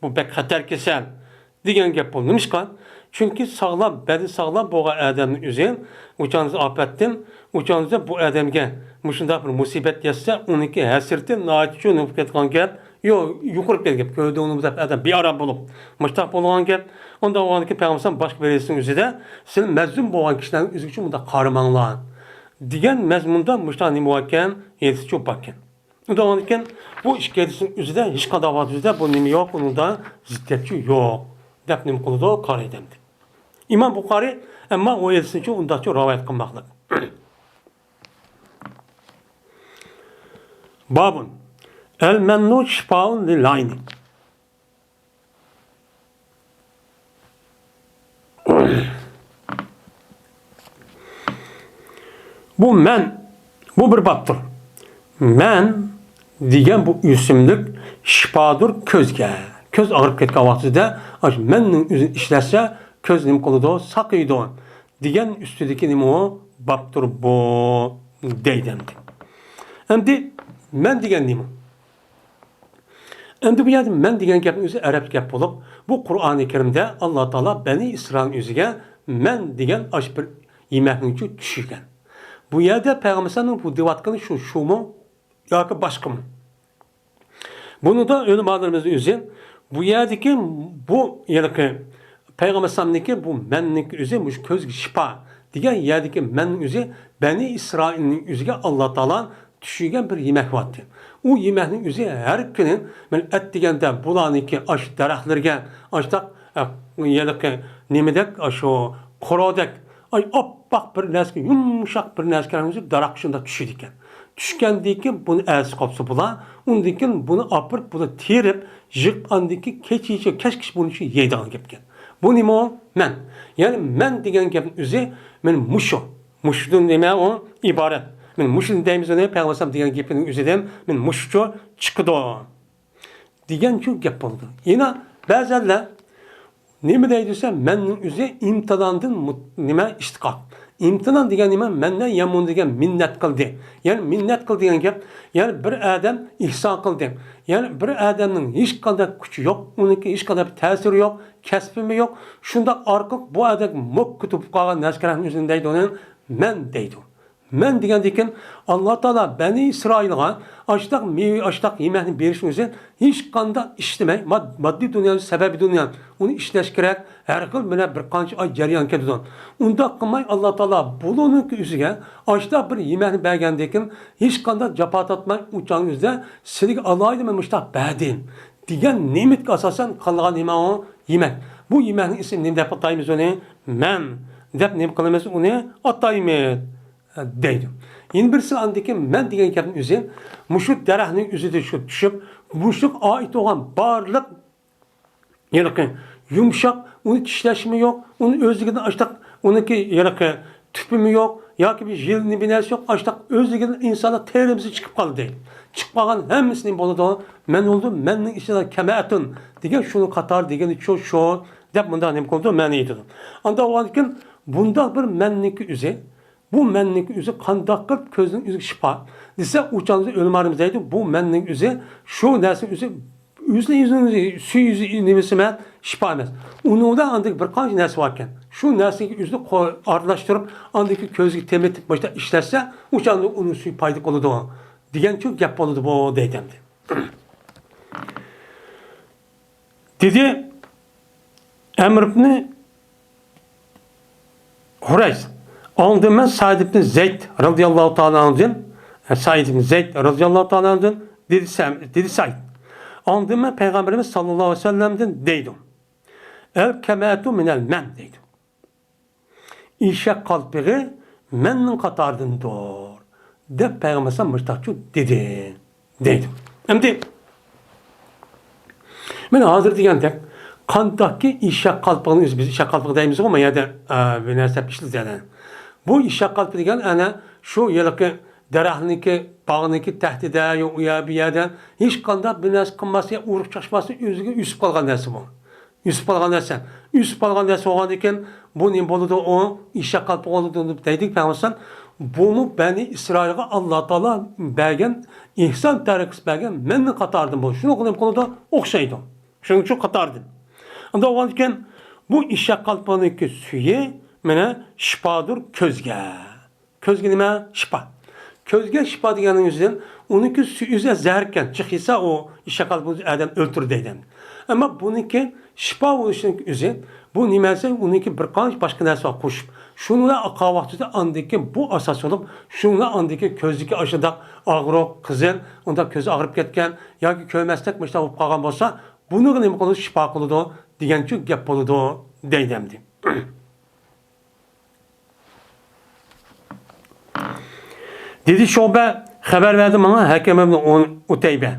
بۇ بەك خەتەر كېسەل دېگەن گەپ بۇ. نېمىشقا؟ چۈنكى ساغلام، بەدىنى ساغلام بولغان ئادەمنىڭ ئۆزى ئۇچانىزدا ئاپەتتىن، ئۇچانىزدا بۇ ئادەمگە مۇشۇنداق بىر مۇسىبەت يەتسە، ئۇنىڭكى ھەسرىتى ناھايىتى چوڭ بولۇپ كېتىدىغان گەپ. يو-، يۇقىرى كەلگەن گەپ، كۆردۈڭلارمۇ دەپ ئادەم بىئارام بولۇپ، مۇشۇنداق بولغان گەپ. ئۇنداق بولغاندىكىن پەيغەمبەر باشقا بىر ھەدىسنىڭ ئۆزىدە، سىلەر مەزلۇم بولغان كىشىلەرنىڭ ئۆزىگە شۇ مۇنداق قارىماڭلار دېگەن مەزمۇندا مۇشۇنداق نېمە باركەن، ھەدىسچۇ باركەن. ئۇنداق بولغاندىكىن بۇ ئىككى ھەدىسنىڭ ئۆزىدە ھېچقانداق ۋاقىت ئۆزىدە بۇ نېمە يوق، ئۇنىڭدا زىددىيەتچۇ يوق دەپ نېمە قىلىدۇ، قارايدۇ ئەمدى. ئىمام بۇخارىي ئەمما ئۇ ھەدىسنىچۇ ئۇنداقچۇ رىۋايەت قىلماقلىق. بابۇن. ئەلمەننۇ شىپائۇن لىل ئەينى. بۇ مەن، بۇ بىر بابتۇر. مەن دېگەن بۇ ئۆسۈملۈك شىپادۇر كۆزگە. كۆز ئاغرىپ كەتكەن ۋاقتىدا ئاشۇ مەننىڭ ئۆزىنى ئىشلەتسە، كۆز نېمە قىلىدۇ؟ ساقىيىدۇ. دېگەن ئۈستىدىكى نېمە ئۇ؟ بابتۇر بۇ، دەيدۇ ئەمدى. ئەمدى مەن دېگەن نېمە؟ ئەمدى بۇ يەردە مەن دېگەن گەپنىڭ ئۆزى ئەرەبچە گەپ بولۇپ، بۇ قۇرئانى كەرىمدە ئاللا تائالا بەنى ئىسرائىلنىڭ ئۆزىگە مەن دېگەن ئاشۇ بىر يېمەكنىچۇ چۈشۈرگەن. بۇ يەردە پەيغەمبەر ئەلەيھىسسالامنىڭ بۇ دەۋاتقىنى شۇ، شۇمۇ ياكى باشقىمۇ؟ بۇنىڭدا ئۆلىمالىرىمىز ئۆزى بۇ يەردىكى بۇ ھېلىقى پەيغەمبەر ئەلەيھىسسالامنىڭكى بۇ مەننىڭكى ئۆزى مۇشۇ كۆزگە شىپا دېگەن يەردىكى مەننىڭ ئۆزى بەنى ئىسرائىلنىڭ ئۆزىگە ئاللا تائالا چۈشۈرگەن بىر يېمەك بارتى. ئۇ يېمەكنىڭ ئۆزى ھەر كۈنى مەن ئەتىگەندە بۇلارنىڭكى ئاشۇ دەرەخلىرىگە ئاشتاق، ئە، ھېلىقى نېمىدەك، ئاشۇ قورۇدەك، ئاي، ئاپئاق بىر نەرسىگە، يۇمشاق بىر نەرسىگە كەلگەنسېرى دەرەخ شۇنداق چۈشىدىكەن. چۈشكەندىن كېيىن بۇنى ئەسى قاپسا بۇلار، ئۇندىن كېيىن بۇنى ئاپىرىپ، بۇنى تېرىپ، يىغقاندىن كېيىن كېچىچە، كەچكىچە بۇنى شۇ يەيدىغان گەپكەن. بۇ نېمە ئۇ؟ مەن. يەنى مەن دېگەن گەپنىڭ ئۆزى مەن مۇشۇ. مۇشۇدىن نېمە ئۇ؟ ئىبارەت. مەن مۇشۇنى دەيمىز ئۇنى، پەيغەمبەر ئەلەيھىسسالام دېگەن گېپىنىڭ ئۆزىدىن مەن مۇشۇچۇ چىقىدۇ. دېگەنچۇ گەپ بولىدۇ. يەنە بەزەنلەر نېمە دەيدۇ دېسە، مەننىڭ ئۆزى ئىمتىناندىن مۇت-، نېمە، ئىشتىقاق. ئىمتىنان دېگەن نېمە؟ مەننە يامۇن دېگەن مىننەت قىلدى. يەنى مىننەت قىل دېگەن گەپ، يەنى بىر ئادەم ئېھسان قىلدى. يەنى بىر ئادەمنىڭ ھېچقانداق كۈچى يوق، ئۇنىڭكى ھېچقانداق بىر تەسىرى يوق، كەسپىمۇ يوق. شۇنداق ئارقىلىق بۇ ئادەم موككا تۇرۇپ قالغان نەرسىگە ئۆزىنى دەيدۇ، ئۇنى مەن دەيدۇ. مەن دېگەندىكىن، ئاللا تائالا بەنى ئىسرائىلغا ئاشتاق مېۋە، ئاشتاق يېمەكنى بېرىشنىڭ ئۆزى ھېچقانداق ئىشلىمەي، ماد-، ماددىي دۇنيا، سەۋەبىي دۇنيا، ئۇنى ئىشلەش كېرەك، ھەر خىل بىلەن بىر قانچە ئاي جەريان كېتىدۇ. ئۇنداق قىلماي، ئاللا تائالا بۇلارنىڭ ئۆزىگە ئاشتاق بىر يېمەكنى بەرگەندىكىن، ھېچقانداق جاپا تارتماي، ئۇ چاغنىڭ ئۆزىدە سىلىگە ئالاھىدە مەن مۇشتاق بەردىم دېگەن نېمەتكە ئاساسەن قىلغان نېمە ئۇ؟ يېمەك. بۇ يېمەكنىڭ ئىسمىنى نېمە دەپ ئاتايمىز ئۇنى؟ مەن دەپ نېمە قىلىمىز ئۇنى؟ ئاتايمىز. دەيدۇ. يەنە بىرسى ئاندىكى مەن دېگەن گەپنىڭ ئۆزى مۇشۇ دەرەخنىڭ ئۆزىدە شۇ چۈشۈپ، مۇشۇغا ئائىت بولغان بارلىق ھېلىقى يۇمشاق، ئۇنى چىشلەشمۇ يوق، ئۇنى ئۆزلۈكىدىن ئاشتاق، ئۇنىڭكى ھېلىقى تۈپىمۇ يوق، ياكى بىر يىلنى بىر نەرسە يوق، ئاشتاق ئۆزلۈكىدىن ئىنسانلار تېرىمىسى چىقىپ قالدى. چىقىپ قالغان ھەممىسى نېمە بولىدۇ؟ مەن بولدۇم، مەننىڭ ئىچىدە كەمەتۇن دېگەن شۇنىڭ قاتارى دېگىنى شۇ، شۇ دەپ مۇنداق نېمە قىلىدۇ؟ مەنە ئېيتىدۇ. ئاندا بولغاندىكىن بۇنداق بىر مەننىڭكى ئۆزى بۇ مەننىڭكى ئۆزى قانداق قىلىپ كۆزنىڭ ئۆزىگە شىپا دېسە، ئۇ چاغدا ئۆلىمالىرىمىز دەيدۇ، بۇ مەننىڭ ئۆزى شۇ نەرسىنىڭ ئۆزى، ئۆزىنىڭ ئۆزىنىڭ سۈيى ئۆزى نېمىسى ئەمەس، شىپا ئەمەس. ئۇنىڭدا ئاندىكى بىر قانچە نەرسە باركەن. شۇ نەرسىنى ئۆزىنى قو-، ئارىلاشتۇرۇپ، ئاندىكى كۆزگە تېمىتىپ، مۇشۇنداق ئىشلەتسە، ئۇ چاغدا ئۇنىڭ سۈيى پايدا قىلىدۇ دېگەنچۇ گەپ بولىدۇ بۇ، دەيدۇ ئەمدى. دېدى ئەمر ئىبنى ھۇرەيس. ئاندىن مەن سەئىد ئىبنى زەيد رەزىياللاھۇ تائالا ئەنھۇدىن، سەئىد ئىبنى زەيد رەزىياللاھۇ تائالا ئەنھۇدىن، دېدى سە-، دېدى سەئىد. ئاندىن مەن پەيغەمبىرىمىز ساللاللاھۇ ئەلەيھى ۋەسەللەمدىن دەيدۇ. ئەل كەمەتۇ مىنەل مەن دەيدۇ. ئېشەك قالپىقى مەننىڭ قاتارىدىندۇر، دەپ پەيغەمبەر ئەلەيھىسسالام مۇشتاقچۇ دېدى، دەيدۇ. ئەمدى مەن ھازىر دېگەندەك، قانداقكى ئېشەك قالپىقىنى ئۆزى، بىز ئېشەك قالپىقى دەيمىزغۇ، ما يەردە، ئا، بىر نەرسە ئىشلىتىدۇ. بۇ ئېشەك قالپىقى دېگەن ئەنە شۇ ھېلىقى دەرەخنىڭكى، باغنىڭكى تەكتىدە، يا ئۇ يەر، بۇ يەردە ھېچقانداق بىر نەرسە قىلماستىن، ئۇرۇق چاچماستىن ئۆزىگە ئۆسۈپ قالغان نەرسە بۇ. ئۆسۈپ قالغان نەرسە. ئۆسۈپ قالغان نەرسە بولغاندىكىن، بۇ نېمە بولىدۇ؟ ئۇ ئېشەك قالپىقى بولىدۇ دەيدۇ پەيغەمبەر. بۇمۇ بەنى ئىسرائىلغا ئاللا تائالا بەرگەن، ئېھسان تەرىقىسى بەرگەن مەننىڭ قاتارىدىن بولىدۇ. شۇنىڭغا نېمە قىلىدۇ؟ ئوخشايدۇ. شۇنىڭ ئۈچۈن قاتارىدىن. ئۇنداق بولغاندىكىن، بۇ ئېشەك قالپىقىنىڭكى سۈيى، مانا، شىپادۇر كۆزگە. كۆزگە نېمە؟ شىپا. كۆزگە شىپا دېگەننىڭ ئۆزىدىن ئۇنىڭكى سۈيى ئۆزى زەھەركەن. جىق يېسە ئۇ ئېشەك قالپىقى ئادەم ئۆلتۈرىدۇ دەيدۇ. ئەمما بۇنىڭكى شىپا بولۇشىنىڭ ئۆزى، بۇ نېمە دېسە، ئۇنىڭكى بىر قانچە باشقا نەرسە بار قوشۇپ. شۇنىڭ بىلەن ئاققان ۋاقتىدا ئاندىكى بۇ ئاساس بولۇپ، شۇنىڭ بىلەن ئاندىكى كۆزدىكى ئاشۇنداق ئاغرىق، قىزىل، ئۇنداق كۆزى ئاغرىپ كەتكەن ياكى كۆرمەسلىك مۇشۇنداق بولۇپ قالغان بولسا، بۇنىڭغا نېمە قىلىدۇ؟ شىپا قىلىدۇ دېگەنچۇ گەپ بولىدۇ دەيدۇ ئەمدى. دېدى شۇبە، خەۋەر بەردى ماڭا ھەكەم ئىبنى ئۇتەيبە.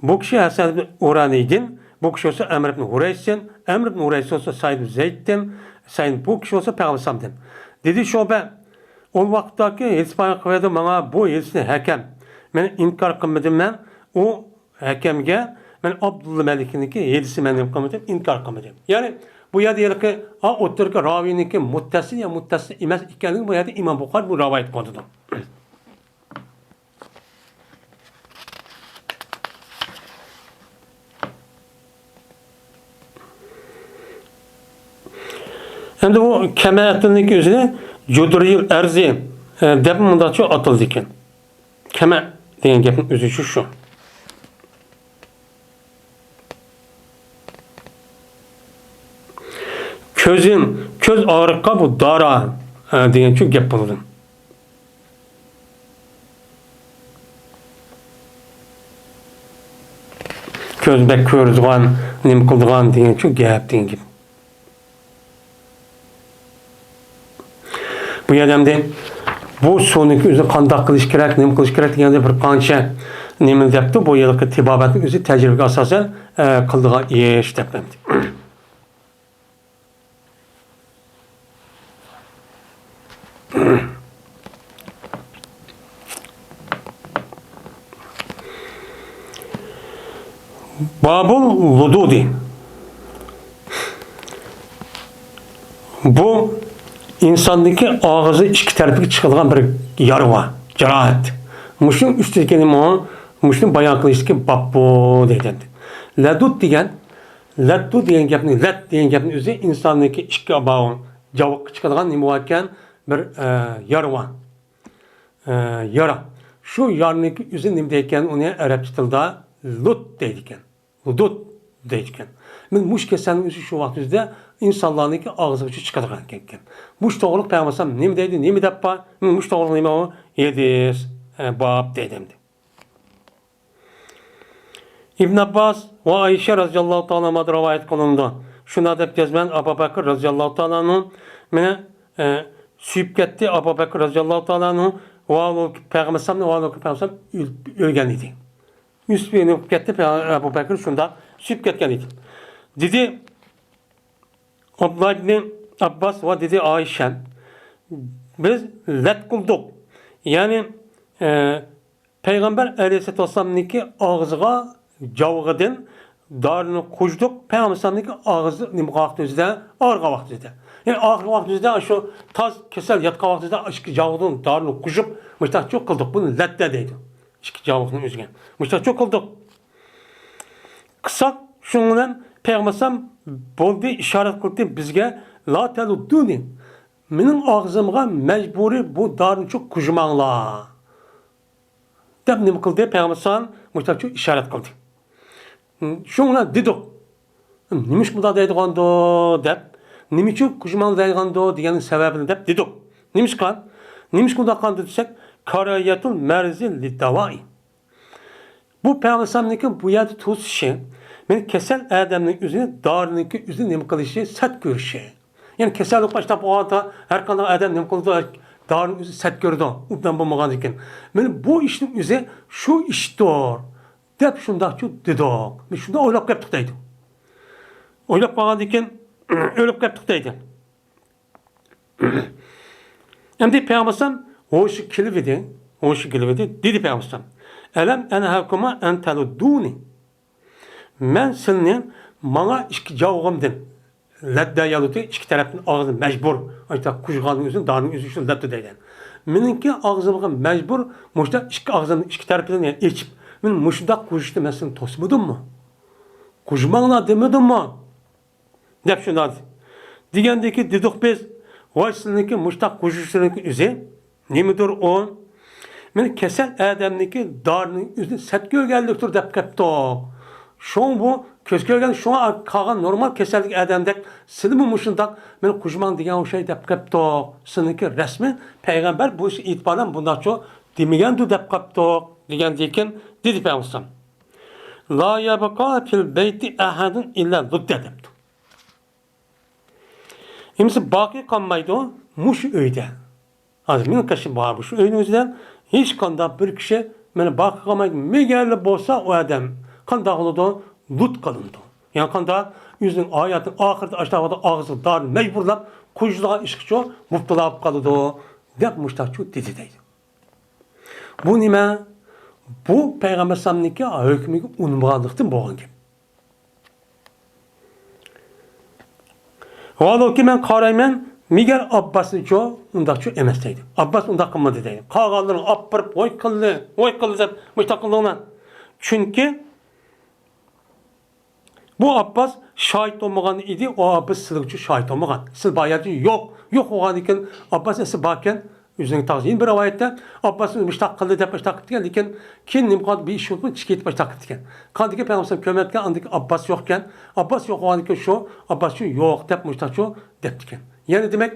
بۇ كىشى ھەسەن ئىبنى ئۇرانىيدىن، بۇ كىشى بولسا ئەمر ئىبنى ھۇرەيستىن، ئەمر ئىبنى ھۇرەيس بولسا سەئىد ئىبنى زەيدتىن، سەئىد، بۇ كىشى بولسا پەيغەمبەر ئەلەيھىسسالامدىن. دېدى شۇبە، ئۇ ۋاقىتتاكى ھېدىس بايان قىلىۋەردى ماڭا بۇ ھېدىسنى ھەكەم. مەن ئىنكار قىلمىدىم مەن. ئۇ ھەكەمگە مەن ئابدۇللا مەلىكنىڭكى ھېدىسى مەن نېمە قىلمىدىم، ئىنكار قىلمىدىم. يەنى بۇ يەردە ھېلىقى، ئا، ئوتتۇرىدىكى راۋىينىڭكى مۇتتەسىل يا مۇتتەسىل ئەمەس ئىكەنلىكىنى بۇ يەردە ئىمام بۇخارى بۇ رىۋايەت قىلىۋاتىدۇ. ئەمدى بۇ كەمەتۇننىڭكى ئۆزىنى جۇدرىيۇل ئەرزى، ئە، دەپ مۇنداقچە ئاتىلىدىكەن. كەمە دېگەن گەپنىڭ ئۆزى شۇ، شۇ. كۆزۈم، كۆز ئاغرىققا بۇ دارا، ئە، دېگەن شۇ گەپ بولىدۇ. كۆز بەك كۆرىدىغان، نېمە قىلىدىغان دېگەن شۇ گەپ دېگەن گەپ. بۇ يەردە ئەمدى بۇ سۇنىڭكى ئۆزى قانداق قىلىش كېرەك، نېمە قىلىش كېرەك دېگەندە بىر قانچە نېمىنى دەپتۇ. بۇ يىلقى تېبابەتنىڭ ئۆزى تەجرىبىگە ئاساسەن، ئە، قىلىدىغان ئىش دەپ ئەمدى. بابۇل ۋۇدۇدى. بۇ ئىنساندىكى ئاغزى ئىككى تەرىپىگە چىقىدىغان بىر يارا بار، جاراھەت. مۇشۇنىڭ ئۈستىدىكى نېمە؟ مۇشۇنى بايان قىلىشتىكى باب بۇ دەيدۇ. لەدۇد دېگەن، لەددۇ دېگەن گەپنى، لەد دېگەن گەپنىڭ ئۆزى ئىنساندىكى ئىككى باۋۇ جاۋۇققا چىقىدىغان نېمە باركەن؟ بىر، ئە، يارا بار. ئە، يارا. شۇ يارىنىڭكى ئۆزى نېمە دەيدىكەن؟ ئۇنى ئەرەبچە تىلدا لۇت دەيدىكەن. ھۇدۇد دەيدىكەن. مەن مۇشۇ كېسەلنىڭ ئۆزى شۇ ۋاقىت ئۆزىدە ئىنسانلارنىڭكى ئاغزىغىچە چىقىدىغان ئىكەن. مۇشۇ توغرىلىق پەيغەمبەر ئەلەيھىسسالام نېمە دەيدۇ، نېمە دەپ بار؟ مەن مۇشۇ توغرىلىق نېمە ئۇ؟ ھەدىس، ئە، باب دەيدۇ ئەمدى. ئىبن ئابباس ۋە ئائىشە رەزىياللاھۇ تائالا ئەنھۇمادىن رىۋايەت قىلىنىدۇ. شۇنداق دەپ يازىمەن، ئەبۇ بەكىر رەزىياللاھۇ تائالا ئەنھۇ مېنى، ئە، سۆيۈپ كەتتى. ئەبۇ بەكىر رەزىياللاھۇ تائالا ئەنھۇ ۋە پەيغەمبەر ئەلەيھىسسالامنى، ۋە پەيغەمبەر ئەلەيھىسسالام ئۆل-، ئۆلگەن ئىدى. يۈسۈپ ئىبنى كەتتى، ئەبۇ بەكرى شۇنداق سۆيۈپ كەتكەن ئىدى. دېدى ئابدۇللا ئىبنى ئابباس ۋە دېدى ئائىشە، بىز لەت قىلدۇق. يەنى، ئە، پەيغەمبەر ئەلەيھىسسالاتۇ ۋەسسالامنىڭكى ئاغزىغا جاۋىغىدىن دارىنى قۇيدۇق. پەيغەمبەر ئەلەيھىسسالامنىڭكى ئاغزى نېمە ۋاقتى ئۆزىدە؟ ئاغرىغان ۋاقتى ئۆزىدە. يەنى ئاغرىغان ۋاقتى ئۆزىدە شۇ تاز كېسەل ياتقان ۋاقتى ئۆزىدە ئىككى جاۋىغىدىن دارىنى قۇيۇپ، مۇشتاقچۇ قىلدۇق. بۇنى لەتتە دەيدۇ. ئىككى جاۋۇقنىڭ ئۆزىگە مۇشتاقچۇ قىلدۇق. قىلساق، شۇنىڭ بىلەن پەيغەمبەر ئەلەيھىسسالام بولدى، ئىشارەت قىلدى بىزگە، لا تەلۇددۇنى، مېنىڭ ئاغزىمغا مەجبۇرىي بۇ دارىنىچۇ قۇيماڭلار دەپ نېمە قىلدى؟ پەيغەمبەر ئەلەيھىسسالام مۇشتاقچۇ ئىشارەت قىلدى. شۇنىڭ بىلەن دېدۇق، نېمىشقا بۇنداق دەيدىغاندۇ دەپ، نېمە ئۈچۈن قۇيماڭ دەيدىغاندۇ دېگەننىڭ سەۋەبىنى دەپ دېدۇق. نېمىشقا؟ نېمىشقا بۇنداق قىلدى دېسەك، كارايەتۇل مەرزى لىدداۋائى. بۇ پەيغەمبەر ئەلەيھىسسالامنىڭكى بۇ يەردە توسۇشى، مېنى كېسەل ئادەمنىڭ ئۆزىنى دارىنىڭكى ئۆزىنى نېمە قىلىشى، سەت كۆرۈشى. يەنى كېسەللىك باشلاپ بولغاندا ھەر قانداق ئادەم نېمە قىلىدۇ؟ دارىنىڭ ئۆزى سەت كۆرىدۇ، ئوبدان بولمىغاندىن كېيىن. مېنى بۇ ئىشنىڭ ئۆزى شۇ ئىشتۇر. دەپ شۇنداقچۇ دېدۇق. مەن شۇنداق ئويلاپ كەپتۇق دەيدۇ. ئويلاپ قالغاندىن كېيىن، ئويلاپ كەپتۇق دەيدۇ. ئەمدى پەيغەمبەر ئەلەيھىسسالام ھوشى كېلىۋىدى، ھوشى كېلىۋىدى، دېدى پەيغەمبەر ئەلەيھىسسالام، ئەلەم ئەنھەكۇما ئەن تەلۇددۇنى. مەن سىلىنى ماڭا ئىككى جاۋۇغۇمدىن لەددە يالۇتى ئىككى تەرەپتىن ئاغزىنى مەجبۇر، ئايتا قۇيغاننىڭ ئۆزىنى دارىنىڭ ئۆزى شۇ لەددە دەيدۇ. مېنىڭكى ئاغزىمغا مەجبۇر مۇشۇنداق ئىككى ئاغزىمنى ئىككى تەرىپىدىن ئېچىپ، مېنى مۇشۇنداق قۇيۇشنى مەن سىلىنى توسمىدىممۇ؟ قۇيماڭلار دېمىدىممۇ؟ دەپ شۇنداق دېگەندىكى دېدۇق بىز، ۋاي سىلىنىڭكى مۇشۇنداق قۇيۇشلىرىڭكى ئۆزى نېمىدۇر ئۇ؟ مېنى كېسەل ئادەمنىڭكى دارىنىڭ ئۆزىنى سەت كۆرگەنلىكتۇر دەپ قاپتۇ. شۇڭا بۇ كۆز كۆرگەن، شۇڭا قالغان نورمال كېسەللىك ئادەمدەك سىلىمۇ مۇشۇنداق مېنى قۇيماڭ دېگەن ئوخشاي دەپ قاپتۇ. سىلىنىڭكى رەسمى پەيغەمبەر بۇ ئىش ئېيتىپ بۇنداقچۇ دېمىگەندۇ دەپ قاپتۇ دېگەندىن كېيىن دېدى پەيغەمبەر، لا يەبقا فىل بەيتى ئەھەدۇن ئىللا لۇددە دەپتۇ. ئەمىسە باقىي قالمايدۇ مۇشۇ ئۆيدە. ھازىر مېنىڭ قېشىم بار مۇشۇ ئۆينىڭ ئۆزىدە ھېچقانداق بىر كىشى مېنى باقىي قالمايدۇ. مېگەرلا بولسا ئۇ ئادەم قانداق بولىدۇ؟ لۇت قىلىنىدۇ. يەنى قانداق؟ ئۆزىنىڭ ھاياتىنىڭ ئاخىرىدا ئاشۇنداق ۋاقىتتا ئاغزىغا دارىنى مەجبۇرلاپ قۇيىدىغان ئىشقىچۇ مۇپتىلا بولۇپ قالىدۇ دەپ مۇشتاقچۇ دېدى دەيدۇ. بۇ نېمە؟ بۇ پەيغەمبەر ئەلەيھىسسالامنىڭكى ھۆكمىگە ئۇنىمىغانلىقتىن بولغان گەپ. ۋالۇكى مەن قارايمەن، مېگەر ئابباسنىچۇ ئۇنداقچۇ ئەمەس دەيدۇ. ئابباس ئۇنداق قىلمىدى دەيدۇ. قالغانلىرىنى ئاپىرىپ، ۋاي قىلدى، ۋاي قىلدى دەپ مۇشتاق قىلدىڭلار. چۈنكى بۇ ئابباس شاھىت بولمىغان ئىدى، ئۇ ئابباس سىلىگىچۇ شاھىت بولمىغان. سىل بار يەردە يوق، يوق بولغاندىكىن ئابباس ئەسلى باركەن، ئۆزىنىڭ تاغىسى. يەنە بىر رىۋايەتتە ئابباس مۇشتاق قىلدى دەپ مۇشتاق قىپتىكەن، لېكىن كېيىن نېمە قىلدى، بىر ئىش بولۇپ چىقىپ كېتىپ مۇشتاق قىپتىكەن. قاندىكى پەيغەمبەر كۆرمەپتىكەن، ئاندىكى ئابباس يوقكەن. ئابباس يوق بولغاندىكىن شۇ ئابباس شۇ يوق دەپ مۇشتاق شۇ دەپتىكەن. يەنى دېمەك،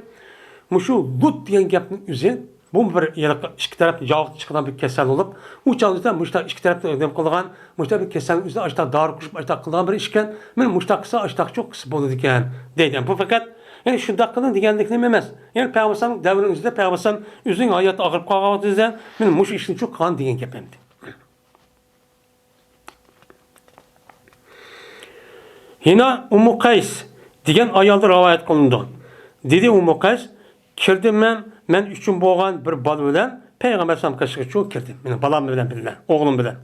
مۇشۇ لۇت دېگەن گەپنىڭ ئۆزى، بۇ بىر ھېلىقى ئىككى تەرەپ ياغلىق چىقىدىغان بىر كېسەل بولۇپ، ئۇ چاغدا مۇشتاق ئىككى تەرەپ نېمە قىلغان، مۇشتاق بىر كېسەلنىڭ ئۆزىدە ئاشتاق دارى قوشۇپ ئاشتاق قىلغان بىر ئىشكەن. مەن مۇشتاق قىلسا ئاشتاق چوق قىلسا بولىدىكەن دەيدۇ. بۇ پەقەت، يەنى شۇنداق قىلىڭ دېگەنلىك نېمە ئەمەس. يەنى پەيغەمبەر دەۋرىنىڭ ئۆزىدە پەيغەمبەر ئۆزىنىڭ ھاياتى ئاغرىپ قالغان ۋاقتىدا مەن مۇشۇ ئىشنى شۇ قىلغان دېگەن گەپ ئەمدى. ھىنا ئۇممۇ قەيس دېگەن ئايالدىن رىۋايەت قىلىنىدۇ. دېدى ئۇممۇ قەيس، كىردىم مەن، مەن ئۈچۈن بولغان بىر بالا بىلەن پەيغەمبەر ئەلەيھىسسالام قېشىغا چۈشۈپ كىردىم. مېنىڭ بالام بىلەن بىللە، ئوغلۇم بىلەن.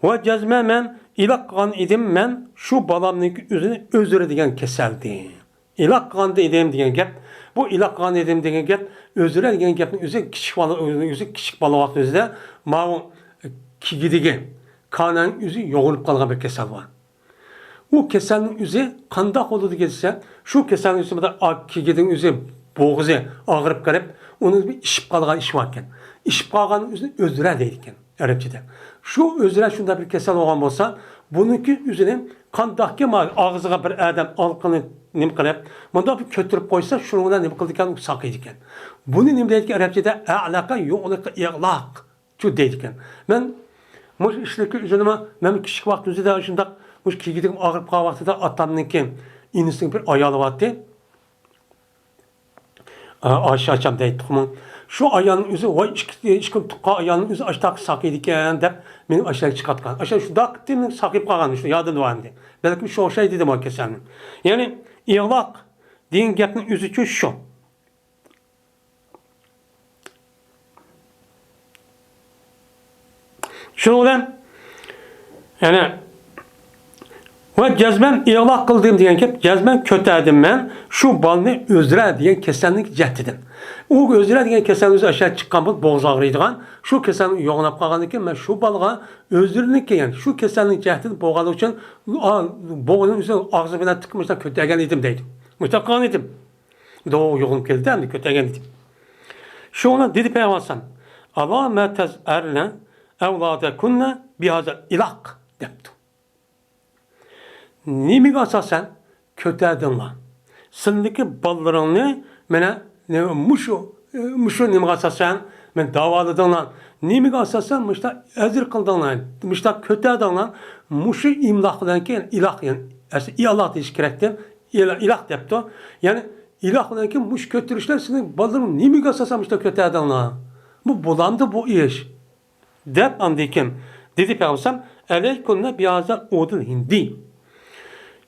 ۋە جەزمەن مەن ئىلاق قىلغان ئىدىم، مەن شۇ بالامنىڭكى ئۆزىنى ئۆزرە دېگەن كېسەلدىن. ئىلاق قىلغان ئىدىم دېگەن گەپ، بۇ ئىلاق قىلغان ئىدىم دېگەن گەپ، ئۆزرە دېگەن گەپنىڭ ئۆزى كىچىك بالا، ئۆزى كىچىك بالا ۋاقتى ئۆزىدە ماۋۇ كېگىدىكى كانانىڭ ئۆزى يوغىنىپ قالغان بىر كېسەل بار. ئۇ كېسەلنىڭ ئۆزى قانداق بولىدۇ دېسە، شۇ كېسەلنىڭ ئۆزى بىر كېگىدىنىڭ ئۆزى بوغۇزى ئاغرىپ قېلىپ، ئۇنىڭ بىر ئىششىپ قالغان ئىشى باركەن. ئىششىپ قالغاننىڭ ئۆزىنى ئۆزرە دەيدىكەن ئەرەبچىدە. شۇ ئۆزرە شۇنداق بىر كېسەل بولغان بولسا، بۇنىڭكى ئۆزىنى قانداقكى ما-، ئاغزىغا بىر ئادەم ئالقىنى نېمە قىلىپ، مۇنداق بىر كۆتۈرۈپ قويسا، شۇنىڭ بىلەن نېمە قىلىدىكەن، ساقىيىدىكەن. بۇنى نېمە دەيدىكەن ئەرەبچىدە؟ ئەلەقە يۇغلىقى ئىغلاق. شۇ دەيدىكەن. مەن مۇشۇ ئىشلىكى ئۆزىنىمۇ، مەن كىچىك ۋاقتىمىزدا شۇنداق، مۇشۇ كېگىدىم ئاغرىپ قالغان ۋاقتىدا ئاتامنىڭكى ئىنىسىنىڭ بىر ئايالى بارتى. ئا-، ئاشا ئاچام دەيتتۇقمۇ؟ شۇ ئايالنىڭ ئۆزى، ۋاي، ئىككى، ئىككى كۈن تۇغقان ئايالنىڭ ئۆزى ئاشتاق ساقىيدىكەن دەپ، مېنى ئاشاق چىقارتقان. ئاشا شۇنداق قىلىپ مېنى ساقىيىپ قالغان، شۇ يادىمدا بار ئەمدى. بەلكىم شۇ ئوخشايدۇ دېدىم ئۇ كېسەلنى. يەنى، ئىغلاق دېگەن گەپنىڭ ئۆزىچۇ شۇ. شۇنىڭ بىلەن يەنە ۋە جەزمەن ئىغلاق قىلدىم دېگەن گەپ، جەزمەن كۆتەردىم مەن شۇ بالىنى ئۆزرە دېگەن كېسەلنىڭ جەھىتىدىن. ئۇ ئۆزرە دېگەن كېسەل ئۆزى ئاشۇ چىققان بولۇپ، بوغۇزى ئاغرىيدىغان، شۇ كېسەلنىڭ يوغىناپ قالغاندىن كېيىن، مەن شۇ بالىغا ئۆزرىنىڭكى، يەنى شۇ كېسەلنىڭ جەھىتىدىن بولغانلىقى ئۈچۈن، ئا، بوغۇزىنىڭ ئۆزى ئاغزى بىلەن تىقىپ مۇشۇنداق كۆتەرگەن ئىدىم دەيدۇ. مۇشۇنداق قىلغان ئىدىم. دوغ يۇغۇنۇپ كەلدى ئەمدى كۆتەرگەن ئىدىم. شۇڭا دېدى پەيغەمبەر ئەلەيھىسسالام، «ئالا ما تەزئەرنە ئەۋلادەكۇننە بىھازا ئىلاق» دەپتۇ. نېمىگە ئاساسەن كۆتەردىڭلار؟ سىلىدىكى بالىلىرىڭنى مانا نېمە، مۇشۇ، مۇشۇ نېمىگە ئاساسەن مېنى داۋالىدىڭلار؟ نېمىگە ئاساسەن مۇشۇنداق ئەجىر قىلدىڭلار؟ مۇشۇنداق كۆتەردىڭلار؟ مۇشۇ ئىملاق بىلەنكى ئىلاق، يەنى ئەسلى ئىلاق دېيىش كېرەكتى. ئىلا-، ئىلاق دەپتۇ. يەنى ئىلاق بىلەنكى مۇشۇ كۆتۈرۈشلەر سېنىڭ بالىلىرىڭ نېمىگە ئاساسەن مۇشۇنداق كۆتەردىڭلار؟ بۇ بولامدۇ بۇ ئىش؟ دەپ ئاندىن كېيىن دېدى پەيغەمبەر، «ئەلەيكۇننە بىھازا ئۇدىل ھىندى.»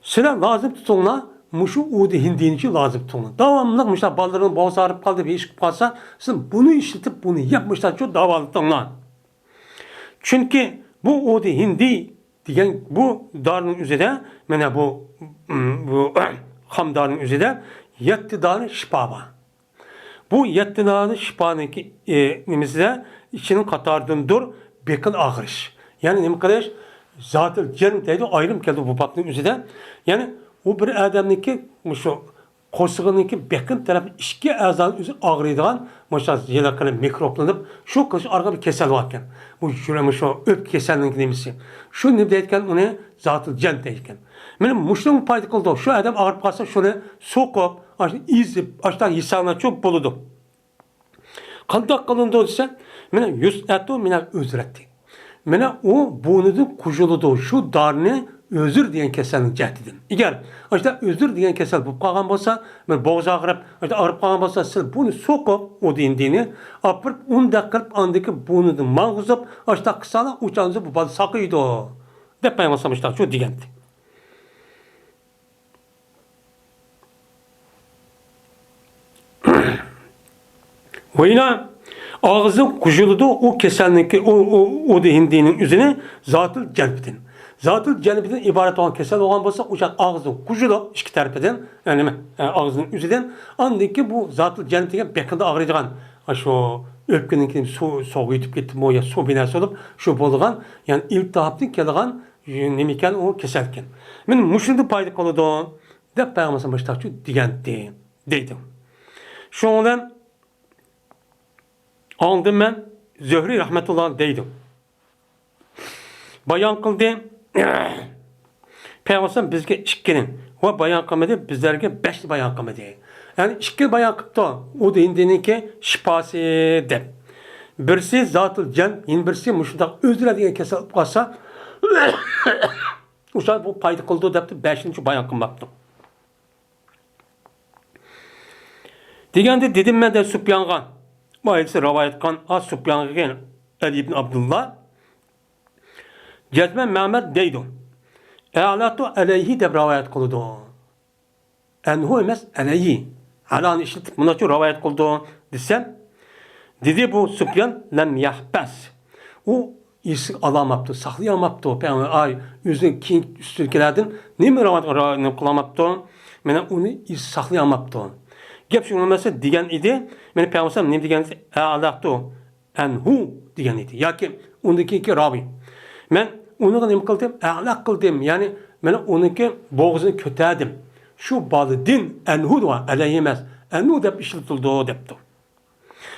سىلەر لازىم تۇتۇڭلار، مۇشۇ ئۇدى ھىندىنى لازىم تۇتۇڭلار. داۋاملىق مۇشۇنداق بالىلىرىڭ بوغۇزى ئاغرىپ قالدى، بىر ئىش قىلىپ قالسا، سىز بۇنى ئىشلىتىپ، بۇنى يەپ مۇشۇنداق داۋالىتىڭلار. چۈنكى بۇ ئۇدى ھىندى دېگەن بۇ دارىنىڭ ئۆزىدە، مانا بۇ، بۇ خام دارىنىڭ ئۆزىدە يەتتە دانە شىپا بار. بۇ يەتتە دانە شىپانىڭكى، ئى، نېمىسىدە، ئىچىنىڭ قاتارىدىندۇر بېقىن ئاغرىش. يەنى نېمە قىلىش؟ زاتىل جەن دەيدۇ، ئايرىم كەلدى بۇ بابنىڭ ئۆزىدە. يەنى ئۇ بىر ئادەمنىڭكى مۇشۇ قورسىقىنىڭكى بېقىن تەرەپ ئىككى ئەزانىڭ ئۆزى ئاغرىيدىغان، مۇشۇ يىلى قىلىپ مىكروبلىنىپ، شۇ قىلىش ئارقىلىق بىر كېسەل باركەن. بۇ يۈرە-، مۇشۇ ئۆپكە كېسەلنىڭكى نېمىسى. شۇ نېمە دەيدىكەن، ئۇنى زاتىل جەن دەيدىكەن. مانا مۇشۇنىڭ پايدا قىلىدۇ. شۇ ئادەم ئاغرىپ قالسا، شۇنى سوقۇپ، ئاشۇ ئېزىپ، ئاشۇنداق يېسەڭلارچۇ بولىدۇ. قانداق قىلىنىدۇ دېسە، مانا يۇسئەتۇ مىنەل ئۆزرەتى. مانا ئۇ بوينىدىن قوشۇلىدۇ شۇ دارىنى ئۆزۈر دېگەن كېسەلنىڭ جەھىتىدىن. ئەگەر ئاشۇنداق ئۆزۈر دېگەن كېسەل بولۇپ قالغان بولسا، مانا بوغۇز ئاغرىپ، ئاشۇنداق ئاغرىپ قالغان بولسا، سىز بۇنى سوقۇپ، ئۇدى ھىندىنى ئاپىرىپ، ئۇنداق قىلىپ، ئاندىكى بوينىدىن ماڭغۇزۇپ، ئاشۇنداق قىلساڭلار، ئۇ چاغدا بۇ بالا ساقىيىدۇ، دەپ پەيغەمبەر ئەلەيھىسسالام شۇنداق دېگەنتى. ۋەينا ئاغزى قۇژۇلىدۇ، ئۇ كېسەلنىڭكى، ئۇ، ئۇ، ئۇدى ھىندىنىڭ ئۆزىنى زاتىل جەلبىدىن. زاتىل جەلبىدىن ئىبارەت بولغان كېسەل بولغان بولسا، ئۇ چاغ ئاغزى قۇژۇلۇپ ئىككى تەرىپىدىن، يەنى نېمە، ئاغزىنىڭ ئۆزىدىن، ئاندىن كېيىن بۇ زاتىل جەلب دېگەن بېقىندا ئاغرىيدىغان، شۇ ئۆپكىنىڭكى سۇ، سۇغا يېتىپ كېتىپمۇ يا سۇ بىناسى بولۇپ، شۇ بولىدىغان، يەنى ئىلتىھابتىن كېلىدىغان نېمىكەن، ئۇ كېسەلكەن. مانا مۇشۇندىن پايدا قىلىدۇ، دەپ پەيغەمبەر مۇشتاقچۇ دېگەنتى، دەيدۇ. شۇنىڭ بىلەن ئاڭلىدىم مەن، زۆھرى رەھمەتۇللا دەيدۇ. بايان قىلدى. پەيغەمبەر بىزگە ئىككىنى ۋە بايان قىلمىدى، بىزلەرگە بەشنى بايان قىلمىدى. يەنى ئىككى بايان قىپتۇ. ئۇدۇ ھىندىنىڭكى شىپاسى دەپ. بىرسى زاتىل جەن، يەنە بىرسى مۇشۇنداق ئۆزرە دېگەن كېسەل بولۇپ قالسا، ئۇشۇ بۇ پايدا قىلىدۇ دەپتۇ، بەشىنچى بايان قىلماپتۇ. دېگەندە دېدىم مەن دە سۇپيانغا، بۇ ھەدىسنى راۋايەت قىلغان ئا سۇپيانغا ئەلى ئىبن ئابدۇللا، جەزمەن مەمەر دەيدۇ. ئەلەتۇ ئەلەيھى دەپ راۋايەت قىلىدۇ. ئەنھۇ ئەمەس، ئەلەيھى. ئەلانى ئىشلىتىپ مۇناچۇ راۋايەت قىلىدۇ دېسەم، دېدى بۇ سۇپيان، لەم يەھبەس. ئۇ ئېسىگە ئالالماپتۇ، ساقلىيالماپتۇ. پەيغەمبەر ئاي ئۆزىنىڭ كېيىن ئۈستىدىكىلەردىن نېمە راۋايەت قىلالماپتۇ؟ مانا ئۇنى ئېسى ساقلىيالماپتۇ. گەپ شۇ مەسىلە دېگەن ئىدى. مانا پەيغەمبەر نېمە دېگەن ئىدى؟ ئەلەتۇ ئەنھۇ دېگەن ئىدى. ياكى ئۇندىن كېيىنكى راۋى. مەن ئۇنىڭغا نېمە قىلدىم؟ ئەلەق قىلدىم. يەنى مانا ئۇنىڭكى بوغۇزىنى كۆتەردىم. شۇ بالىدىن ئەنھۇ دېگەن، ئەلەيھى ئەمەس، ئەنھۇ دەپ ئىشلىتىلىدۇ دەپتۇ.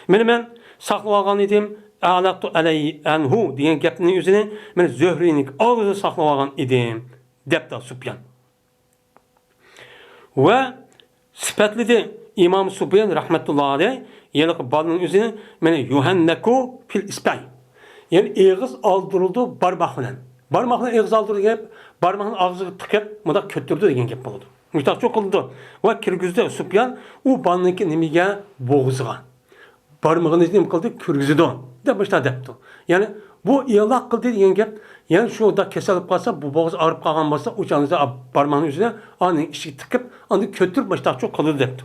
مانا مەن ساقلىۋالغان ئىدىم، ئەلەقتۇ ئەلەيھى ئەنھۇ دېگەن گەپنىڭ ئۆزىنى مانا زۆھرىينىڭ ئاغزىدا ساقلىۋالغان ئىدىم، دەپتۇ سۇپيان. ۋە سۈپەتلىدى ئىمام سۇپيان رەھمەتۇللا ئەلەيھ ھېلىقى بالىنىڭ ئۆزىنى مانا يۇھەننەكۇ فىل ئىسبەي. يەنى ئېغىز ئالدۇرۇلىدۇ بارماق بىلەن. بارماق بىلەن ئېغىز ئالدۇرۇلىدۇ دېگەن گەپ، بارماقنى ئاغزىغا تىقىپ مۇنداق كۆتۈرىدۇ دېگەن گەپ بولىدۇ. مۇشتاقچۇ قىلىدۇ. ۋە كىرگۈزدى سۇپيان ئۇ بالىنىڭكى نېمىگە؟ بوغۇزىغا. بارمىقىنى نېمە قىلدى؟ كىرگۈزىدۇ دەپ مۇشۇنداق دەپتۇ. يەنى بۇ ئېلان قىلدى دېگەن گەپ، يەنى شۇنداق كېسەل بولۇپ قالسا، بۇ بوغۇز ئاغرىپ قالغان بولسا، ئۇ چاغدا بارماقنى ئۆزىنى ئانىڭ ئىچىگە تىقىپ، ئاندىن كۆتۈرۈپ مۇشۇنداقچۇ قىلىدۇ دەپتۇ.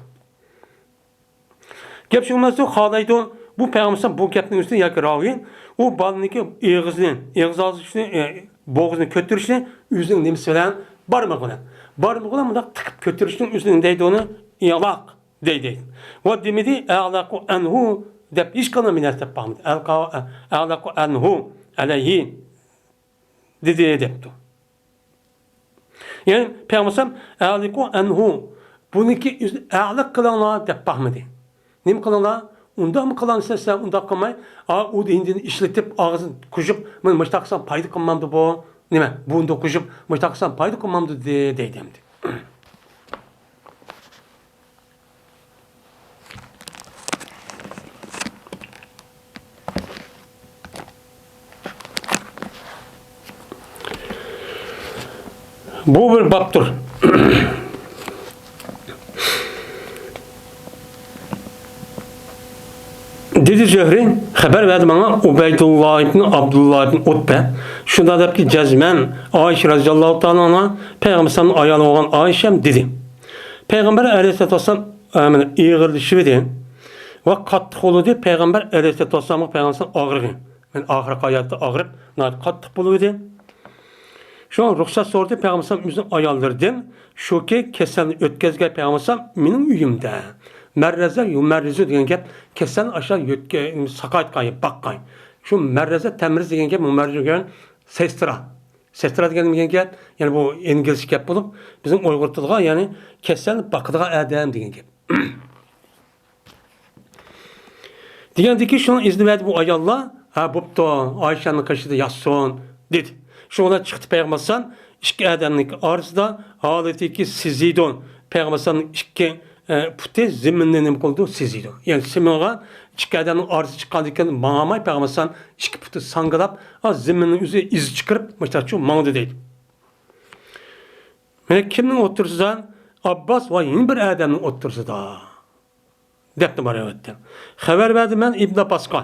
گەپ شۇ مەسىلە خالايدۇ، بۇ پەيغەمبەر بۇ گەپنىڭ ئۈستىدە ياكى راۋى ئۇ بالىنىڭكى ئېغىزىنى، ئېغىز ئاچىشىنى، ئە، بوغۇزىنى كۆتۈرۈشىنى ئۆزىنىڭ نېمىسى بىلەن؟ بارمىقى بىلەن. بارمىقى بىلەن مۇنداق تىقىپ كۆتۈرۈشنىڭ ئۆزىنى نېمە دەيدۇ ئۇنى؟ ئىغلاق دەيدۇ. ۋە دېمىدى، ئەغلەقۇ ئەنھۇ دەپ ھېچقانداق بىر نەرسە دەپ باقمىدى. ئەلقا-، ئەغلەقۇ ئەنھۇ ئەلەيھى دېدى دەپتۇ. يەنى پەيغەمبەر ئەلىقۇ ئەنھۇ، بۇنىڭكى ئۆزىنى ئەلىق قىلىڭلار دەپ باقمىدى. نېمە قىلىڭلار؟ ئۇنداقمۇ قىلامسىز سىلەر، ئۇنداق قىلماي، ئا، ئۇدۇ ھىندىنى ئىشلىتىپ، ئاغزىنى قۇژۇپ، مانا مۇشتاق قىلسام پايدا قىلمامدۇ بۇ؟ نېمە؟ بۇ ئۇنداق قۇژۇپ، مۇشتاق قىلسام پايدا قىلمامدۇ دە-، دەيدۇ ئەمدى. بۇ بىر بابتۇر. دېدى زۆھرى، خەۋەر بەردى ماڭا ئۇبەيدۇللا ئىبن ئابدۇللا ئىبن ئۇتبە. شۇنداق دەپتۇ، جەزمەن ئائىشە رەزىياللاھۇ تائالا ئانھا پەيغەمبەر ئەلەيھىسسالامنىڭ ئايالى بولغان ئائىشەم دېدى. پەيغەمبەر ئەلەيھىسسالاتۇ ۋەسسالام، ئە، مانا ئېغىرلىشىۋىدى ۋە قاتتىق بولدى. پەيغەمبەر ئەلەيھىسسالاتۇ ۋەسسالامغا پەيغەمبەر ئاغرىقى، مانا ئاخىرقى ھاياتتا ئاغرىپ، ناھايىتى قاتتىق بولۇۋىدى. شۇڭا رۇخسەت سورىدى پەيغەمبەر ئۆزىنىڭ ئاياللىرىدىن، شۇكى، كېسەلنى ئۆتكەزگەن پەيغەمبەر مېنىڭ ئۆيۈمدە. مەررەزە يۇمەررىزۇ دېگەن گەپ، كېسەلنى ئاشۇ يۆتكە-، ساقايتقان، باققان. شۇ مەررەزە تەمرىز دېگەن گەپ، مۇمەررىزۇ دېگەن سېسترا. سېسترا دېگەن نېمە دېگەن گەپ؟ يەنى بۇ ئىنگلىزچە گەپ بولۇپ، بىزنىڭ ئۇيغۇر تىلىغا، يەنى كېسەلنى باقىدىغان ئادەم دېگەن گەپ. دېگەندىكىن شۇنىڭ ئىزنى بەردى بۇ ئاياللار، ھە، بوپتۇ، ئائىشەنىڭ قېشىدا ياتسۇن، دېدى. شۇڭا چىقتى پەيغەمبەر ئىككى ئادەمنىڭ ئارىسىدا ھالىتىكى سېزىدۇ. پەيغەمبەر ئىككى، ئە، پۇتى زېمىننى نېمە قىلىدۇ؟ سېزىدۇ. يەنى زېمىنغا ئىككى ئادەمنىڭ ئارىسى چىققاندىكىن ماڭالماي پەيغەمبەر ئىككى پۇتى ساڭگىلاپ، ئا، زېمىننىڭ ئۆزى ئىز چىقىرىپ، مۇشۇنداقچۇ ماڭدى دەيدۇ. مانا كىمنىڭ ئوتتۇرىسىدا؟ ئابباس ۋە يەنە بىر ئادەمنىڭ ئوتتۇرىسىدا. دەپتۇ بۇ رىۋايەتتە. خەۋەر بەردىم مەن ئىبن ئابباسقا،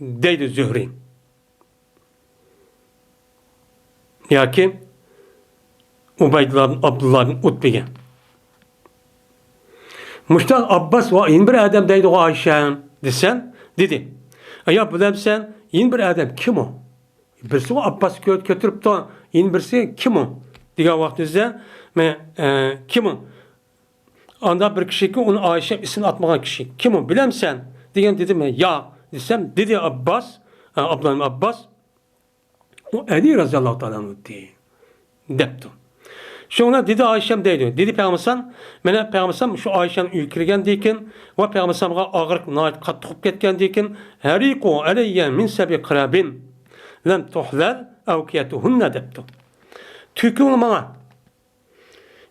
دەيدۇ زۆھرى. ياكى ئۇبەيدۇللا ئابدۇللا ئۇتبىگە. مۇشتاق ئابباس ۋە يەنە بىر ئادەم دەيدىغۇ ئائىشەم، دېسەم، دېدى. ئايا، بىلەمسەن، يەنە بىر ئادەم كىم ئۇ؟ بىرسى ئۇ ئابباس كۆ-، كۆتۈرۈپتۇ، يەنە بىرسى كىم ئۇ؟ دېگەن ۋاقتىمىزدا، مەن، ئە، كىم ئۇ؟ ئاندا بىر كىشىكى ئۇنى ئائىشە ئىسمىنى ئاتمىغان كىشى. كىم ئۇ؟ بىلەمسەن؟ دېگەن دېدىم، ياق، دېسەم، دېدى ئابباس، ئە، ئابدۇللا ئىبن ئابباس، ئۇ ئەلى رەزىياللاھۇ تائالا ئەنھۇ دەپتۇ. شۇڭا دېدى ئائىشەم دەيدۇ. دېدى پەيغەمبەر، مانا پەيغەمبەر شۇ ئائىشەم ئۆيگە كىرگەندىن كېيىن ۋە پەيغەمبەرگە ئاغرىق ناھايىتى قاتتىق بولۇپ كەتكەندىن كېيىن، «ھەرىقۇ ئەلەييە مىن سەبئى قىرابىن لەم تۇھلەل ئەۋكىيەتۇھۇننە» دەپتۇ. تۆكۈڭلار ماڭا.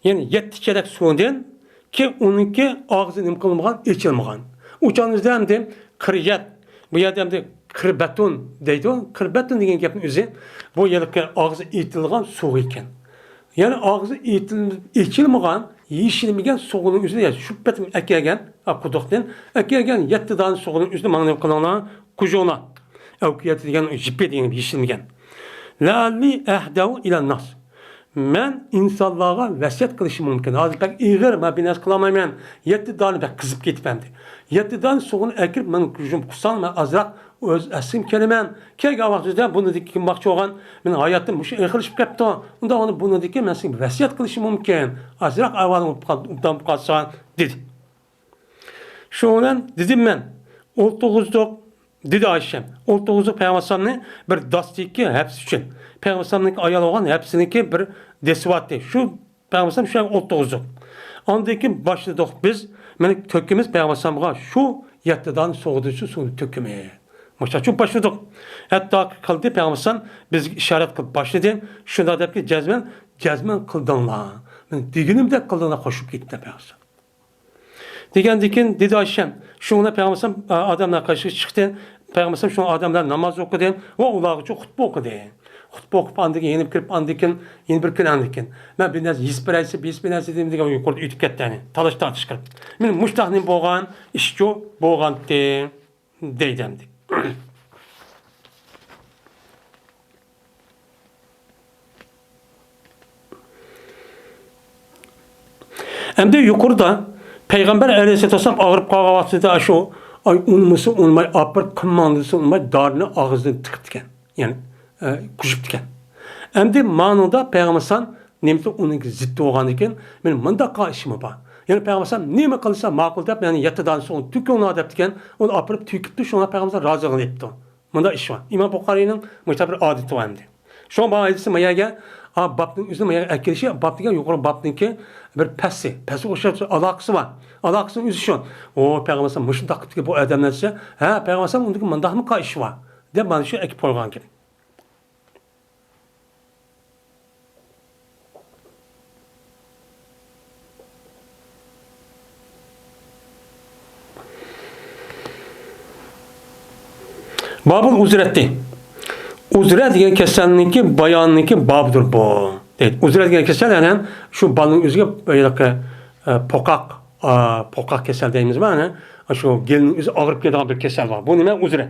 يەنى يەتتە چېلەك سۇدىن، كى ئۇنىڭكى ئاغزى نېمە قىلمىغان، ئېچىلمىغان. ئۇ چاغنىڭ ئۆزىدە ئەمدى قىريەت، بۇ يەردە ئەمدى قىربەتۇن دەيدۇ. قىربەتۇن دېگەن گەپنىڭ ئۆزى بۇ ھېلىقى ئاغزى ئېتىلغان سۇ ئىكەن. يەنى ئاغزى ئېتىل-، ئېچىلمىغان، يېشىلمىگەن سۇغىنىڭ ئۆزىنى، يەنى شۇ پېتىم ئەكەلگەن، ھە، قۇدۇقتىن ئەكەلگەن يەتتە دانە سۇغىنىڭ ئۆزىنى ماڭا نېمە قىلىڭلار، قۇيۇڭلار. ئەۋكىيەتى دېگەن يىپى دېگەن يېشىلمىگەن. لەئەللى ئەھدەۋۇ ئىلەنناس. مەن ئىنسانلارغا ۋەسىيەت قىلىشىم مۇمكىن. ھازىر بەك ئېغىر، مەن بىر نەرسە قىلالمايمەن. يەتتە دانە بەك قىزىپ كېتىپ ئەمدى. يەتتە دانە سۇغىنى ئەكىرىپ، مېنىڭ كۈچۈم قۇسساڭ، مەن ئازراق ئۆز ئەسلىمگە كېلىمەن. كەلگەن ۋاقتىدا بۇنىڭدىكى كىم باقچى بولغان، مېنىڭ ھاياتىم مۇشۇ ئېغىرلىشىپ كەپتۇ. ئۇنداق بولغاندا بۇنىڭدىكى مەن سېنىڭ ۋەسىيەت قىلىشىم مۇمكىن. ئازراق ئەھۋالىڭ ئوبدان بولۇپ قالسا، دېدى. شۇنىڭ بىلەن دېدىم مەن، ئولتۇرغۇزدۇق، دېدى ئائىشەم. ئولتۇرغۇزدۇق پەيغەمبەرنى بىر داستىكى ھەپسە ئۈچۈن. پەيغەمبەرنىڭ ئايالى بولغان ھەپسىنىڭكى بىر دېسى بار ئىدى. شۇ پەيغەمبەر شۇ يەرگە ئولتۇرغۇزدۇق. ئاندىن كېيىن باشلىدۇق بىز، مېنىڭ تۆككىنىمىز پەيغەمبەرگە شۇ يەتتە دانە سۇغىدىچۇ سۇنى تۆككىنى. مۇشۇنداق باشلىدۇق. ھەتتا قىلدى پەيغەمبەر بىزگە ئىشارەت قىلىپ باشلىدى. شۇنداق دەپكى جەزمەن، جەزمەن قىلدىڭلار. مېنىڭ دېگىنىمدەك قىلدىڭلار، قوشۇپ كەتتى پەيغەمبەر. دېگەندىن كېيىن دېدى ئائىشەم، شۇڭا پەيغەمبەر ئادەملەر قارشىسىغا چىقتى. پەيغەمبەر شۇ ئادەملەر ناماز ئوقۇدى ۋە ئۇلارغىچۇ خۇتبە ئوقۇدى. خۇتبە ئوقۇپ، ئاندىن كېيىن يېنىپ كىرىپ، ئاندىن كېيىن يەنە بىر كۈن، ئاندىن كېيىن، مەن بىر نەرسە يېزىپ بېرەي دېسە، يېزىپ بېرەي دېدىم دېگەن يۇقىرىدا ئۆتۈپ كەتتى، يەنى تالاش تارتىش قىلىپ. مېنىڭ مۇشۇنداق نېمە بولغان ئىشچۇ بولغانتى دەيدۇ ئەمدى. ئەمدى يۇقىرىدا پەيغەمبەر ئەلەيھىسسالاتۇ ۋەسسالام ئاغرىپ قالغان ۋاقتىدا شۇ، ئاي، ئۇنىمىسا ئۇنىماي، ئاپىرىپ قىلماڭ دېسە ئۇنىماي، دارىنى ئاغزىدىن تىقىپتىكەن. يەنى، ئە، قۇژۇپتىكەن. ئەمدى مانىدا پەيغەمبەر نېمىسى ئۇنىڭكى زىتى بولغاندىكىن، مېنىڭ مۇنداق قىلىش ئىشىم بار. يەنى پەيغەمبەر نېمە قىلسا ماقۇل دەپ، يەنى يەتتە دانە سۇغا تۆكۈڭلار دەپتىكەن، ئۇنى ئاپىرىپ تۆكۈپتۇ، شۇڭا پەيغەمبەر رازى قىلىپتۇ. مۇنداق ئىش بار. ئىمام بۇخارىينىڭ مۇشۇنداق بىر ئادىتى بار ئەمدى. شۇڭا ماڭا ئېيتسا، ما يەرگە، ئا، بابنىڭ ئۆزىنى ما يەرگە ئەكېلىشى، باب دېگەن يۇقىرى بابنىڭكى بىر پەسى، پەسىگە ئوخشاش ئالاقىسى بار. ئالاقىسىنىڭ ئۆزى شۇ. ئۇ پەيغەمبەر مۇشۇنداق قىپتىكەن بۇ ئادەملەر دېسە، ھە، پەيغەمبەر ئۇنىڭدىكى مۇنداقمۇ ئىش بار دەپ مانا شۇ ئەكىپ قويغان گەپ. بابۇل ئۇزرەتتى. ئۇزرە دېگەن كېسەلنىڭكى بايانىنىڭكى بابىدۇر بۇ. دەيدۇ. ئۇزرە دېگەن كېسەل، يەنى شۇ بالىنىڭ ئۆزىگە ھېلىقى، ئە، پوقاق، ئا، پوقاق كېسەل دەيمىزمۇ، ئەنە شۇ گېلىنىڭ ئۆزى ئاغرىپ كېتىدىغان بىر كېسەل بار. بۇ نېمە؟ ئۇزرە.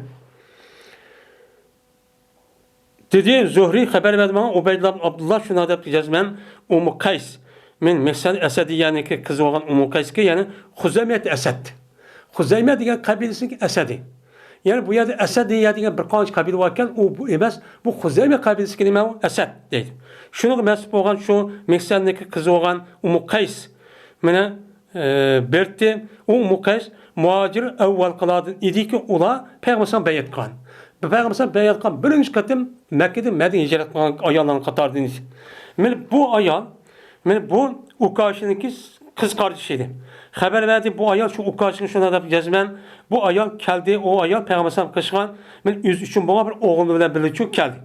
دېدى، زۇھرى خەۋەر بەردى ماڭا، ئۇبەيدۇللا ئىبن ئابدۇللا شۇنداق دەپتۇ، جەزمەن ئۇممۇ قەيس. مەن مىھسەن ئەسەدىيەنىڭكى قىزى بولغان ئۇممۇ قەيسكى، يەنى خۇزەيمىيەت ئەسەد. خۇزەيمە دېگەن قەبىلىسىنىڭكى ئەسەدى. يەنى بۇ يەردە ئەسەدىيە دېگەن بىر قانچە قەبىلە باركەن، ئۇ بۇ ئەمەس، بۇ خۇزەيمە قەبىلىسىنىڭكى نېمە ئۇ؟ ئەسەد دەيدۇ. شۇنىڭغا مەنسۇپ بولغان شۇ مىھسەننىڭكى قىزى بولغان ئۇممۇ قەيس. مانا، ئى، بېرىپتى. ئۇ ئۇممۇ قەيس مۇھاجىر ئەۋۋەلقىلاردىن ئىدىكى، ئۇلار پەيغەمبەرگە بەيئەت قىلغان. پەيغەمبەرگە بەيئەت قىلغان بىرىنچى قېتىم مەككىدىن مەدىنىگە ھىجرەت قىلغان ئاياللارنىڭ قاتارىدىن ئىدى. مانا بۇ ئايال، مانا بۇ ئۇكاشىنىڭكى قىز قاردىشى ئىدى. خەۋەر بەردى، بۇ ئايال شۇ ئۇكاشىغا شۇنداق دەپ جەزمەن، بۇ ئايال كەلدى، ئۇ ئايال پەيغەمبەر قىلىشقان، مانا ئۆزى ئۈچۈن بولغان بىر ئوغلى بىلەن بىللە شۇ كەلدى.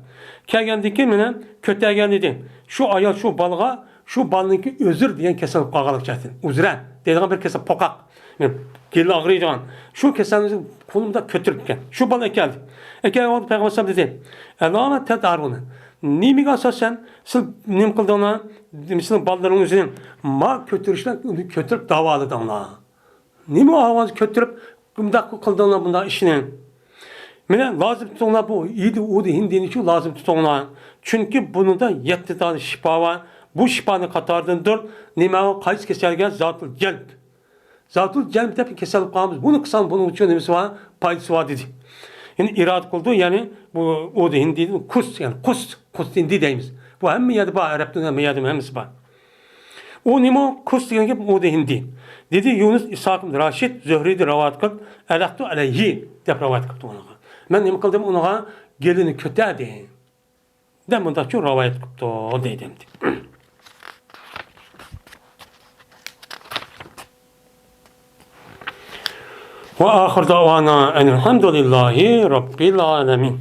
كەلگەندىن كېيىن مانا كۆتەرگەن ئىدى. شۇ ئايال شۇ بالىغا، شۇ بالىنىڭكى ئۆزۈر دېگەن كېسەل بولۇپ قالغانلىقى جەھەتتىن، ئۇزرە دەيدىغان بىر كېسەل، پوقاق، گېلى ئاغرىيدىغان، شۇ كېسەلنى قولىمدا كۆتۈرۈپتىكەن. شۇ بالا ئەكەلدى. ئەكەلگەن ۋاقىتتا پەيغەمبەر ئەلەيھىسسالام دېدى، «ئەلا ما تەدئارۇنە؟ نېمىگە ئاساسەن سىز نېمە قىلدىڭلار؟ سىزنىڭ بالىلىرىڭىز ئۆزىنى ما كۆتۈرۈشلەر، ئۇنى كۆتۈرۈپ داۋالىدىڭلار. نېمە ئاۋازنى كۆتۈرۈپ، بۇنداق قىلدىڭلار، بۇنداق ئىشنى؟» مانا لازىم تۇتۇڭلار، بۇ ھىدى ئۇدى ھىندىنى شۇ لازىم تۇتۇڭلار. چۈنكى بۇنىڭدا يەتتە دانە شىپا بار. بۇ شىپانىڭ قاتارىدىندۇر. نېمە، قايسى كېسەلگە؟ زاتۇل جەلب. زاتۇل جەلب دەپ كېسەل قىلىمىز. بۇنى قىلساڭ، بۇنىڭ ئۈچۈن نېمىسى بار؟ پايدىسى بار، دېدى. يەنى ئىرادە قىلىدۇ، يەنى بۇ ئۇدى ھىندى، كۇس، يەنى قۇس، قۇس ھىندى دەيمىز. بۇ ھەممە يەردە بار، ئەرەب دۇنيا ھەممە يەردە، ھەممىسى بار. ئۇ نېمە؟ كۇس دېگەن گەپ ئۇدى ھىندى. دېدى يۇنۇس ئىسھاق ئىبن راشىد زۆھرىدىن رىۋايەت قىلىپ، ئەلەقتۇ ئەلەيھى دەپ رىۋايەت قىپتۇ ئۇنىڭغا. مەن نېمە قىلدىم؟ ئۇنىڭغا گېلىنى كۆتەردىم. دەپ مۇنداقچۇ رىۋايەت قىپتۇ دەيدۇ ئەمدى. وآخر دعوانا أن الحمد لله رب العالمين.